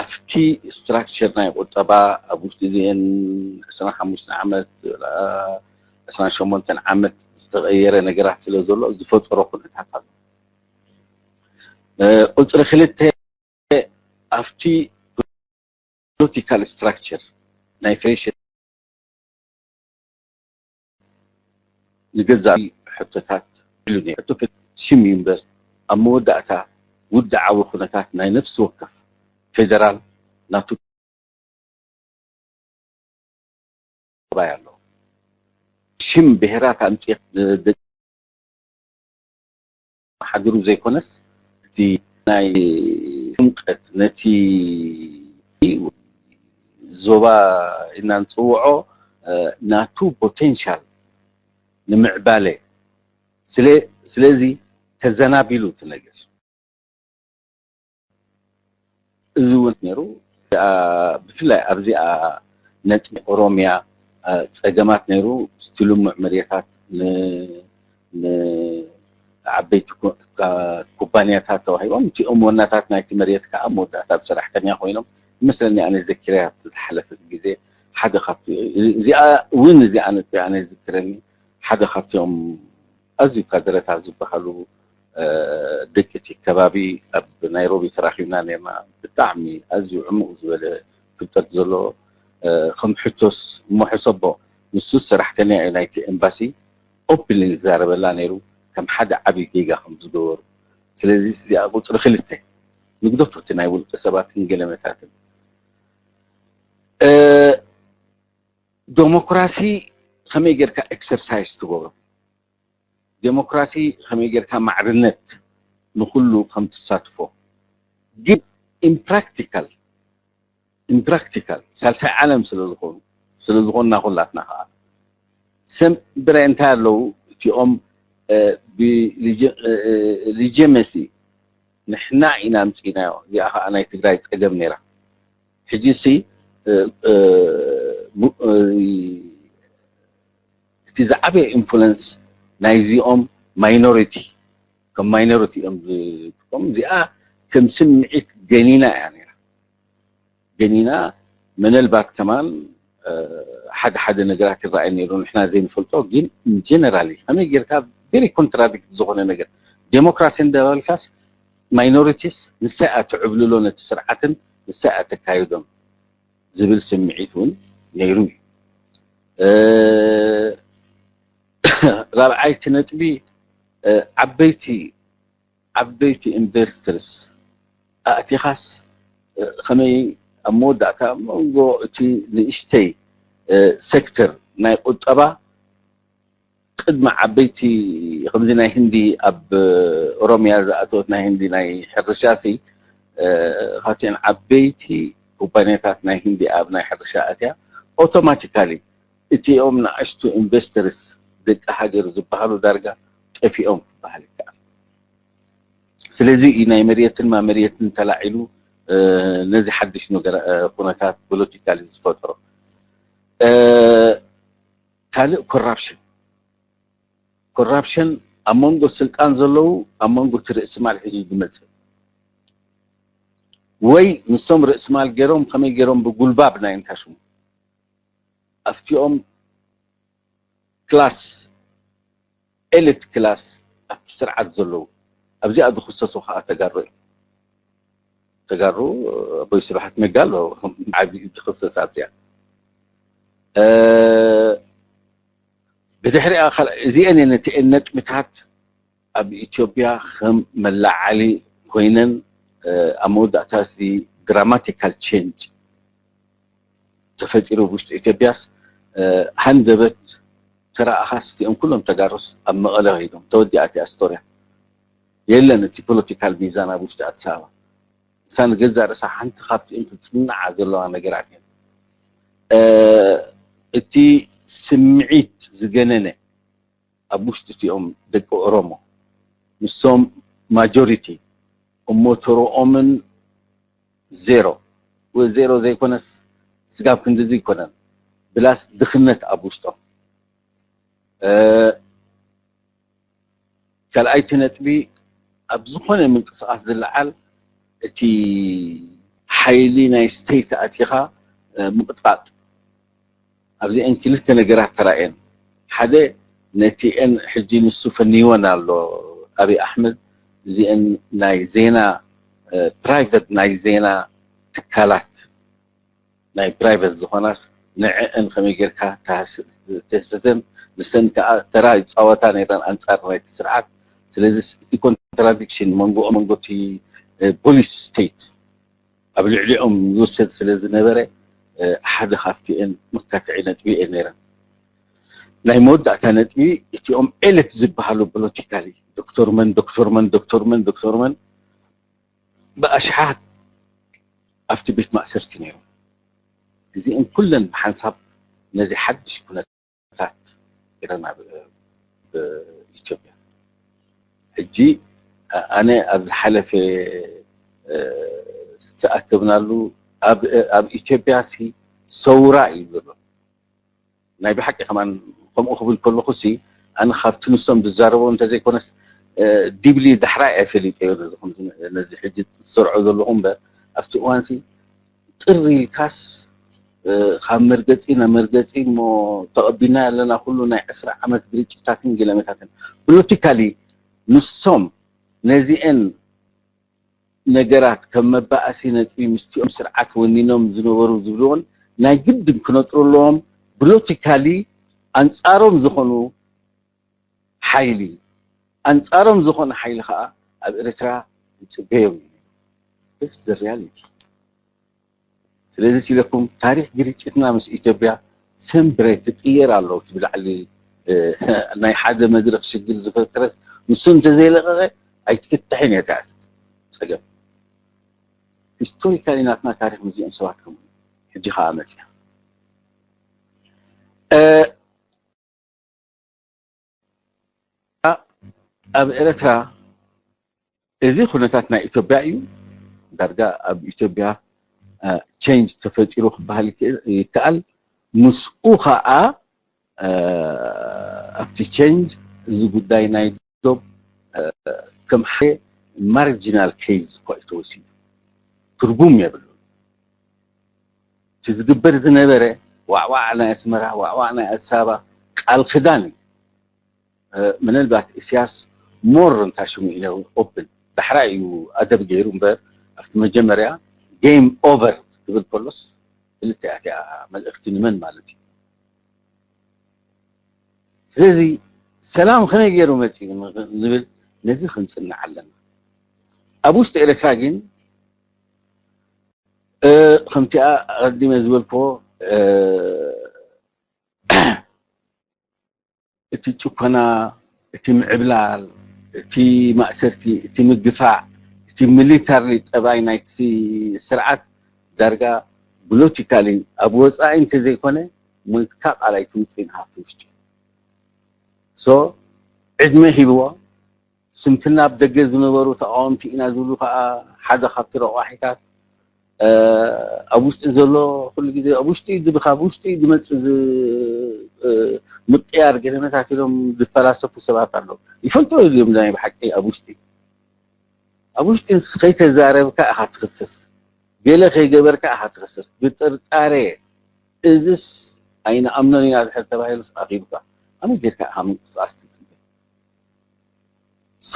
ኣብቲ ስትራክቸር ናይ ቁጠባ ኣብ ውሽጢ እዚአን ዕስራን ሓሙሽተን ዓመት ዕስራን ሸሞንተን ዓመት ዝተቐየረ ነገራት ስለ ዘሎ ዝፈጠሮ ኩነታት ኣሎ። ቁፅሪ ክልተ ኣብቲ ፖለቲካል ስትራክቸር ናይ ፌዴሬሽን ንገዛኢ ሕቶታት ኢሉ ነይሩ። ሕቶ ሽም እዩ እምበር ኣብ መወዳእታ ውድዓዊ ኩነታት ናይ ነፍሲ ወከፍ ፌደራል ናቱ ጠባይ ኣለዎ። ሽም ብሄራት ኣምፅእ ሓድሩ ዘይኮነስ እቲ ናይ ህምቀት ነቲ ዞባ ኢና ንፅውዖ ናቱ ፖቴንሻል ንምዕባለ ስለዚ ተዘናቢሉ እቲ ነገር። እዚ እውን ነይሩ። ብፍላይ ኣብዚኣ ነጥቢ ኦሮሚያ ፀገማት ነይሩ። ስቲ ልሙዕ መሬታት ንዓበይቲ ኩባንያታት ተዋሂቦም፣ እቲኦም ወናታት ናይቲ መሬት ከዓ መወዳእታ ብሰራሕተኛ ኮይኖም ይመስለኒ። ኣነ ዘኪረያ ዝሓለፈት ግዜ ሓደ ካብቲ እዚኣ እውን እዚኣ ነጥቢ ኣነ ዝዝክረኒ ሓደ ካብቲኦም ኣዝዩ ካድረታት ዝበሃሉ ደቂ እቲ ከባቢ ኣብ ናይሮቢ ተራኺብና ነርና። ብጣዕሚ ኣዝዩ ዕሙቕ ዝበለ ፍልጠት ዘሎ ከም ሕቶስ እሞ ሕሰቦ ንሱ ሰራሕተኛ እዩ ናይቲ ኤምባሲ ኦፕንሊ ዝዛረበላ ነይሩ ከም ሓደ ዓብዪ ጌጋ ከም ዝገበሩ። ስለዚ እዚኣ ቁፅሪ ክልተ ንግደፎ እቲ ናይ ውልቀ ሰባትን ገለመታትን ዴሞክራሲ ከመይ ጌርካ ኤክሰርሳይዝ ትገብሮ? ዴሞክራሲ ከመይ ጌርካ ማዕርነት ንኹሉ ከም ትሳትፎ ግን ኢምፕራክቲካል ኢምፕራክቲካል ሳልሳይ ዓለም ስለ ዝኾኑ ስለ ዝኾንና ኩላትና ከዓ ሰም ብረ እንታይ ኣለዉ እቲኦም ብሊጀመሲ ንሕና ኢና ኣምፂናዮ። እዚኣ ከዓ ናይ ትግራይ ፀገም ነይራ። ሕጂ ሲ እቲ ዝዓበየ ኢንፍሉንስ ናይዚኦም ማይኖሪቲ ከም ማይኖሪቲ እዮም ዝጥቀሙ። እዚኣ ከም ስምዒት ገኒና እያ ነይራ። ገኒና ምናልባት ከማን ሓደ ሓደ ነገራት ይረኣይ ነይሩ ንሕና ዘይንፈልጦ። ግን ኢንጀነራሊ ከመይ ጌርካ ቨሪ ኮንትራዲክት ዝኾነ ነገር ዴሞክራሲ እንዳበልካስ ማይኖሪቲስ ንሳ እያ ትዕብልሎ ነቲ ስርዓትን ንሳ እያ ተካይዶም ዝብል ስምዒት እውን ነይሩ እዩ። ራብዓይቲ ነጥቢ ዓበይቲ ዓበይቲ ኢንቨስተርስ ኣእቲኻስ ከመይ ኣብ መወዳእታ መንጎ እቲ ንእሽተይ ሴክተር ናይ ቁጠባ ቅድሚ ዓበይቲ ከምዚ ናይ ህንዲ ኣብ ኦሮሚያ ዝኣተወት ናይ ህንዲ ናይ ሕርሻ ሲ ካብተን ዓበይቲ ኩባንያታት ናይ ህንዲ ኣብ ናይ ሕርሻ ኣትያ ኣውቶማቲካሊ እቲኦም ንኣሽቱ ኢንቨስተርስ ደቂ ሃገር ዝበሃሉ ዳርጋ ጠፊኦም ክበሃል ይከኣል። ስለዚ እዩ ናይ መሬትን ማመሬትን ተላዒሉ ነዚ ሓድሽ ነገር ኩነታት ፖለቲካሊ ዝፈጠሮ። ካልእ ኮራፕሽን ኮራፕሽን ኣብ መንጎ ስልጣን ዘለዉ ኣብ መንጎ እቲ ርእሲ ማል ሒዙ ዝመፅእ ወይ ንሶም ርእሲ ማል ገይሮም ከመይ ገይሮም ብጉልባብ ናይ እንታሽሙ ኣብቲኦም ክላስ ኤሊት ክላስ ኣብቲ ስርዓት ዘለዉ ኣብዚኣ ዝኽሰሱ ከዓ ተጋሩ እዮም። ተጋሩ ኣቦይ ስብሓት ነጋ ኣሎ ዓብዩ ዝኽሰስ ኣብዚኣ። ብድሕሪኣ እዚአን ነቲአን ነጥብታት ኣብ ኢትዮጵያ ከም መለዓሊ ኮይነን ኣብ መወዳእታ እዚ ድራማቲካል ቼንጅ ተፈጢሩ ውሽጢ ኢትዮጵያስ ሃንደበት ተረኣኻስ እቲኦም ኩሎም ተጋሩስ ኣብ መቐለ ከይዶም ተወዲኣ እቲኣ ስቶርያ። የለን እቲ ፖለቲካል ሚዛን ኣብ ውሽጢ ኣዲስ ኣበባ። እሳ ንገዛእ ርእሳ ሓንቲ ካብቲ እንትጽናዓ ዘለዋ ነገራት እየን። እቲ ስምዒት ዝገነነ ኣብ ውሽጢ እቲኦም ደቂ ኦሮሞ፣ ንሶም ማጆሪቲ እሞ ተረኦምን ዜሮ። ዜሮ ዘይኮነስ ስጋብ ክንድዚ ይኮነን። ብላስ ድኽነት ኣብ ውሽጦም። ካልኣይቲ ነጥቢ፣ ኣብ ዝኾነ ምንቅስቃስ ዝለዓል እቲ ሓይሊ ናይ ስቴት ኣቲኻ ምቕጥቃጥ። ኣብዚአን ክልተ ነገራት ተራእየን። ሓደ ነቲአን ሕጂ ንሱ ፈንይወን ኣሎ ኣብይ ኣሕመድ፣ እዚአን ናይ ዜና ፕራይቨት ናይ ዜና ትካላት ናይ ፕራይቨት ዝኾናስ ንዕአን ከመይ ጌርካ ትህስሰን፣ ንሰን ከዓ ተራ ይፃወታ ነይረን ኣንፃር ናይቲ ስርዓት። ስለዚ እቲ ኮንትራዲክሽን መንጎ መንጎቲ ፖሊስ ስቴት ኣብ ልዕሊኦም ይወሰድ ስለ ዝነበረ ሓደ ካብቲአን መካትዒ ነጥቢ እየን ነይረን። ናይ መወዳእታ ነጥቢ እቲኦም ኤሊት ዝበሃሉ ፖለቲካሊ ዶክተር መን ዶክተር መን ዶክተር መን ዶክተር መን ብኣሽሓት ኣብቲ ቤት ማእሰርቲ ነይሮም። እዚአን ኩለን ብሓንሳብ ነዚ ሓድሽ ኩነታት ገይረን ኣብ ኢትዮጵያ። ሕጂ ኣነ ኣብ ዝሓለፈ ዝተኣከብናሉ ኣብ ኢትዮጵያ ሲ ሰውራ እዩ ዘሎ። ናይ ብሓቂ ከማን ከምኡ ክብል ከለኹ ሲ ኣነ ካብቲ ንሶም ዝዛረቦ እንተዘይኮነስ ዲብሊ ዳሕራይ ኣይፈሊጠዮ ነዚ ሕጂ ዝሰርዖ ዘለኹ እምበር ኣብቲ እዋን ሲ ጥር ኢልካስ ካብ መርገፂ ናብ መርገፂ እሞ ተቐቢልና ያለና ኩሉ ናይ ዕስራ ዓመት ግርጭታትን ገለመታትን ፖለቲካሊ ንሶም ነዚአን ነገራት ከም መባኣሲ ነጥቢ ምስቲኦም ስርዓት ወኒኖም ዝነበሩ ዝብልዎን ናይ ግድን ክነጥሩ ኣለዎም። ፖለቲካሊ ኣንፃሮም ዝኾኑ ሓይሊ ኣንፃሮም ዝኾነ ሓይሊ ከዓ ኣብ ኤርትራ ዝፅበዮም እዩ። ስ ሪያሊቲ። ስለዚ ሲለኩም ታሪክ ግርጭትና ምስ ኢትዮጵያ ሰምብረ ክቅየር ኣለዎ። እቲ ብላዕሊ ናይ ሓደ መድረክ ሽግር ዝፈጠረስ ንሱ እንተዘይለቀቀ ኣይትፍትሕን እያ እታ ፀገም። ሂስቶሪካሊ ናትና ታሪክ ምስዚኦም ሰባት ከም ሕጂ ከዓ መፅያ ኣብ ኤርትራ እዚ ኩነታት ናይ ኢትዮጵያ እዩ። ዳርጋ ኣብ ኢትዮጵያ ቸንጅ ተፈጢሩ ክበሃል ይከኣል። ምስኡ ከዓ ኣብቲ ቸንጅ እዚ ጉዳይ ናይ ዶብ ከም ሓደ ማርጂናል ኬዝ እኳ እዩ ተወሲዱ። ትርጉም የብሉ። እቲ ዝግበር ዝነበረ ዋዕዋዕ ናይ ኣስመራ ዋዕዋዕ ናይ ኣዲስ ኣበባ ቃል ክዳን እዩ። ምናልባት እስያስ ሞር እንታ ሽሙ ኢለ ኦፕን ዳሕራይ እዩ ኣደብ ገይሩ እምበር ኣብቲ መጀመርያ ጌም ኦቨር ክብል ከሎስ ክልተ እቲያ መልእኽቲ ንመን ማለት እዩ? ስለዚ ሰላም ከመይ ገይሩ መፂኡ ንብል ነዚ ክንፅንዕ ኣለና። ኣብ ውሽጢ ኤርትራ ግን ከምቲኣ ኣቐዲመ ዝበልክዎ እቲ ጭኮና፣ እቲ ምዕብላል፣ እቲ ማእሰርቲ፣ እቲ ምግፋዕ፣ እቲ ሚሊታሪ ጠባይ ናይቲ ስርዓት ዳርጋ ፖለቲካሊ ኣብ ወፃኢ እንተዘይኮነ ሞይትካ ቃል ኣይትውፅእን ሃብቲ ውሽጢ። ሶ ዕድመ ሂብዎ። ስንፍና ኣብ ደገ ዝነበሩ ተቃወምቲ ኢና ዝብሉ ከዓ ሓደ ካብቲ ረቋሒታት ኣብ ውሽጢ ዘሎ ኩሉ ግዜ ኣብ ውሽጢ ድብኻ ኣብ ውሽጢ ድመፅእ ምቅያር ገለመታት ኢሎም ዝፈላሰፉ ሰባት ኣለዉ። ይፈልጡ እዮም ናይ ብሓቂ ኣብ ውሽጢ ኣብ ውሽጢ ከይተዛረብካ ኢኻ ትኽሰስ፣ ገለ ከይገበርካ ኢኻ ትኽሰስ። ብጥርጣሬ እዝስ ኣይንኣምኖን ኢና ድሕር ተባሂሉስ ኣኺብካ ኣመይ ጌርካ ኢኻ ምንቅስቃስ ትፅበ? ሶ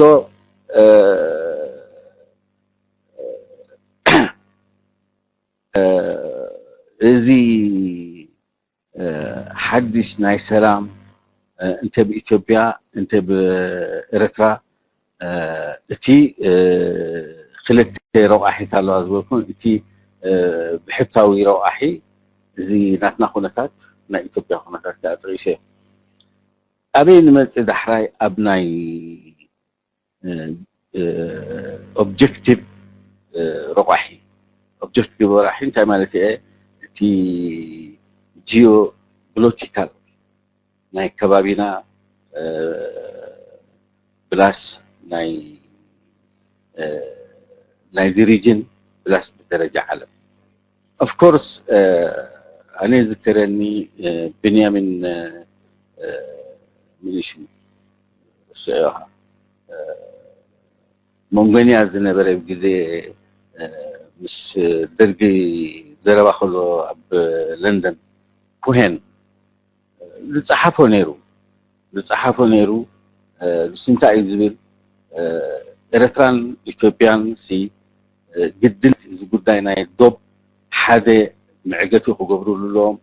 እዚ ሓድሽ ናይ ሰላም እንተ ብኢትዮጵያ እንተ ብኤርትራ እቲ ክልተ ረቋሒት ኣለዋ ዝበልኩም እቲ ብሕታዊ ረቋሒ እዚ ናትና ኩነታት ናይ ኢትዮጵያ ኩነታት ከዓ ጠቂሰ ኣበይ ንመፅእ ዳሕራይ ኣብ ናይ ኦብጀክቲቭ ረቋሒ። ኦብጀክቲቭ ረቋሒ እንታይ ማለት እየ? እቲ ጂኦፖለቲካል ናይ ከባቢና ፕላስ ናይ ናይዚ ሪጅን ፕላስ ብደረጃ ዓለም። ኦፍኮርስ ኣነ ዝከረኒ ብንያሚን ምንሽሙ ሞንጎንያ ዝነበረ ግዜ ምስ ደርጊ ዘረባ ከሎ ኣብ ለንደን ኩሄን ዝፀሓፎ ነይሩ ዝፀሓፎ ነይሩ ንሱ እንታይ እዩ ዝብል ኤረትራን ኢትዮጵያን ሲ ግድን እዚ ጉዳይ ናይ ዶብ ሓደ መዕገቲ ክገብሩሉ ኣለዎም።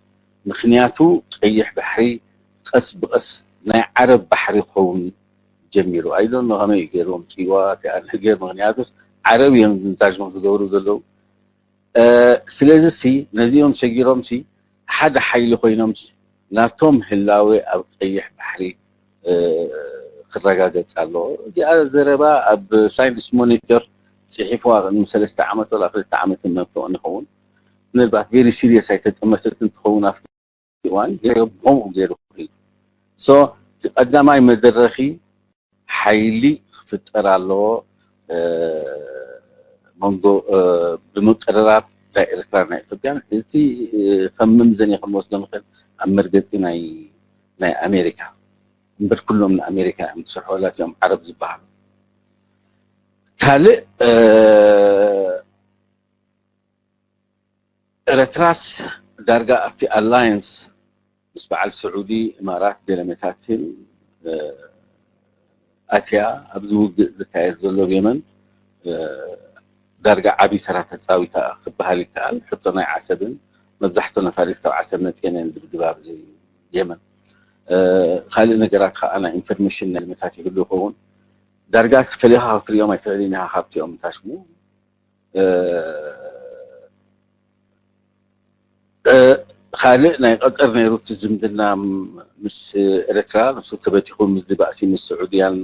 ምክንያቱ ቀይሕ ባሕሪ ቀስ ብቀስ ናይ ዓረብ ባሕሪ ክኸውን ጀሚሩ ኣይዶን ከመይ ገይሮም ፅዋ ነገር ምክንያቱስ ዓረብ እዮም ታጅሞም ዝገብሩ ዘለዉ ስለዚ ሲ ነዚኦም ሰጊሮም ሲ ሓደ ሓይሊ ኮይኖም ናቶም ህላወ ኣብ ቀይሕ ባሕሪ ክረጋገፅ ኣለዎ። እዚኣ ዘረባ ኣብ ሳይንስ ሞኒተር ፅሒፍዋ ቅድሚ ሰለስተ ዓመት ወላ ክልተ ዓመት መብትኦ ንኸውን ምናልባት ቬሪ ሲሪየስ ኣይተጠመተትን ትኸውን ኣብቲ እዋን ገይሩ ብኸምኡ ገይሩ ክሪድ ሶ እቲ ቀዳማይ መደረኺ ሓይሊ ክፍጠር ኣለዎ መንጎ ብምቅርራብ ናይ ኤርትራ ናይ ኢትዮጵያን እቲ ከም መምዘኒ ክንወስዶ ንኽእል ኣብ መርገፂ ናይ ናይ ኣሜሪካ እምበር ኩሎም ንኣሜሪካ እዮም ዝሰርሑ ወላ እቲኦም ዓረብ ዝበሃሉ ካልእ ኤረትራስ ዳርጋ ኣብቲ ኣላየንስ ምስ በዓል ስዑዲ እማራት ገለመታትን ኣትያ ኣብዚ ውግእ ዝካየድ ዘሎ የመን ዳርጋ ዓብዪ ተራ ተፃዊታ ክበሃል ይከኣል። ሕቶ ናይ ዓሰብን መብዛሕቶ ነፋሪት ካብ ዓሰብ መፅኤን እየን ዝብድብ ኣብዚ የመን ካልእ ነገራት ከዓ ናይ ኢንፎርሜሽን ናይ ገለመታት ይህሉ ይኸውን ዳርጋ ፈሊኻ ክትሪኦም ኣይትኽእልን ኢኻ ካብቲኦም ታሽሙ ካልእ ናይ ቀጠር ነይሩ እቲ ዝምድና ምስ ኤረትራ ንሱ ተበቲኹ ምስዚ ባእሲ ምስ ስዑድያን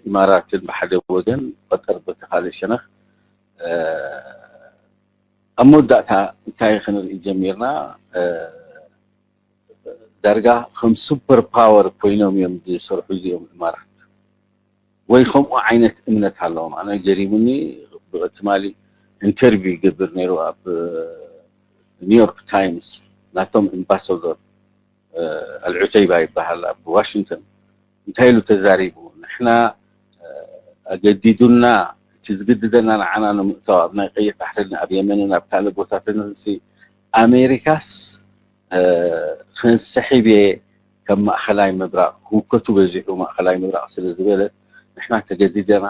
ኢማራትን ብሓደ ወገን ቀጠር በቲ ካልእ ሸነኽ ኣብ መወዳእታ እንታይ ክንርኢ ጀሚርና ዳርጋ ከም ሱፐር ፓወር ኮይኖም እዮም ዝሰርሑ እዚኦም ኢማራት ወይ ከምኡ ዓይነት እምነት ኣለዎም ኣነ ገሪሙኒ ትማሊ ኢንተርቪው ይገብር ነይሩ ኣብ ኒውዮርክ ታይምስ ናቶም ኣምባሳደር ኣልዑተይባ ይበሃል ኣብ ዋሽንግተን እንታይ ኢሉ ተዛሪቡ ንሕና ኣገዲዱና እቲ ዝግድደና ንዓና ንምእታው ኣብ ናይ ቀይሕ ባሕርን ኣብ የመንን ኣብ ካልእ ቦታትን ኣሜሪካስ ክንስሕብ እየ ከም ማእኸላይ ምብራቕ ህውከቱ በዚሑ ማእኸላይ ምብራቕ ስለ ዝበለ ንሕና ተገዲደና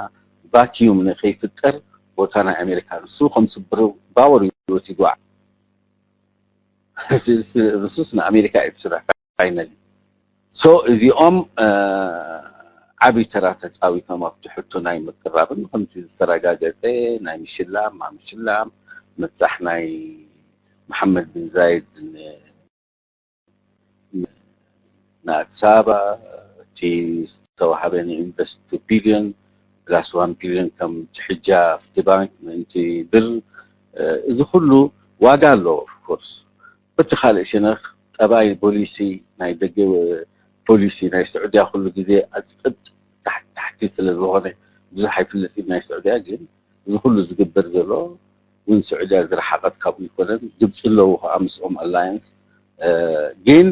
ቫኪዩም ንከይፍጠር ቦታ ናይ ኣሜሪካ ንሱ ከም ስብር ባወር እዩ ወሲድዋ ንሱስ ንኣሜሪካ እዩ ዝስራሕ ፋይናሊ ሶ እዚኦም ዓብይ ተራ ተፃዊቶም ኣብቲ ሕቶ ናይ ምቅራብን ከምቲ ዝተረጋገፀ ናይ ምሽላም ማምሽላም ምብፃሕ ናይ መሓመድ ብን ዛይድ ንኣዲስ ኣበባ እቲ ዝተዋሃበ ንኢንቨስት ቢልዮን ፕላስ ዋን ቢልዮን ከም ትሕጃ ኣብቲ ባንክ ምእንቲ ብር እዚ ኩሉ ዋጋ ኣለዎ ኦፍኮርስ በቲ ካልእ ሸነኽ ጠባይ ፖሊሲ ናይ ደገ ፖሊሲ ናይ ስዑድያ ኩሉ ግዜ ኣፅቅጥ ታሕቲ ታሕቲ ስለ ዝኾነ ብዙሕ ኣይፍለጥ ናይ ስዑድያ ግን እዚ ኩሉ ዝግበር ዘሎ እውን ስዑድያ ዝረሓቐት ካብኡ ይኮነን ግብፂ ኣለዉ ከዓ ምስኦም ኣላየንስ ግን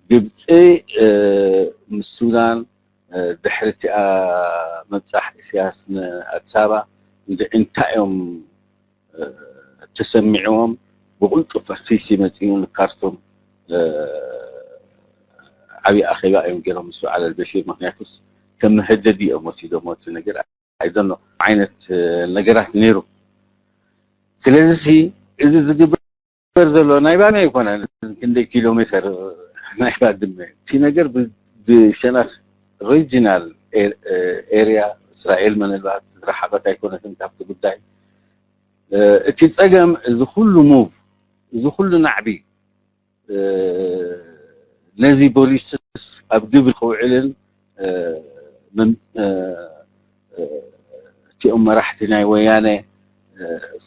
ግብፂ ምስ ሱዳን ድሕሪ እቲኣ ምብፃሕ ኢሳያስ ንኣዲስ ኣበባ እንታይ እዮም ተሰሚዕዎም ብቕልጡፍ ኣሲሲ መፂኡ ንካርቱም ዓብዪ ኣኼባ እዮም ገይሮም ምስ በዓል ኣልበሺር ምክንያቱስ ከም መሀደዲ እዮም ወሲዶሞ እቲ ነገር ኣይደኖ ዓይነት ነገራት ነይሩ ስለዚ እዚ ዝግበር ዘሎ ናይ ባድመ ኣይኮነን ክንደይ ኪሎ ሜትር ናይ ባድመ እቲ ነገር ብሸነኽ ሪጂናል ኤርያ እስራኤል ምናልባት ዝረሓቐት ኣይኮነትን ካብቲ ጉዳይ እቲ ፀገም እዚ ኩሉ ሙቭ እዚ ኩሉ ናዕቢ ነዚ ፖሊስስ ኣብ ግብሪ ክውዕልን መም- እ፣ እቲኦም መራሕቲ ናይ ወያነ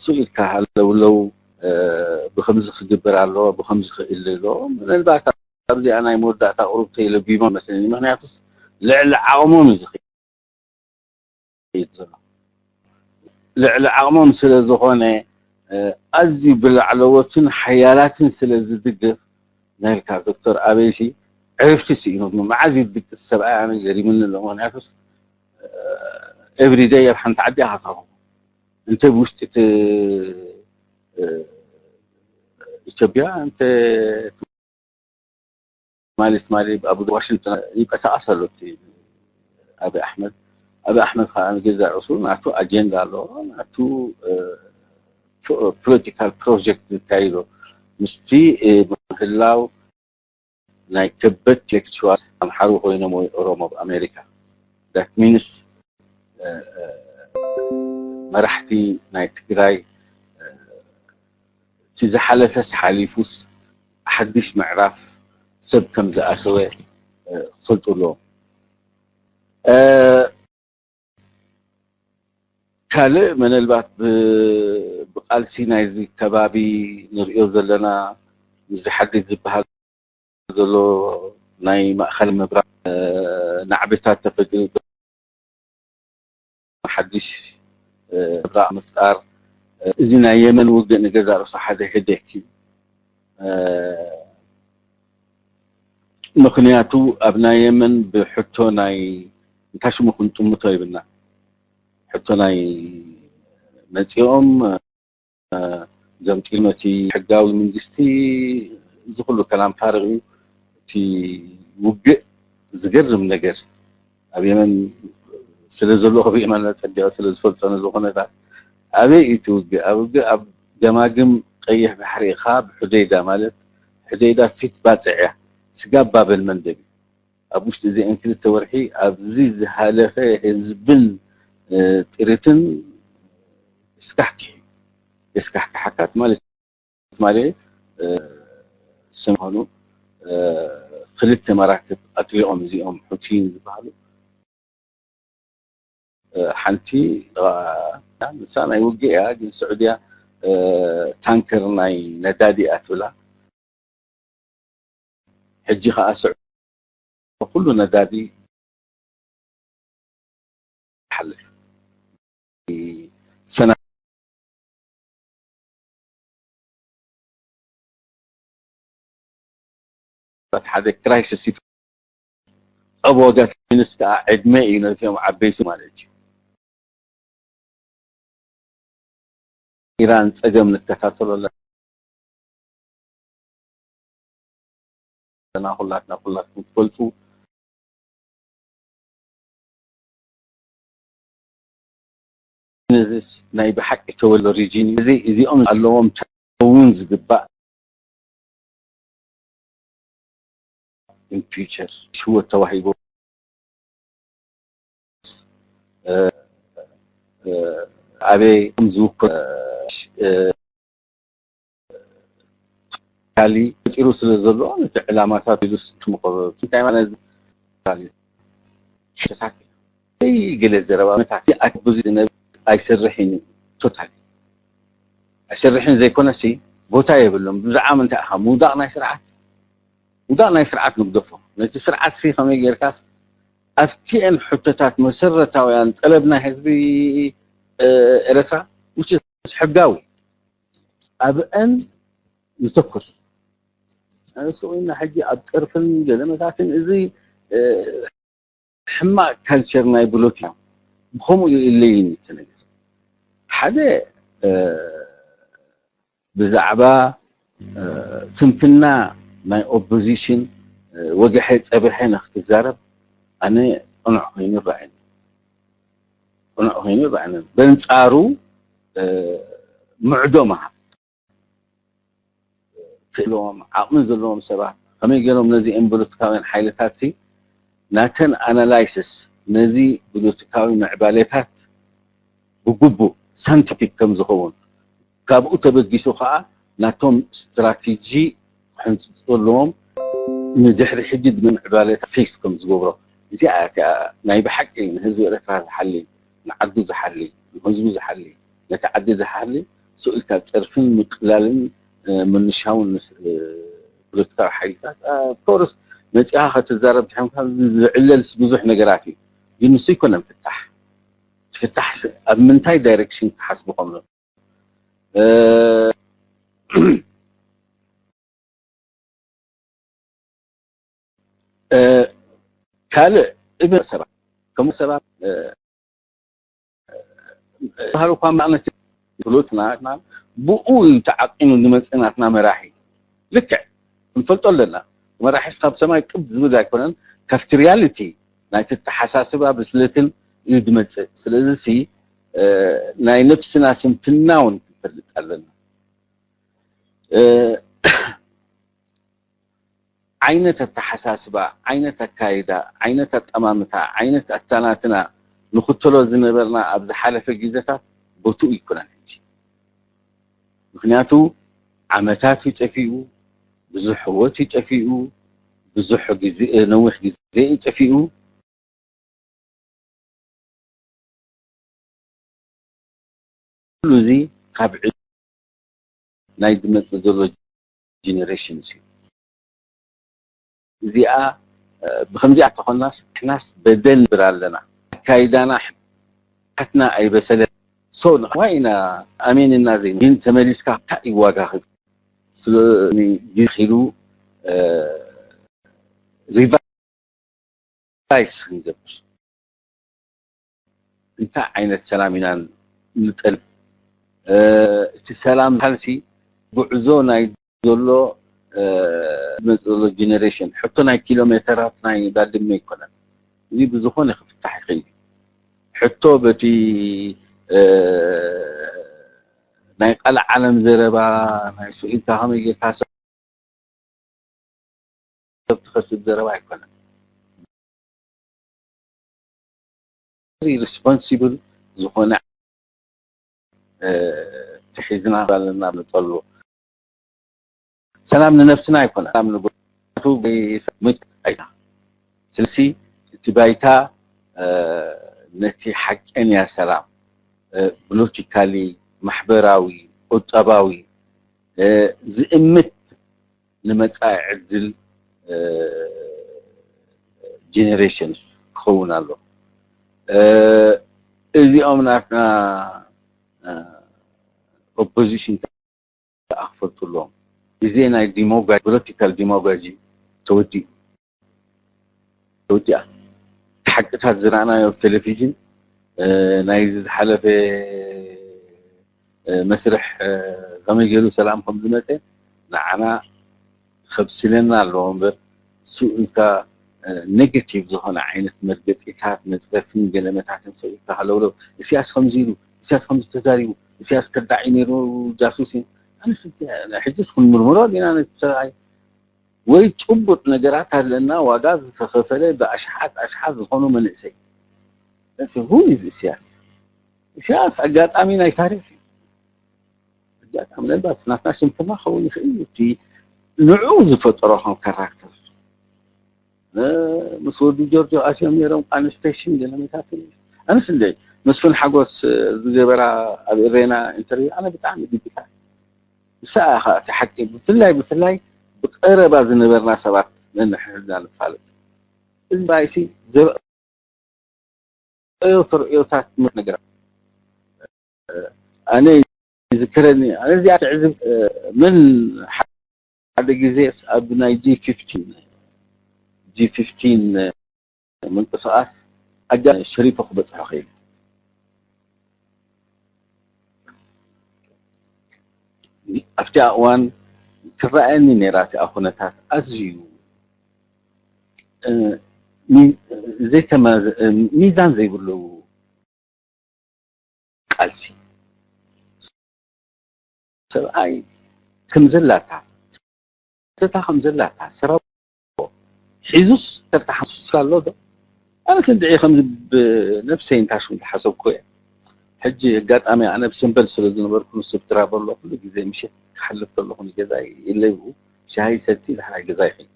ስቕ ኢልካ ሃለውለው ብከምዚ ክግበር ኣለዎ ብከምዚ ክእል ኣሎ። ምናልባት ኣብዚኣ ናይ መወዳእታ ቁሩብ ተይለቢሞም መስለኒ። ምክንያቱስ ልዕሊ ዓቕሞም እዩ ዝኽእል ዘሎ። ልዕሊ ዓቕሞም ስለ ዝኾነ ኣዝዩ ብላዕለዎትን ሓያላትን ስለ ዝድግፍ ናይልካ ዶክተር ኣበይሲ ዕርፍቲ ስኢኑ። መዓዝ እዩ ድቅስ ሰብኣይ ኣነ ገሪምኒ ኣሎ። ምክንያቱስ ኤቭሪደይ ኣብ ሓንቲ ዓዲ ኢኻ ትረኽቦ። እንተ ብውሽጢ እቲ ኢትዮጵያ እንተ ትማሊ ትማሊ ኣብ ዋሽንግተን ይንቀሳቐስ ኣሎ እቲ ኣብይ ኣሕመድ። ኣብይ ኣሕመድ ከዓ ንገዛእ ርእሱ ናቱ ኣጀንዳ ኣለዎ። ናቱ ፖለቲካል ፕሮጀክት ዝካይዶ ምስቲ ምህላው ናይ ከበድ ኢንቴሌክቹዋል ኣምሓሩ ኮይኖም ወይ ኦሮሞ ኣብ ኣሜሪካ። ዳት ሚንስ መራሕቲ ናይ ትግራይ እቲ ዝሓለፈስ ሓሊፉስ ሓድሽ ምዕራፍ ሰብ ከም ዝኣተወ ክፈልጡ ኣለዎም። ካልእ ምናልባት ብቃልሲ ናይዚ ከባቢ ንሪኦ ዘለና ምስዚ ሓድሽ ዝበሃል ዘሎ ናይ ማእኸል ምብራቕ ናዕብታት ተፈጢሩ ሓድሽ ምብራቕ ምፍጣር። እዚ ናይ የመን ውግእ ንገዛ ርእሱ ሓደ ሄዴክ እዩ። ምክንያቱ ኣብ ናይ የመን ብሕቶ ናይ እንታይ ሽሙ ክንጥምቶ ይብልና። ሕቶ ናይ መፂኦም ገምጢሉ ነቲ ሕጋዊ መንግስቲ እዚ ኩሉ ከላም ፋርቕ እዩ። እቲ ውግእ ዝገርም ነገር ኣብ የመን ስለ ዘሎ ኣብ የመን ጸዲቐ ስለ ዝፈልጦ ነዚ ኩነታት ኣበይ እዩ እቲ ውግእ? ኣብ ውግእ ኣብ ገማግም ቀይሕ ባሕሪ ኢኻ ብሑደይዳ ማለት ሕደይዳ ፊት ባጽዕ እያ ስጋብ ባበል መንደብ እዩ። ኣብ ውሽጢ እዚአን ክልተ ወርሒ ኣብዚ ዝሃለፈ ህዝብን ጥሪትን የስካሕክሕ የስካሕክሓካ ማለት ማለት ስምኾኑ ክልተ መራክብ ኣጥሊቖም እዚኦም ሑቲን ዝበሃሉ ሓንቲ ንሳ ናይ ውግእ እያ ግን ስዑድያ ታንከር ናይ ነዳዲ እያ ትብላ ሕጂ ከዓ ስዑ ኩሉ ነዳዲ ሓልፍ ሰና ሓደ ክራይሲስ ኣብ ዋጋ ፋይናንስ ከዓ ዕድመ እዩ ነዚኦም ዓበይቲ ማለት እዩ። ኢራን ፀገም ንከታተሎ ኣለና ኩላትና ኩላትኩም ትፈልጡ ነዚስ ናይ ብሓቂ ተወሎ ሪጂን እዚ እዚኦም ኣለዎም ተውን ዝግባእ in future ሽወት ተዋሂቡ ኣበይ ዝውክል ካሊ ፈጢሩ ስለ ዘሎ ነቲ ዕላማታት ኢሉ ስትምቆ እንታይ ማለት ሽታት ገለ ዘረባ መታት ኣክብዚ ዝነብ ኣይሰርሕን እዩ ቶታሊ ኣይሰርሕን ዘይኮነሲ ቦታ የብሎም ብዛዕባ ምንታይ ኢኻ ምውዳቕ ናይ ስርዓት ምውዳቕ ናይ ስርዓት ንግደፎ ነቲ ስርዓት ሲ ከመይ ጌርካስ ኣብቲአን ሕቶታት መሰረታውያን ጠለብ ናይ ህዝቢ ኤረትራ which is ሕጋዊ ኣብአን ንተኩር ስቁና ሕጂ ኣብ ፀርፍን ገለመታትን እዚ ሕማቅ ካልቸር ናይ ብሎት ብከምኡ እዩ ኢለይን እቲ ነገር ሓደ ብዛዕባ ስንፍና ናይ ኦፖዚሽን ወግሐ ፀብሐ ንክትዛረብ ኣነ ቅኑዕ ኮይኑ ይረኣየኒ ቅኑዕ ኮይኑ ይረኣየኒ በንፃሩ ምዕዶ ምሃብ ክእለዎም ዓቕሚ ዘለዎም ሰባት ከመይ ገይሮም ነዚ ኤምቦሊስቲካውያን ሓይልታት ሲ ናተን ኣናላይስስ ነዚ ፖለቲካዊ ምዕባሌታት ብግቡእ ሳይንቲፊክ ከም ዝኸውን ካብኡ ተበጊሱ ከዓ ናቶም ስትራቴጂ ክሕንፅፁ ኣለዎም ንድሕሪ ሕጂ ምዕባሌታት ፌስ ከም ዝገብሮ እዚኣ ናይ ብሓቂ ንህዝቢ ኤርትራ ዝሓሊ ንዓዱ ዝሓሊ፣ ንህዝቡ ዝሓሊ፣ ነቲ ዓዲ ዝሓሊ ስኡ ኢልካ ጸርፍን ምቅላልን ምንሻውን ፖለቲካዊ ሓይልታት ኮርስ መጺኻ ክትዛረብ ትሕምካ ዝዕለል ብዙሕ ነገራት እዩ። ግን ንሱ ይኮነን ፍታሕ። ፍታሕ ኣብ ምንታይ ዳይሬክሽን ክሓስቡ ከምሎ ካልእ እብ ሰባት ከም ሰባት ባህል እኳ ማእነት ብሎትና ብኡ እዩ ተዓቂኑ ዝመፅእ ናትና መራሒ። ልክዕ ክንፈልጦ ኣለና። መራሒ ካብ ሰማይ ቅብ ዝብል ኣይኮነን፣ ካብቲ ሪያሊቲ ናይቲ ተሓሳስባ ብስለትን እዩ ዝመፅእ። ስለዚ ሲ ናይ ነፍስና ስንፍና እውን ክንፈልጥ ኣለና። ዓይነት ኣተሓሳስባ፣ ዓይነት ኣካይዳ፣ ዓይነት ኣጠማምታ፣ ዓይነት ኣተናትና ንኽተሎ ዝነበርና ኣብ ዝሓለፈ ግዜታት ቦትኡ ይኮነን ሕጂ። ምክንያቱ ዓመታት እዩ ጠፊኡ፣ ብዙሕ ህወት እዩ ጠፊኡ፣ ብዙሕ ግዜ ነዊሕ ግዜ እዩ ጠፊኡ። ኩሉ እዚ ካብ ናይ ዝመፅእ ዘሎ ጀነሬሽን እዩ። እዚኣ ብከምዚኣ ተኾናስ ንሕናስ በደል ንብር ኣለና። ኣካይዳና ሕትና ኣይበሰለ ሶ ንዋ ኢና ኣሜን እና ዘይ ግን ተመሊስካ እንታይ እዩ ዋጋ ክብ ስለ ግዜ ኪዱ ሪቫ ራይስ ክንገብር እንታይ ዓይነት ሰላም ኢና ንጠልብ? እቲ ሰላም ዝሓልሲ ጉዕዞ ናይ ዘሎ መፅ ዘሎ ጀነሬሽን ሕቶ ናይ ኪሎ ሜተራት ናይ ባድመ ኣይኮነን። እዚ ብዝኾነ ክፍታሕ ይኽእል እዩ። ሕቶ በቲ ናይ ቃል ዓለም ዘረባ ናይ ስኢልካ ከመይ ጌርካ ሰብ ትኸስብ ዘረባ ኣይኮነን። ሪስፖንሲብል ዝኾነ ትሒዝና ኣለና ንጠሉ ሰላም ንነፍስና ኣይኮነ ሰላም ንጎቱ ኣይታ ስለሲ እቲ ባይታ ነቲ ሓቀንያ ሰላም ፖለቲካሊ ማሕበራዊ ቁጠባዊ ዝእምት ንመጻኢ ዕድል ጀነሬሽንስ ክኸውን ኣሎ። እዚኦም ናትና ኦፖዚሽን ክፈልጡ ኣለዎም። ግዜ ናይ ዲሞጋጂ ፖለቲካል ዲሞጋጂ ተወዲኡ ተወዲኣ። እቲ ሓቅታት ዝረኣናዮ ኣብ ቴሌቪዥን ናይዚ ዝሓለፈ መስርሕ ከመይ ገይሩ ሰላም ከም ዝመፀ ንዓና ከብስለና ኣለዎ እምበር ስኡ ኢልካ ኔጌቲቭ ዝኾነ ዓይነት መርገፂታት መፅረፍን ገለመታትን ሰው ኢልካ ሃለውለው እስያስ ከምዚ ኢሉ እስያስ ከምዚ ተዛሪቡ እስያስ ከዳዒ ነይሩ ጃሱስ እዩ ኣነስ ሕጅስ ክንምርምሮ ዲና ነቲ ሰብኣይ ወይ ጭቡጥ ነገራት ኣለና ዋጋ ዝተኸፈለ ብኣሽሓት ኣሽሓት ዝኾኑ መንእሰይ who is እስያስ እስያስ ኣጋጣሚ ናይ ታሪክ እዩ ኣጋጣሚ ምናልባት ናትና ስንፍና ክኸውን ይኽእል እዩ እቲ ንዑ ዝፈጠሮ ከም ካራክተር ምስ ወዲ ጆርጆ ኣትዮም ነይሮም ኣንስቴሽን ገለመታት ኣነስ እንደ መስፍን ሓጎስ ዝገበራ ኣብ እሬና ኢንተርቪው ኣነ ብጣዕሚ ድግፋ ንሳ ኢኻ እቲ ሓቂ ብፍላይ ብፍላይ ብቀረባ ዝነበርና ሰባት ነንሕድና ንፋለጥ እዚ ባይሲ ዝረእዮ ተርእዮታት ምር ነገር ኣነ ይዝክረኒ ኣነ እዚኣ ትዕዝብ ምን ሓደ ግዜ ኣብ ናይ ጂ ፊፍቲን ጂ ፊፍቲን ምንቅስቃስ ኣጋ ሸሪፎ ክበፅሖ ክእል ኣብቲ እዋን ትረኣየኒ ነራ እቲኣ ኩነታት ኣዝዩ ዘይከመ ሚዛን ዘይብሉ ቃልሲ ሰብኣይ ከም ዘላታ ተታ ከም ዘላታ ሰራው ሒዙስ ተርታ ሓሱስ ኣሎ ዶ ኣነስ እንድዒ ከም ነብሰይ እንታሽም ተሓሰብኩ እየ ሕጂ ኣጋጣሚ ኣነ ብሰንበል ስለ ዝነበርኩ ንሱ ብትራበሎ ኩሉ ግዜ ምሸት ክሓልፍ ከለኹ ንገዛይ ኢለይ ብኡ ሻሂ ሰቲ ዝሓይ ገዛይ ኸይ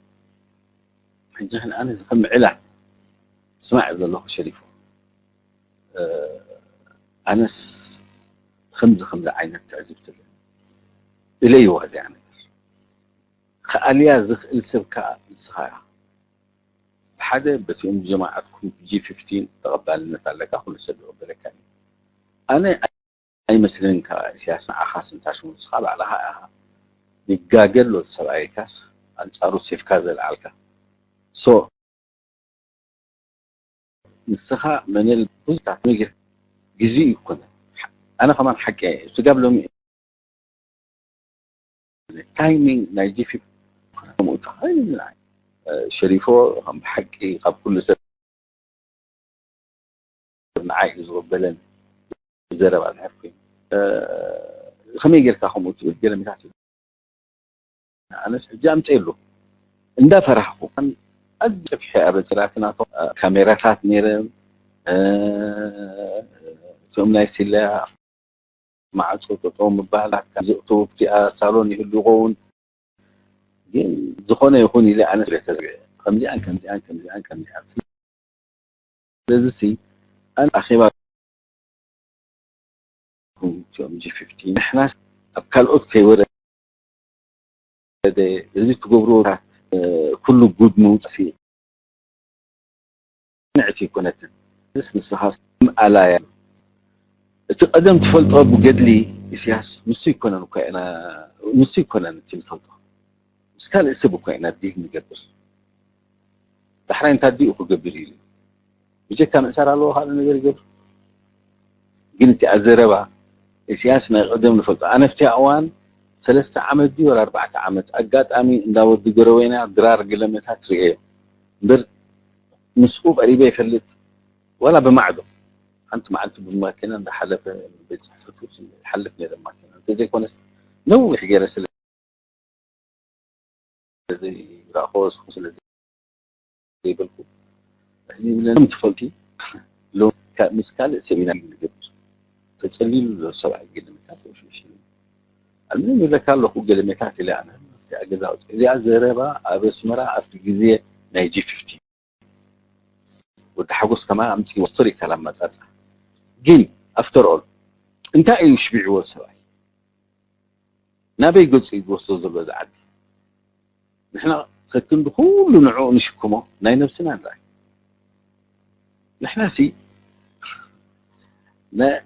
ሕጂ ኸን ኣነ ዝኸምዕላ ስማዕ ዘለኹ ሸሪፉ ኣነስ ከምዚ ከምዚ ዓይነት ትዕዝብቲ ኣለኒ። እለይዋ እዚኣ ነገር። ክኣልያ ዝኽእል ሰብ ከኣ ንስኻ ኢኻ። ሓደ በቲኦም ጀማዓትኩም ጂ ፊፍቲን ተቐባልነት ኣለካ፣ ኩሉ ሰብ ይቕበለካ እዩ። ኣነ ኣይመስለንን ከኣ ኢሳያስ ንዓኻ ስንታሽ ንስኻ ባዕልኻ ኢኻ ይጋገ ኣሎ ሰብኣይ ኢልካስ ኣንጻሩ ሴፍካ ዘልዓልካ። So ንስኻ መነል ብዙታት ነገር ግዜ ይኮነ። ኣነ ከማን ሓቂ እየ። ስጋብ ሎሚ ታይሚንግ ናይ ጂ ፊፍቲን ከምኡ ተኸይሉ ንዓይ፣ እ፣ ሸሪፎ ከም ብሓቂ ካብ ኩሉ ሰብ ንዓይ እዩ ዝቕበለኒ። ዘረባ ድሕር ኮይኑ፣ እ፣ ከመይ ጌርካ ከምኡ ትብል? ገለ ሚታት እዩ። ኣነስ ሕጂ ኣምፅእሉ እንዳፈራህኩ ኣዝዩ ጸፊሐ ኣብ ጽላት ናቶም፣ እ፣ ካሜራታት ነይረ፣ እ፣ እቶም ናይ ሲለ ማዕጾ ጠጠው ምባላት ካብ ዝእተው ኣብቲኣ ሳሎን ይህሉ ይኸውን። ግን ዝኾነ ይኹን ኢለ ኣነስ ስለ ተዘግዐ ከምዚኣን ከምዚኣን ከምዚኣን ከምዚኣን። ስለዚ ሲ ኣን ኣኼባ እቶም ጂ ፊፍቲን ንሕናስ ኣብ ካልኦት ከይወረደ እዚ ትገብርዎ ኩሉ ጉድ ምውጻእ ሲ ንዕቲ ኣይኮነትን። እዚስ ንስኻስ ምኣላያ። እቲ ቀደም ትፈልጦ ብገድሊ ኢሳያስ ንሱ ኣይኮነን እኮ ኢና፣ ንሱ ኣይኮነን እቲ ንፈልጦ። ምስ ካልእ ሰብ እኮ ኢና ዲል ንገብር። ዳሕራይ እንታይ ድዩ ክገብር ኢሉ? ብጀካ ምእሳር ኣለዎ ካልእ ነገር ይገብር። ግን እቲ ኣዘረባ ኢሳያስ ናይ ቀደም ንፈልጦ። ኣነ ኣብቲ እዋን ሰለስተ ዓመት ድዩ ወላ ኣርባዕተ ዓመት ኣጋጣሚ እንዳ ወዲ ጎረቤና ድራር ገለመታት ርእየዮ። እምበር ምስኡ ቀሪበ ይፈልጥ ወላ ብማዕዶ። ሓንቲ መዓልቲ ብማኪና እንዳሓለፈ ቤት ጽሕፈቱ ይሓልፍ ነይረ ማኪና። እንተዘይኮነስ ነዊሕ ገይረ ስለ ዘይረኣኽዎ ስለ ዘይበልኩ። ሕጂ ይብለኒ ትፈልጢ ሎሚ ካ-፣ ምስ ካልእ ሰብ ኢና ንገብር። ተጸሊሉ ዘሎ ሰብኣይ ገለመታት ወሽወሽ። ኣብ ምንም ይብለካ ኣለኹ ገለመታት ኢለ ኣነ ኣብቲ ገዛ ውፅእ። እዚኣ ዘረባ ኣብ ኣስመራ ኣብቲ ግዜ ናይ ጂ ፊፍቲን። ወዲ ሓጎስ ከማ ኣምፅእዎ ሂስቶሪካል ኣመፃፅኣ። ግን ኣፍተር ኦል እንታይ እዩ ሽቢዕዎ ሰብኣይ? ናበይ ገፁ እዩ ዝወስዶ ዘሎ እዚ ዓዲ? ንሕና ከክንዲ ኩሉ ንዕኡ ንሽክሞ ናይ ነብስና ንርኣይ። ንሕና ሲ ነ-፣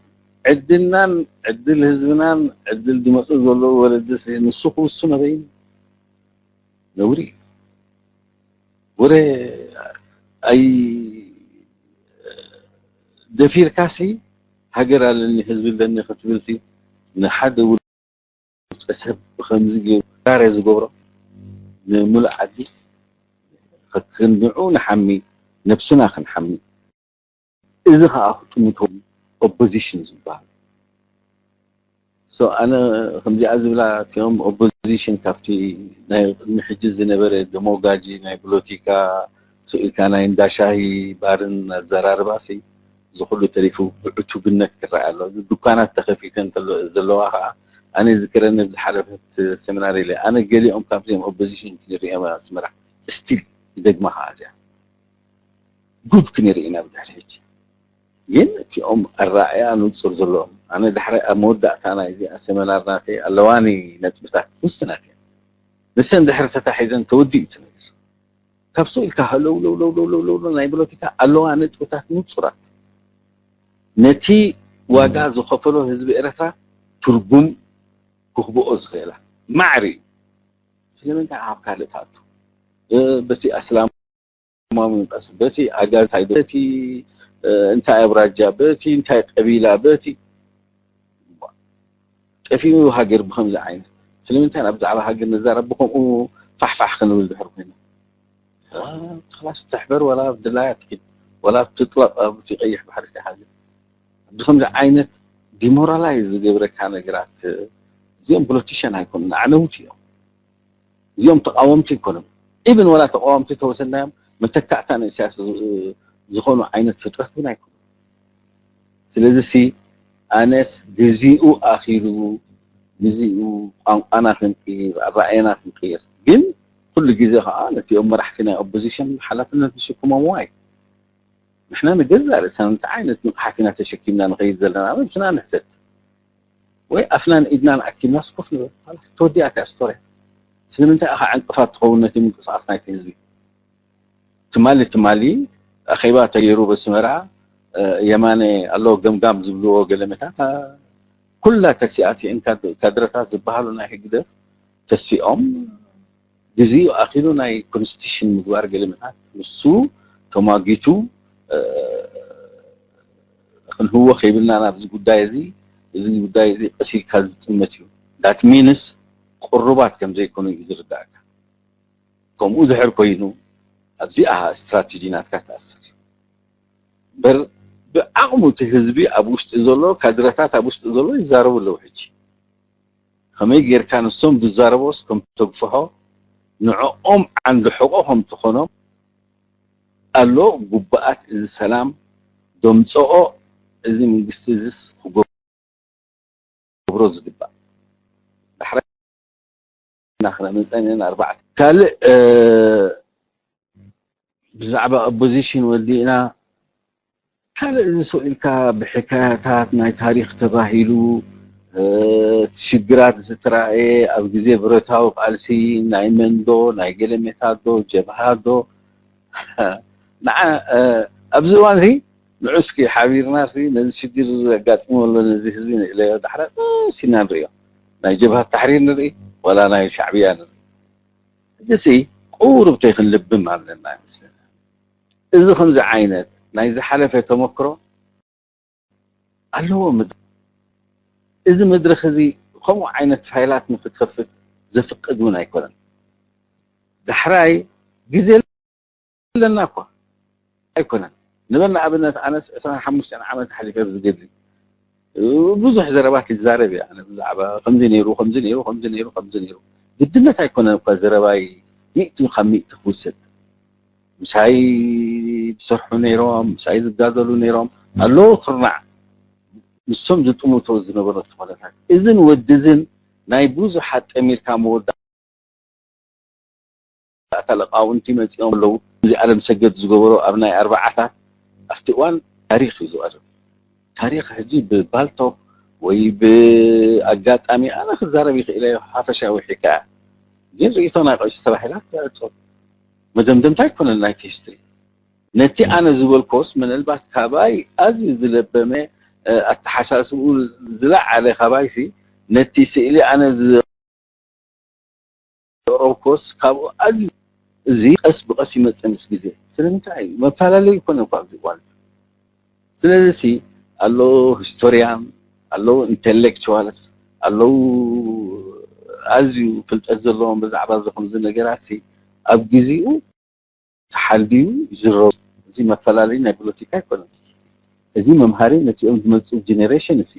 ዕድልናን ዕድል ህዝብናን ዕድል ዝመፁ ዘለዉ ወለዲ ሲ ንሱ ክውስኖ በይኑ ነውሪ እዩ። ወረ ኣይ ደፊርካሲ ሃገር ኣለኒ ህዝቢ ኣለኒ ክትብልሲ ንሓደ ውልቀ ሰብ ብኸምዚ ገይሩ ራርያ ዝገብሮ ንምሉእ ዓዲ ክንድዑ ንሓሚ፣ ነብስና ክንሓሚ። እዚ ኸዓ ክጥምቶ ኦፖዚሽን ዝበሃል። So ኣነ ከምዚኣ ዝብላ እቲኦም ኦፖዚሽን ካብቲ ናይ ቅድሚ ሕጂ ዝነበረ ደሞጋጂ ናይ ፖለቲካ ስኢልካ ናይ እንዳ ሻሂ ባርን ኣዘራርባሲ እዚ ኩሉ ተሪፉ ብዕቱብነት ክረኣ ኣሎ። እዚ ዱካናት ተኸፊተን ተሎ-፣ ዘለዋ ኸዓ ኣነ ዝክረኒ ብዝሓለፈት ሰሚናር ኢለ ኣነ ገሊኦም ካብዚኦም ኦፖዚሽን ክንሪኦም ኣብ ኣስመራ ስቲል ይደግማ ኸዓ እዚኣ ጉድ ክንርኢ ኢና ብድሕሪ ሕጂ። ግን እቲኦም ኣረኣእያ ንጹር ዘለዎም ኣነ ዳሕራይ ኣብ መወዳእታ ናይዚ ኣሰመናር ናተይ ኣለዋኒ ነጥብታት ውስናት እየን። ንሰን ድሕሪ ተታሒዘን ተወዲኡ እቲ ነገር። ካብ ስኢልካ ሃለው ለው ለው ለው ለው ለው ናይ ፖለቲካ ኣለዋ ነጥብታት ንጹራት። ነቲ ዋጋ ዝኸፈሎ ህዝቢ ኤርትራ ትርጉም ክህብኦ ዝኽእላ ማዕሪ እዩ። ስለምንታይ ኣብ ካልእ ትኣቱ? እ፣ በቲ ኣስላም ማሚ ቀስ በቲ ኣጋር እንታይ በቲ፣ እ፣ እንታይ ኣውራጃ በቲ እንታይ ቀቢላ በቲ ጠፊኡ ሃገር ብኸምዚ ዓይነት ስለምንታይ ናብ ብዛዕባ ሃገር ንዛረብ ብኸምኡ ፋሕፋሕ ክንብል ድሕር ኮይና እ፣ ክላስ ትሕበር ወላ ኣብ ድላያ ትኪድ ወላ ኣብ ትጥለቕ ኣብ እቲ ቀይሕ ባሕሪ ትሓዝ ብኸምዚ ዓይነት ዲሞራላይዝ ዝገብረካ ነገራት እዚኦም ፖለቲሽያን ኣይኮኑን ኣዕነውቲ እዮም። እዚኦም ተቃወምቲ ኣይኮኑን። ኢቭን ወላ ተቃወምቲ ተወሰናዮም መተካእታ ንእስያስ ዝ-፣ ዝኾኑ ዓይነት ፍጥረት እውን ኣይኮኑን። ስለዚ ሲ ኣነስ ግዚኡ ኣኺሉ ግዚኡ ቋንቋና ክንቅይር ኣረኣየና ክንቅይር ግን ኩሉ ግዜ ከዓ ነቲኦም መራሕቲ ናይ ኦፖዚሽን ሓላፍነት ዝሽክሞምዋ እዩ። ንሕና ንገዛእ ርእስና እንታይ ዓይነት ንቕሓት ኢና ተሸኪምና ንኸይድ ዘለና? መኪና ንሕተት ወይ ኣፍናን ኢድናን ኣኪብና ስፖርት ንብል። ተወዲኣት እያ ስቶርያ። ስለምንታይ ኢኻ ዕንቅፋት ትኸውን ነቲ ምንቅስቃስ ናይቲ ህዝቢ? ትማሊ ትማሊ ኣኼባ ተገይሩ በስመራ የማነ ኣሎ ገምጋም ዝብልዎ ገለመታት ኩላ ተሲኣት እየን። ካድረታት ዝበሃሉ ናይ ህግደፍ ተሲኦም ግዜኡ ኣኺሉ ናይ ኮንስቲቱሽን ምግባር ገለመታት ንሱ ተማጊቱ ክንህወ ከይብልና ናብዚ ጉዳይ እዚ እዚ ጉዳይ እዚ ቀሲልካ ዝጥመት እዩ። ዳት ሚንስ ቅሩባት ከም ዘይኮኑ እዩ ዝርዳእካ። ከምኡ ድሕር ኮይኑ ኣብዚኣ ስትራቴጂ ናትካ ትኣስር እምበር ብዓቕሙ እቲ ህዝቢ ኣብ ውሽጢ ዘሎ ካድረታት ኣብ ውሽጢ ዘሎ ይዛረቡ ኣለዉ። ሕጂ ከመይ ጌርካ ንሶም ዝዛረቦስ ከም ተግፍሖ ንዕኦም ዓንዲ ሕቆ ከም ትኾኖም ኣሎ ጉባኣት እዚ ሰላም ደምፀኦ እዚ መንግስቲ እዚስ ክገብሮ ዝግባእ ዳሕራይ እናኽነ መፀንን ኣርባዕተ ካልእ ብዛዕባ ኦፖዚሽን ወዲእና ካልእ እዚ ሰው ኢልካ ብሕካያታት ናይ ታሪክ ተባሂሉ እቲ ሽግራት ዝተራእየ ኣብ ግዜ ብረታዊ ቃልሲ ናይ መንዶ ናይ ገለሜታዶ ጀብሃዶ ንዓ ኣብዚ እዋን እዚ ንዑ እስኪ ሓቢርና ሲ ነዚ ሽግር ኣጋጥሞ ኣሎ ነዚ ህዝቢ ንእለዮ ዳሕረ ሲና ንርእዮ ናይ ጀብሃት ታሕሪር ንርኢ ወላ ናይ ሻዕብያ ንርኢ እዚ ቁሩብ ተይክንልብም ኣለና ይመስለና። እዚ ከምዚ ዓይነት ናይ ዝሓለፈ ተመክሮ ኣለዎ ምድሪ። እዚ መድረኽ እዚ ከምኡ ዓይነት ፋይላት ንክትከፍት ዘፍቅድ እውን ኣይኮነን። ዳሕራይ ግዜ ኣለና እኳ ኣይኮነን። ንበል ንኣብነት ኣነስ ዕስራን ሓሙሽተን ዓመት ሓሊፈ ኣብዚ ገድሊ ብዙሕ ዘረባት ይዛረብ እየ ኣነ ብዛዕባ ከምዚ ነይሩ ከምዚ ነይሩ ከምዚ ነይሩ ከምዚ ነይሩ ግድነት ኣይኮነን እኳ ዘረባይ ሚእቲ ካብ ሚእቲ ክውሰድ ምሳይ ዝሰርሑ ነይሮም ምሳይ ዝጋደሉ ነይሮም ኣለዉ ክርናዕ ንሶም ዝጥምቶ ዝነበሩ ኩነታት እዝን ወዲ እዝን ናይ ብዙሓት ጠሚርካ መወዳእታ መወዳእታ ሊቃውንቲ መፂኦም ኣለዉ እዚ ኣለም ሰገድ ዝገበሮ ኣብ ናይ ኣርባዓታት ኣብቲ እዋን ታሪክ እዩ ዝቐርብ ታሪክ ሕጂ ብባልቶክ ወይ ብኣጋጣሚ ኣነ ክዛረብ ይኽእል እየ ሓፈሻዊ ሕካያ ግን ርእይቶ ናይ ቀሺ ተባሂላ ትዕፀ መደምደምታ ኣይኮነን ናይቲ ሂስትሪ ነቲ ኣነ ዝበልኮስ ምናልባት ካባይ ኣዝዩ ዝለበመ ኣተሓሳስብኡ ዝለዓለ ካባይሲ ነቲ ስእሊ ኣነ ዘቕረብኮስ ካብኡ ኣዝዩ እዚ ቀስ ብቐስ ይመፅእ ምስ ግዜ ስለምንታይ እዩ መፈላለዩ ይኮነ እኳ ኣብዚ እዋን ስለዚ ሲ ኣለዉ ሂስቶሪያን ኣለዉ ኢንቴሌክቹዋልስ ኣለዉ ኣዝዩ ፍልጠት ዘለዎም ብዛዕባ እዚ ከምዚ ነገራት ሲ ኣብ ግዜኡ ተሓልዩ ይዝረቡ። እዚ መፈላለዩ ናይ ፖለቲካ ኣይኮነን። እዚ መምሃሪ ነቲኦም ዝመፅኡ ጀኔሬሽን እዚ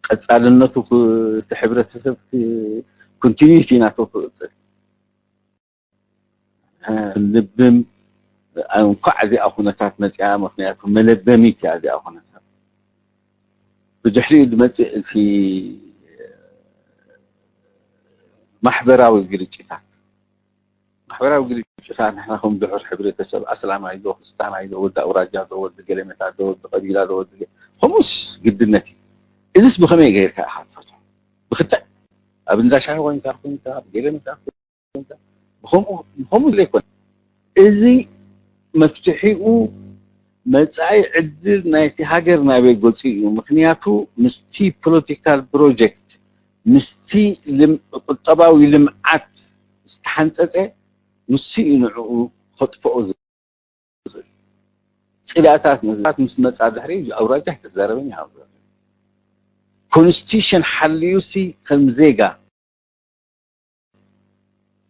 ቀፃልነቱ እቲ ሕብረተሰብ ኮንቲኒቲ ናቶ ክቕፅል ልብም እንኳዕ እዚኣ ኩነታት መፅያ ምክንያቱ መለበሚት እያ እዚኣ ኩነታት ብድሕሪኡ ዝመፅእ እቲ ማሕበራዊ ግርጭታት ማሕበራዊ ግርጭታት ንሕና ከም ድሑር ሕብረተሰብ ኣስላማይ ዶ ክርስታናይ ዶ ወዲ ኣውራጃ ዶ ወዲ ገለመታ ዶ ወዲ ቀቢላ ዶ ወዲ ከምኡስ ግድነት እዩ እዚስ ብኸመይ ገይርካ ኢኻ ትፈትሖ ብክልተ ኣብ እንዳ ሻሂ ኮይንካ ኮይንካ ኣብ ገለመታ ኮይንካ ብኸምኡ ብኸምኡ ስለ ይኮነ እዚ መፍትሒኡ መጻኢ ዕድል ናይቲ ሃገር ናበይ ገጹ እዩ ምክንያቱ ምስቲ ፖለቲካል ፕሮጀክት ምስቲ ቁጠባዊ ልምዓት ዝተሓንጸጸ ንሱ እዩ ንዕኡ ከጥፍኦ ዝኽእል። ጽላታት ምስ መጻ ድሕሪ ኣውራጃ ኣይተዛረበን ይሃ ኮንስቲቱሽን ሓልዩሲ ከም ዜጋ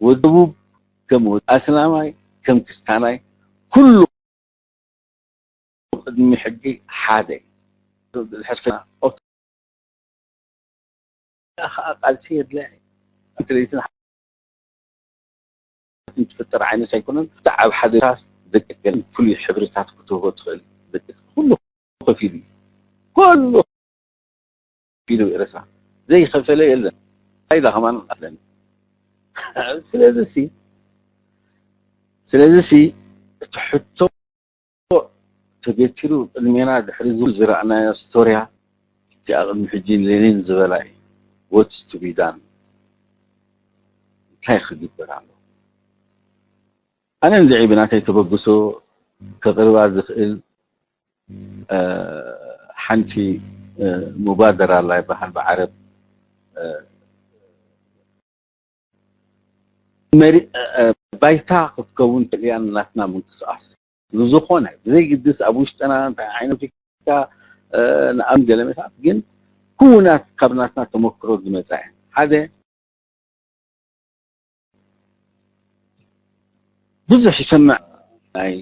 ወደቡብ ከም ኣስላማይ ከም ክስታናይ ኩሉ ቅድሚ ሕጊ ሓደ ሕርፍና ከዓ ቃልሲ የድልያ እዩ። እንተለይትን ሓትን ትፍጠር ዓይነት ኣይኮነን። ብጣዕ ኣብ ሓደ ታስ ደቂ ገለ ፍሉይ ሕብርታት ክትህቦ ትኽእል። ደቂ ኩሉ ከፊሉ እዩ። ኩሉ ከፊሉ ኤርትራ ዘይኸፈለ የለን። ፋይዳ ከማን ኣስለን። ስለዚ ሲ ስለዚ ሲ እቲ ሕቶ ተገቲሩ ቅድሜና ድሕሪ ዝረኣናዮ ስቶርያ፣ እቲ ኣቕድሚ ሕጂ ሌኒን ዝበላ እዩ። What's to be done? እንታይ ክግበር ኣሎ? ኣነ እንድዒ ብናተይ ተበግሶ ከቕርባ ዝኽእል ሓንቲ ሙባደራ ኣላ ይበሃል ብዓረብ። ባይታ ክትከውን ትኽእል እያ ናትና ምንቅስቃስ። ንዝኾነ ብዘይግድስ ኣብ ውሽጥና እንታይ ዓይነት ንኣም ገለመታት ግን ክውናት ካብ ናትና ተመክሮ ዝመፃ እየን። ሓደ ብዙሕ ይሰምዕ ናይ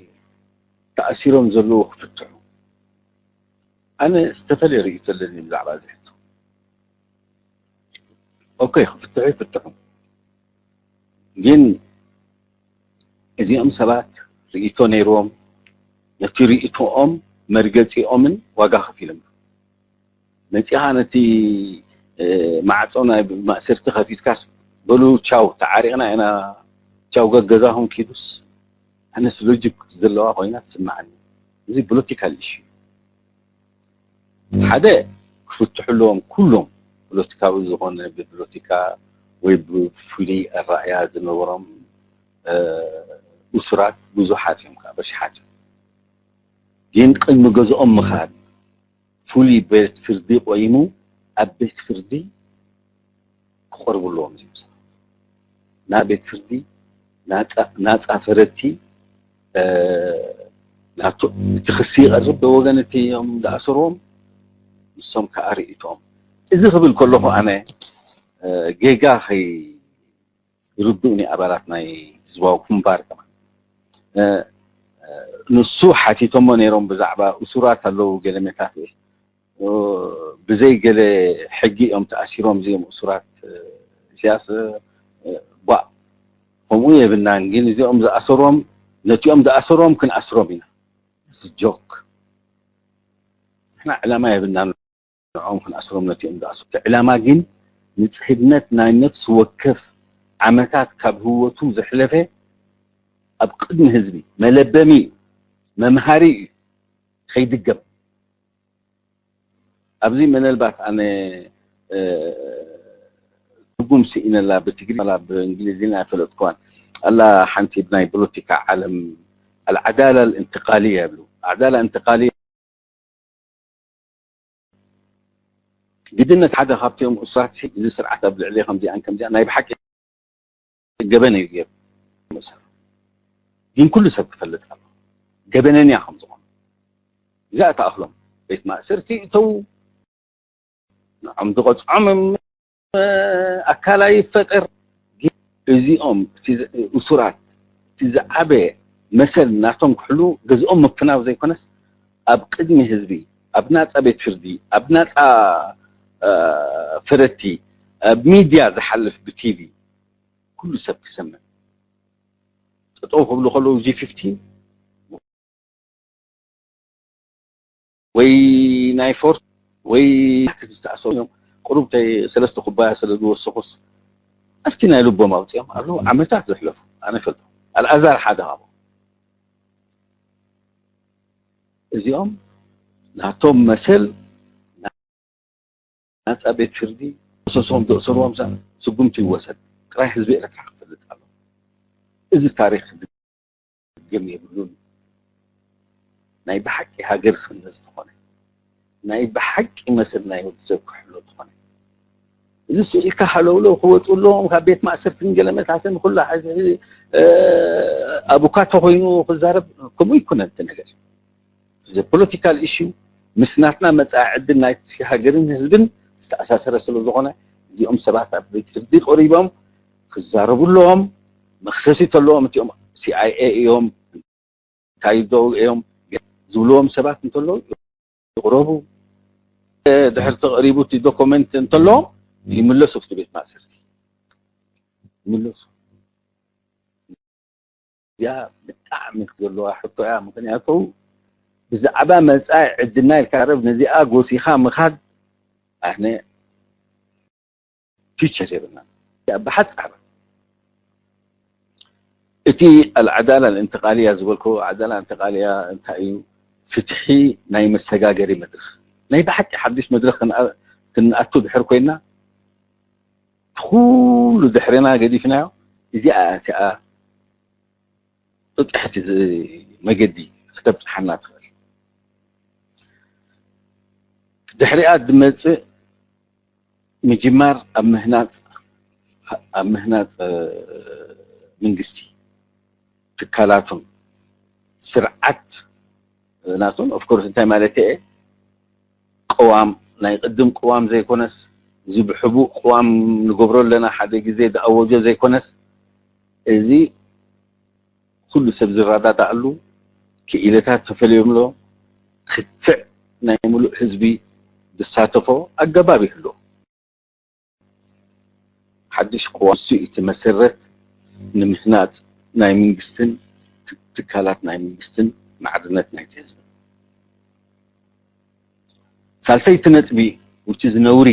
ተኣሲሮም ዘለዉ ክፍትሑ። ኣነ ዝተፈላለየ ርእይቶ ኣለኒ ብዛዕባ እዚ ሕቶ። ኦኬ፣ ክፍትሑ ይፍትሑ። ግን እዚኦም ሰባት ርእይቶ ነይርዎም፣ ነቲ ርእይቶኦም መርገፂኦምን ዋጋ ከፊሎም። መፂኻ ነቲ ማዕፆ ናይ ማእሰርቲ ከፊትካስ በሉ ቻው ተዓሪቕና ኢና፣ ቻው ገገዛኹም ኪዱስ፣ ኣነስ ሎጂክ ዘለዋ ኮይና ትስምዓኒ። እዚ ፖለቲካል ኢሹ ሓደ ክፍትሑ ኣለዎም ኩሎም ፖለቲካዊ ዝኾነ ብፖለቲካ ወይ ብፍሉይ ኣራእያ ዝነበሮም እሱራት ብዙሓት እዮም፣ ከዓ በሽሓት እዮም። ግን ቅድሚ ገዝኦም ምኻድ ፍሉይ ቤት ፍርዲ ቆይሙ ኣብ ቤት ፍርዲ ክቐርቡ ኣለዎም። እዚኦም ሰባት ናብ ቤት ፍርዲ ናፃ ፈረድቲ ናቱ እቲ ክሲ ይቐርብ ብወገን እቲ እዮም ዝኣሰርዎም፣ ንሶም ከዓ ርእይቶኦም። እዚ ክብል ከለኹ ኣነ ጌጋ ከይርድኡኒ ኣባላት ናይ ህዝባዊ ግንባር ከማን ንሱ ሓቲቶሞ ነይሮም ብዛዕባ እሱራት ኣለዉ ገለሜታት ብዘይ ገለ ሕጊ እዮም ተኣሲሮም እዚኦም እሱራት ኢሳያስ ቧእ ከምኡ የብልናን ግን እዚኦም ዝኣሰሮም ነቲኦም ዝኣሰሮም ክንኣስሮም ኢና ጆክ ንሕና ዕላማ የብልናን ንዕኦም ክንኣስሮም ነቲኦም ዝኣስሩ እቲ ዕላማ ግን ንፅህድነት ናይ ነፍሲ ወከፍ ዓመታት ካብ ህወቱ ዘሕለፈ ኣብ ቅድሚ ህዝቢ መለበሚ እዩ መምሃሪ እዩ ከይድገም ኣብዚ ምናልባት ኣነ ትርጉም ስኢነላ ብትግርኛ ብእንግሊዝኛ ኣይፈለጥኩዋን ኣላ ሓንቲ ብናይ ፖለቲካ ዓለም ኣልዓዳላ እንትቃልያ ይብሉ ኣዕዳላ እንትቃልያ ግድነት ሓደ ካብቲኦም እሱራት እዚ ስርዓት ኣብ ልዕሊ ከምዚኣን ከምዚኣ ናይ ብሓቂ ገበን እዩ ገይሩ መሰሉ ግን ኩሉ ሰብ ክፈልጥ ኣሎ ገበነኛ ከም ዝኾነ እዚኣ ተኣኽሎም ቤት ማእሰርቲ እተው ንዖም ዝቐፅዖም ኣካላ ይፈጠር እዚኦም እሱራት እቲ ዝዓበየ መሰል ናቶም ክሕሉ ገዝኦም ምፍናው ዘይኮነስ ኣብ ቅድሚ ህዝቢ ኣብ ናፃ ቤት ፍርዲ ኣብ ናፃ ፈረድቲ ኣብ ሚድያ ዝሓልፍ ብቲቪ ኩሉ ሰብ ክሰምዕ ጠጠው ክብሉ ከለዉ ጂ ፊፍቲን ወይ ናይ ፎርስ ወይ ዝተኣሰሩ እዮም ቁሩብ ሰለስተ ኩባያ ስለ ዝወሰኹስ ኣብቲ ናይ ልቦም ኣውፅኦም ኣለዉ ዓመታት ዘሕለፉ ኣነ ፈልጦ ኣልኣዛር ሓደ ካብኦም እዚኦም ናቶም መሰል ናፃ ቤት ፍርዲ ሶሶም ዘእሰርዎም ስጉምቲ ይወሰድ ጥራይ ህዝቢ ኤርትራ ክፈልጥ ኣሎ እዚ ታሪክ ክድገም የብሉን ናይ ብሓቂ ሃገር ክህነፅ ተኾነ ናይ ብሓቂ መሰል ናይ ወዲ ሰብ ክሕሎ ተኾነ እዚ ስኢልካ ሃለውለው ክወፁ ኣለዎም ካብ ቤት ማእሰርትን ገለመታትን ኩላ ኣቡካቶ ኮይኑ ክዛረብ ከምኡ ይኩነ እቲ ነገር እዚ ፖለቲካል ኢሹ ምስ ናትና መፃኢ ዕድል ናይቲ ሃገርን ህዝብን ዝተኣሳሰረ ስለ ዝኾነ እዚኦም ሰባት ኣብ ቤት ፍርዲ ቀሪቦም ክዛረቡ ኣለዎም መክሰሲ ተለዎም እቲኦም ሲኣይኤ እዮም እንታይ ደው እዮም ዝብልዎም ሰባት እንተለዉ ይቕረቡ ድሕር ተቕሪቡ እቲ ዶኮመንት እንተሎ ይምለሱ ፍቲ ቤት ማእሰርቲ ይምለሱ እዚኣ ብጣዕሚ ዘለዋ ሕቶ እያ ምክንያቱ ብዛዕባ መፃኢ ዕድና ኢልካ ረብ ነዚኣ ጎሲኻ ምኻድ ኣነ ፊቸር የብልናን ብሓፃር እቲ ኣልዓዳላ እንትቃልያ ዝበልኮ ኣዕዳላ እንትቃልያ እንታይ እዩ ፍትሒ ናይ መሰጋገሪ መድረኽ፣ ናይ ብሓቂ ሓድሽ መድረኽ ክንኣ-፣ ክንኣቱ ድሕር ኮይና፣ እቲ ኩሉ ድሕርና ገዲፍናዮ፣ እዚኣ እቲኣ ጥጥሕቲ ዝ-፣ መገዲ ክተብጽሓና ትኽእል። ድሕሪኣ ዝመጽእ ምጅማር ኣብ ምህናጽ፣ ኣብ ምህናጽ፣ እ፣ መንግስቲ፣ ትካላቱን ስርዓት ናቱን፣ ኦፍ ኮርስ፣ እንታይ ማለት እየ? ቅዋም፣ ናይ ቅድም ቅዋም ዘይኮነስ፣ እዚ ብሕቡእ ቅዋም ንገብሮ ኣለና፣ ሓደ ግዜ ዝኣወጆ ዘይኮነስ፣ እዚ ኩሉ ሰብ ዝረዳዳኣሉ፣ ክኢለታት ተፈልዮምሎ፣ ክትዕ ናይ ሙሉእ ህዝቢ ዝሳተፎ ኣገባብ ይህሉ። ሓድሽ ቅዋም እሱ እዩ እቲ መሰረት ንምህናጽ ናይ መንግስትን ት-፣ ትካላት ናይ መንግስትን ማዕርነት ናይቲ ህዝቢ። ሳልሰይቲ ነጥቢ፣ which is ነውሪ፣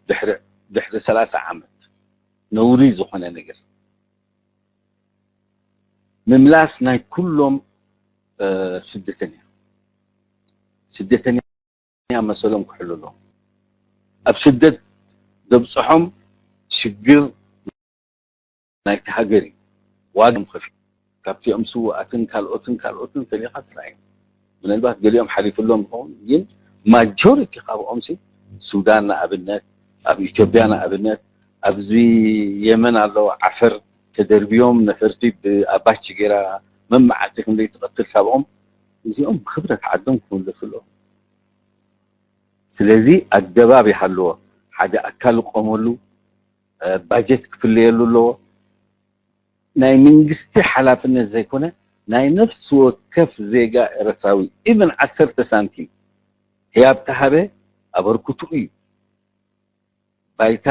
ድሕሪ፣ ድሕሪ ሰላሳ ዓመት ነውሪ ዝኾነ ነገር ምምላስ ናይ ኩሎም፣ እ፣ ስደተኛ፣ ስደተኛ መሰሎም ክሕሉ ኣለዎም። ኣብ ስደት ዘብፅሖም ሽግር ናይቲ ሃገር እዩ። ዋጋ እዮም ከፊሎም። ካብቲኦም ስውኣትን ካልኦትን ካልኦትን ፈሊኻ ትረኣዮም። ምናልባት ገሊኦም ሓሊፍሎም ይኸውን፣ ግን ማጆሪቲ ካብኦም ሲ ሱዳን ንኣብነት፣ ኣብ ኢትዮጵያ ንኣብነት፣ ኣብዚ የመን ኣለዉ ዓፈር ተደርብዮም ነፈርቲ ብኣባች ጌራ መመዓልቲ ክንደይ ትቐትል ካብኦም፣ እዚኦም ብክብረት ዓዶም ክምለሱ ኣለዎም። ስለዚ ኣገባብ ይሃልዎ፣ ሓደ ኣካል ይቆመሉ፣ እ፣ ባጀት ክፍለየሉ ኣለዎ። ናይ መንግስቲ ሓላፍነት ዘይኮነ ናይ ነፍሲ ወከፍ ዜጋ ኤርትራዊ፣ ኢቨን ዓሰርተ ሳንቲም ህያብ ተሃበ ኣበርክትኡ እዩ። ባይታ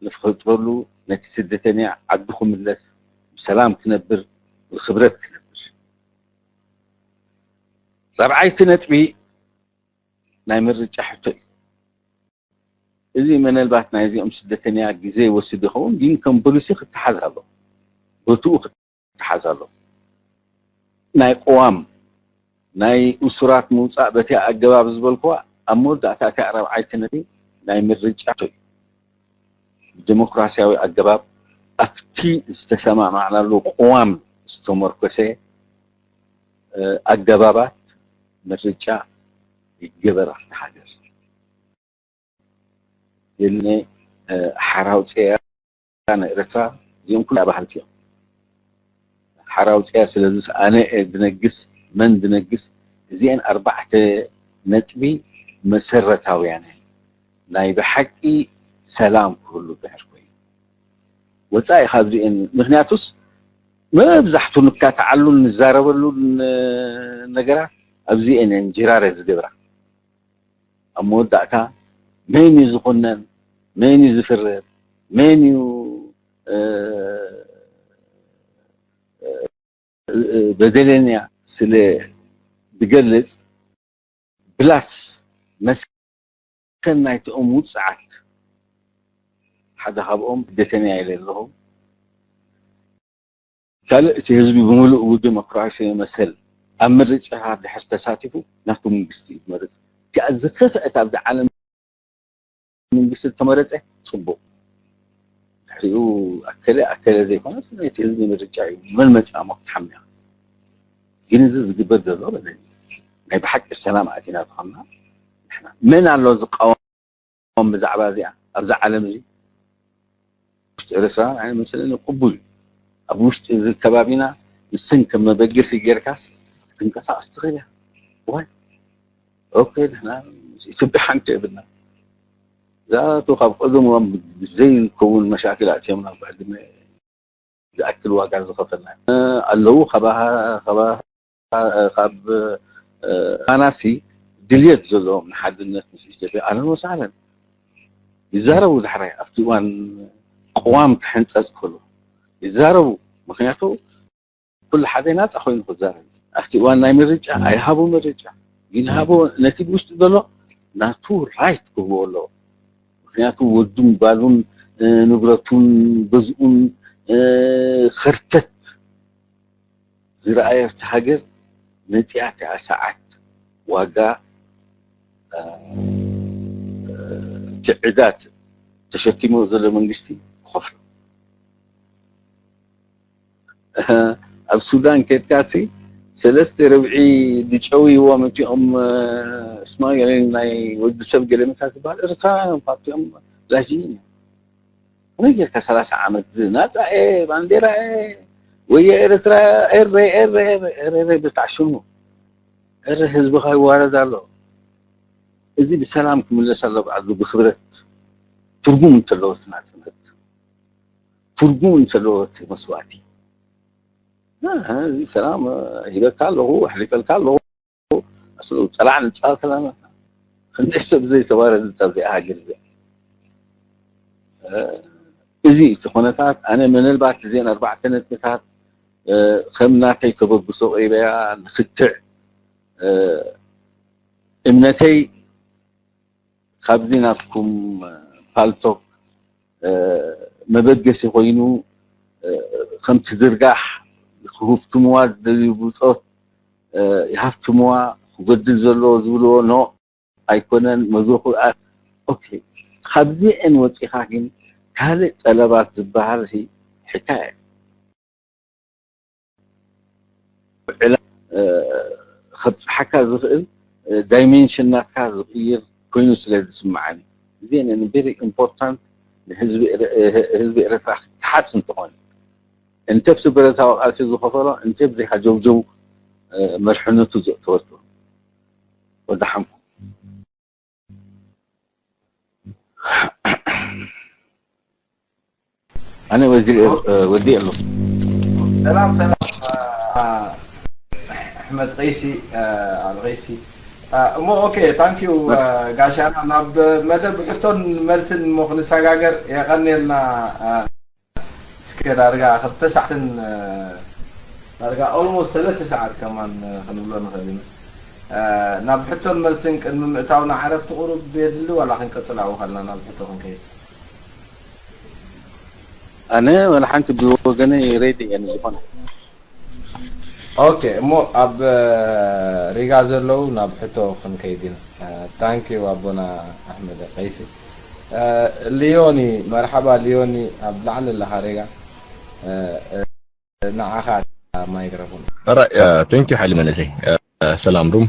ንፍጥረሉ፣ ነቲ ስደተኛ ዓዱ ክምለስ፣ ብሰላም ክነብር፣ ብክብረት ክነብር። ራብዓይቲ ነጥቢ ናይ ምርጫ ሕቶ እዩ። እዚ ምናልባት ናይዚኦም ስደተኛ ግዜ ይወስድ ይኸውን፣ ግን ከም ፖሊሲ ክተሓዝ ኣለዎ። ቦትኡ ክተሓዝ ኣለዎ። ናይ ቅዋም፣ ናይ እሱራት ምውጻእ በቲ ኣገባብ ዝበልክዋ ኣብ መወዳእታ እቲኣ ራብዓይቲ ነጥቢ ናይ ምርጫ ሕቶ እዩ። ብዲሞክራሲያዊ ኣገባብ ኣብቲ ዝተሰማማዕናሉ ቅዋም ዝተመርኮሰ፣ እ፣ ኣገባባት ምርጫ ይገበር ኣብቲ ሃገር። የለ፣ እ፣ ሓራ ኣውፅኣ ንኤርትራ፣ እዚኦም ኩሉ ኣባህልቲ እዮም። ሓራ ኣውፅኣ፣ ስለዚ ኣነ እየ ድነግስ፣ መን ድነግስ፣ እዚአን ኣርባዕተ ነጥቢ መሰረታውያን እየን። ናይ ብሓቂ ሰላም ክህሉ ድሕር ኮይኑ ወፃኢ ካብዚአን፣ ምክንያቱስ መብዛሕቱ ንካትዓሉን ንዛረበሉን፣ እ፣ ነገራት ኣብዚአን እየን ጅራረ ዝገብራ። ኣብ መወዳእታ መን እዩ ዝኹነን? መን እዩ ዝፍረድ? መን እዩ፣ እ፣ እ፣ በደለኛ ስለ ዝገልጽ፣ ብላስ መሰከን ናይቶም ውጽዓት ሓደ ካብኦም ስደተኛ ኢለ ኣለኹ። ካልእ እቲ ህዝቢ ብምሉእ ብዲሞክራሲያዊ መሰል ኣብ ምርጫታት ድሕር ተሳቲፉ ናቱ መንግስቲ እዩ ዝመርጽ። እቲኣ ዝኸፍአት ኣብዚ ዓለም መንግስቲ ተመረጸ ጽቡቕ። ድሕሪኡ ኣከለ ኣከለ ዘይኮነስ ናይቲ ህዝቢ ምርጫ እዩ። መን መጻ እሞ ክትሓምያ። ግን እዚ ዝግበር ዘሎ በደል እዩ። ናይ ብሓቂ ሰላም ኣቲና ዝኾንና ንሕና። መን ኣሎ ዝቃወም ብዛዕባ እዚኣ ኣብዚ ዓለም እዚ? ውሽጢ ኤርትራ ኣነ መሰለኒ ቅቡል እዩ። ኣብ ውሽጢ እዚ ከባቢና ንስን ከም መበገሲ ጌርካስ ክትንቀሳቐስ ትኽእል እያ። ዋይ? ኦኬ፣ ንሕና ምስ ኢትዮጵያ ሓንቲ የብልና። እዛቱ ካብ ቀደም እዋን ብዘይከውን መሻክል ኣእትዮምና፣ ብዕድመ ዝኣክል ዋጋ ዝኸፈልና ኣለዉ። ካባኻ፣ ካባኻ፣ ካብ፣ እ፣ ኣናሲ ድልየት ዘለዎም ንሓድነት ምስ ኢትዮጵያ፣ ኣህለን ወሰህለን። ይዛረቡ፣ ዳሕራይ ኣብቲ እዋን ቅዋም ክሕንጸጽ ከሎ ይዛረቡ። ምክንያቱ ኩሉ ሓደ ናጻ ኮይኑ ክዛረብ። ኣብቲ እዋን ናይ ምርጫ ኣይሃቦ ምርጫ፣ ይንሃቦ፣ ነቲ ብውሽጢ ዘሎ ናቱ ራይት ክህቦ ኣለዎ። ምክንያቱ ወዱን ጓሉን፣ እ፣ ንብረቱን ገዝኡን፣ እ፣ ኸርተት ዝረኣየ ኣብቲ ሃገር መጺኣ እቲኣ ሰዓት ዋጋ እቲ ዕዳ ተሸኪምዎ ዘሎ መንግስቲ ክኸፍሎ። ኣብ ሱዳን ከድካሲ ሰለስተ ርብዒ ዝጨውይዎም እቲኦም እስማኤልን ናይ ወዲ ሰብ ገለመታት ዝበሃል ኤርትራውያን እዮም። ካብቲኦም ላጅን እዮም። ከመይ ጌርካ ሰላሳ ዓመት እዚ ናጻ እየ፣ ባንዴራ እየ፣ ወየ ኤርትራ፣ ኤረ ኤረ ኤረ ኤረ ኤረ ብታዕ ሽሙ ኤረ ህዝብኻ ይዋረድ ኣሎ። እዚ ብሰላም ክምለስ ኣሎ ባዕሉ ብክብረት ትርጉም እንተለዎ እቲ ናጽነት ትርጉም እንተለዎ እቲ መስዋእቲ እዚ ሰላም ሂበካ ኣለኹ ኣሕሊፈልካ ኣለኹ ኣስሉ ጠላዕ ንጻወት ኣለና ክንደይ ሰብ ዘይተዋረደ ኣብዚኣ ሃገር እዚኣ እዚ እቲ ኩነታት ኣነ ምናልባት እዚአን ኣርባዕተ ነጥብታት ከም ናተይ ተበግሶ ቀይበያ ንክትዕ እምነተይ ካብዚ ናትኩም ፓልቶክ መበገሲ ኮይኑ ከምቲ ዝርጋሕ ክህፍትምዋ ዝደልዩ ብፆት ይሃፍትምዋ ክጎድል ዘለዎ ዝብልዎ ኖ ኣይኮነን መድረኹ ኦኬ ካብዚአን ወፂኻ ግን ካልእ ጠለባት ዝበሃል ሕካየ ከብፅሓካ ዝኽእል ዳይሜንሽን ናትካ ዝቕይር ኮይኑ ስለ ዝስምዓኒ እዚአን very important ንህዝቢ ኤርትራ ክትሓስ እንትኾን እንተብቲ ብረታዊ ቃልሲ ዝኸፈሎ እንተብ ዘይሃጀውጀው መርሕነቱ ዘእተወቶ ወዳሓምኩም ኣነ ወዲ ወዲ ኣሎ ሰላም ሰላም ኣሕመድ ቀይሲ ኣልቀይሲ እሞ ኦኬ ታንኪዩ ጋሻና ናብ መደብ ሕቶን መልስን እሞ ክንሰጋገር የቀንየልና እስከ ዳርጋ ክልተ ሰዓትን ዳርጋ ኦልሞስት ሰለስተ ሰዓት ከማን ክንብሎ ንኽእል ኢና ናብ ሕቶን መልስን ቅድሚ ምእታውና ዓረፍቲ ቁሩብ የድሊ ዋላ ክንቀፅል ኣብኡ ከልና ናብ ሕቶ ክንከይድ ኣነ ወላ ሓንቲ ብወገነይ ሬዲ እየ ንዝኾነ ኦኬ እሞ ኣብ ሪጋ ዘለዉ ናብ ሕቶ ክንከይድ ኢና ታንኪዩ ኣቦና ኣሕመድ ቀይሲ ሊዮኒ መርሓባ ሊዮኒ ኣብ ላዕሊ ኣለኻ ሪጋ ንዓኻ ማይክሮፎን ራይ thank you ሓይሊ መንእሰይ ሰላም ሩም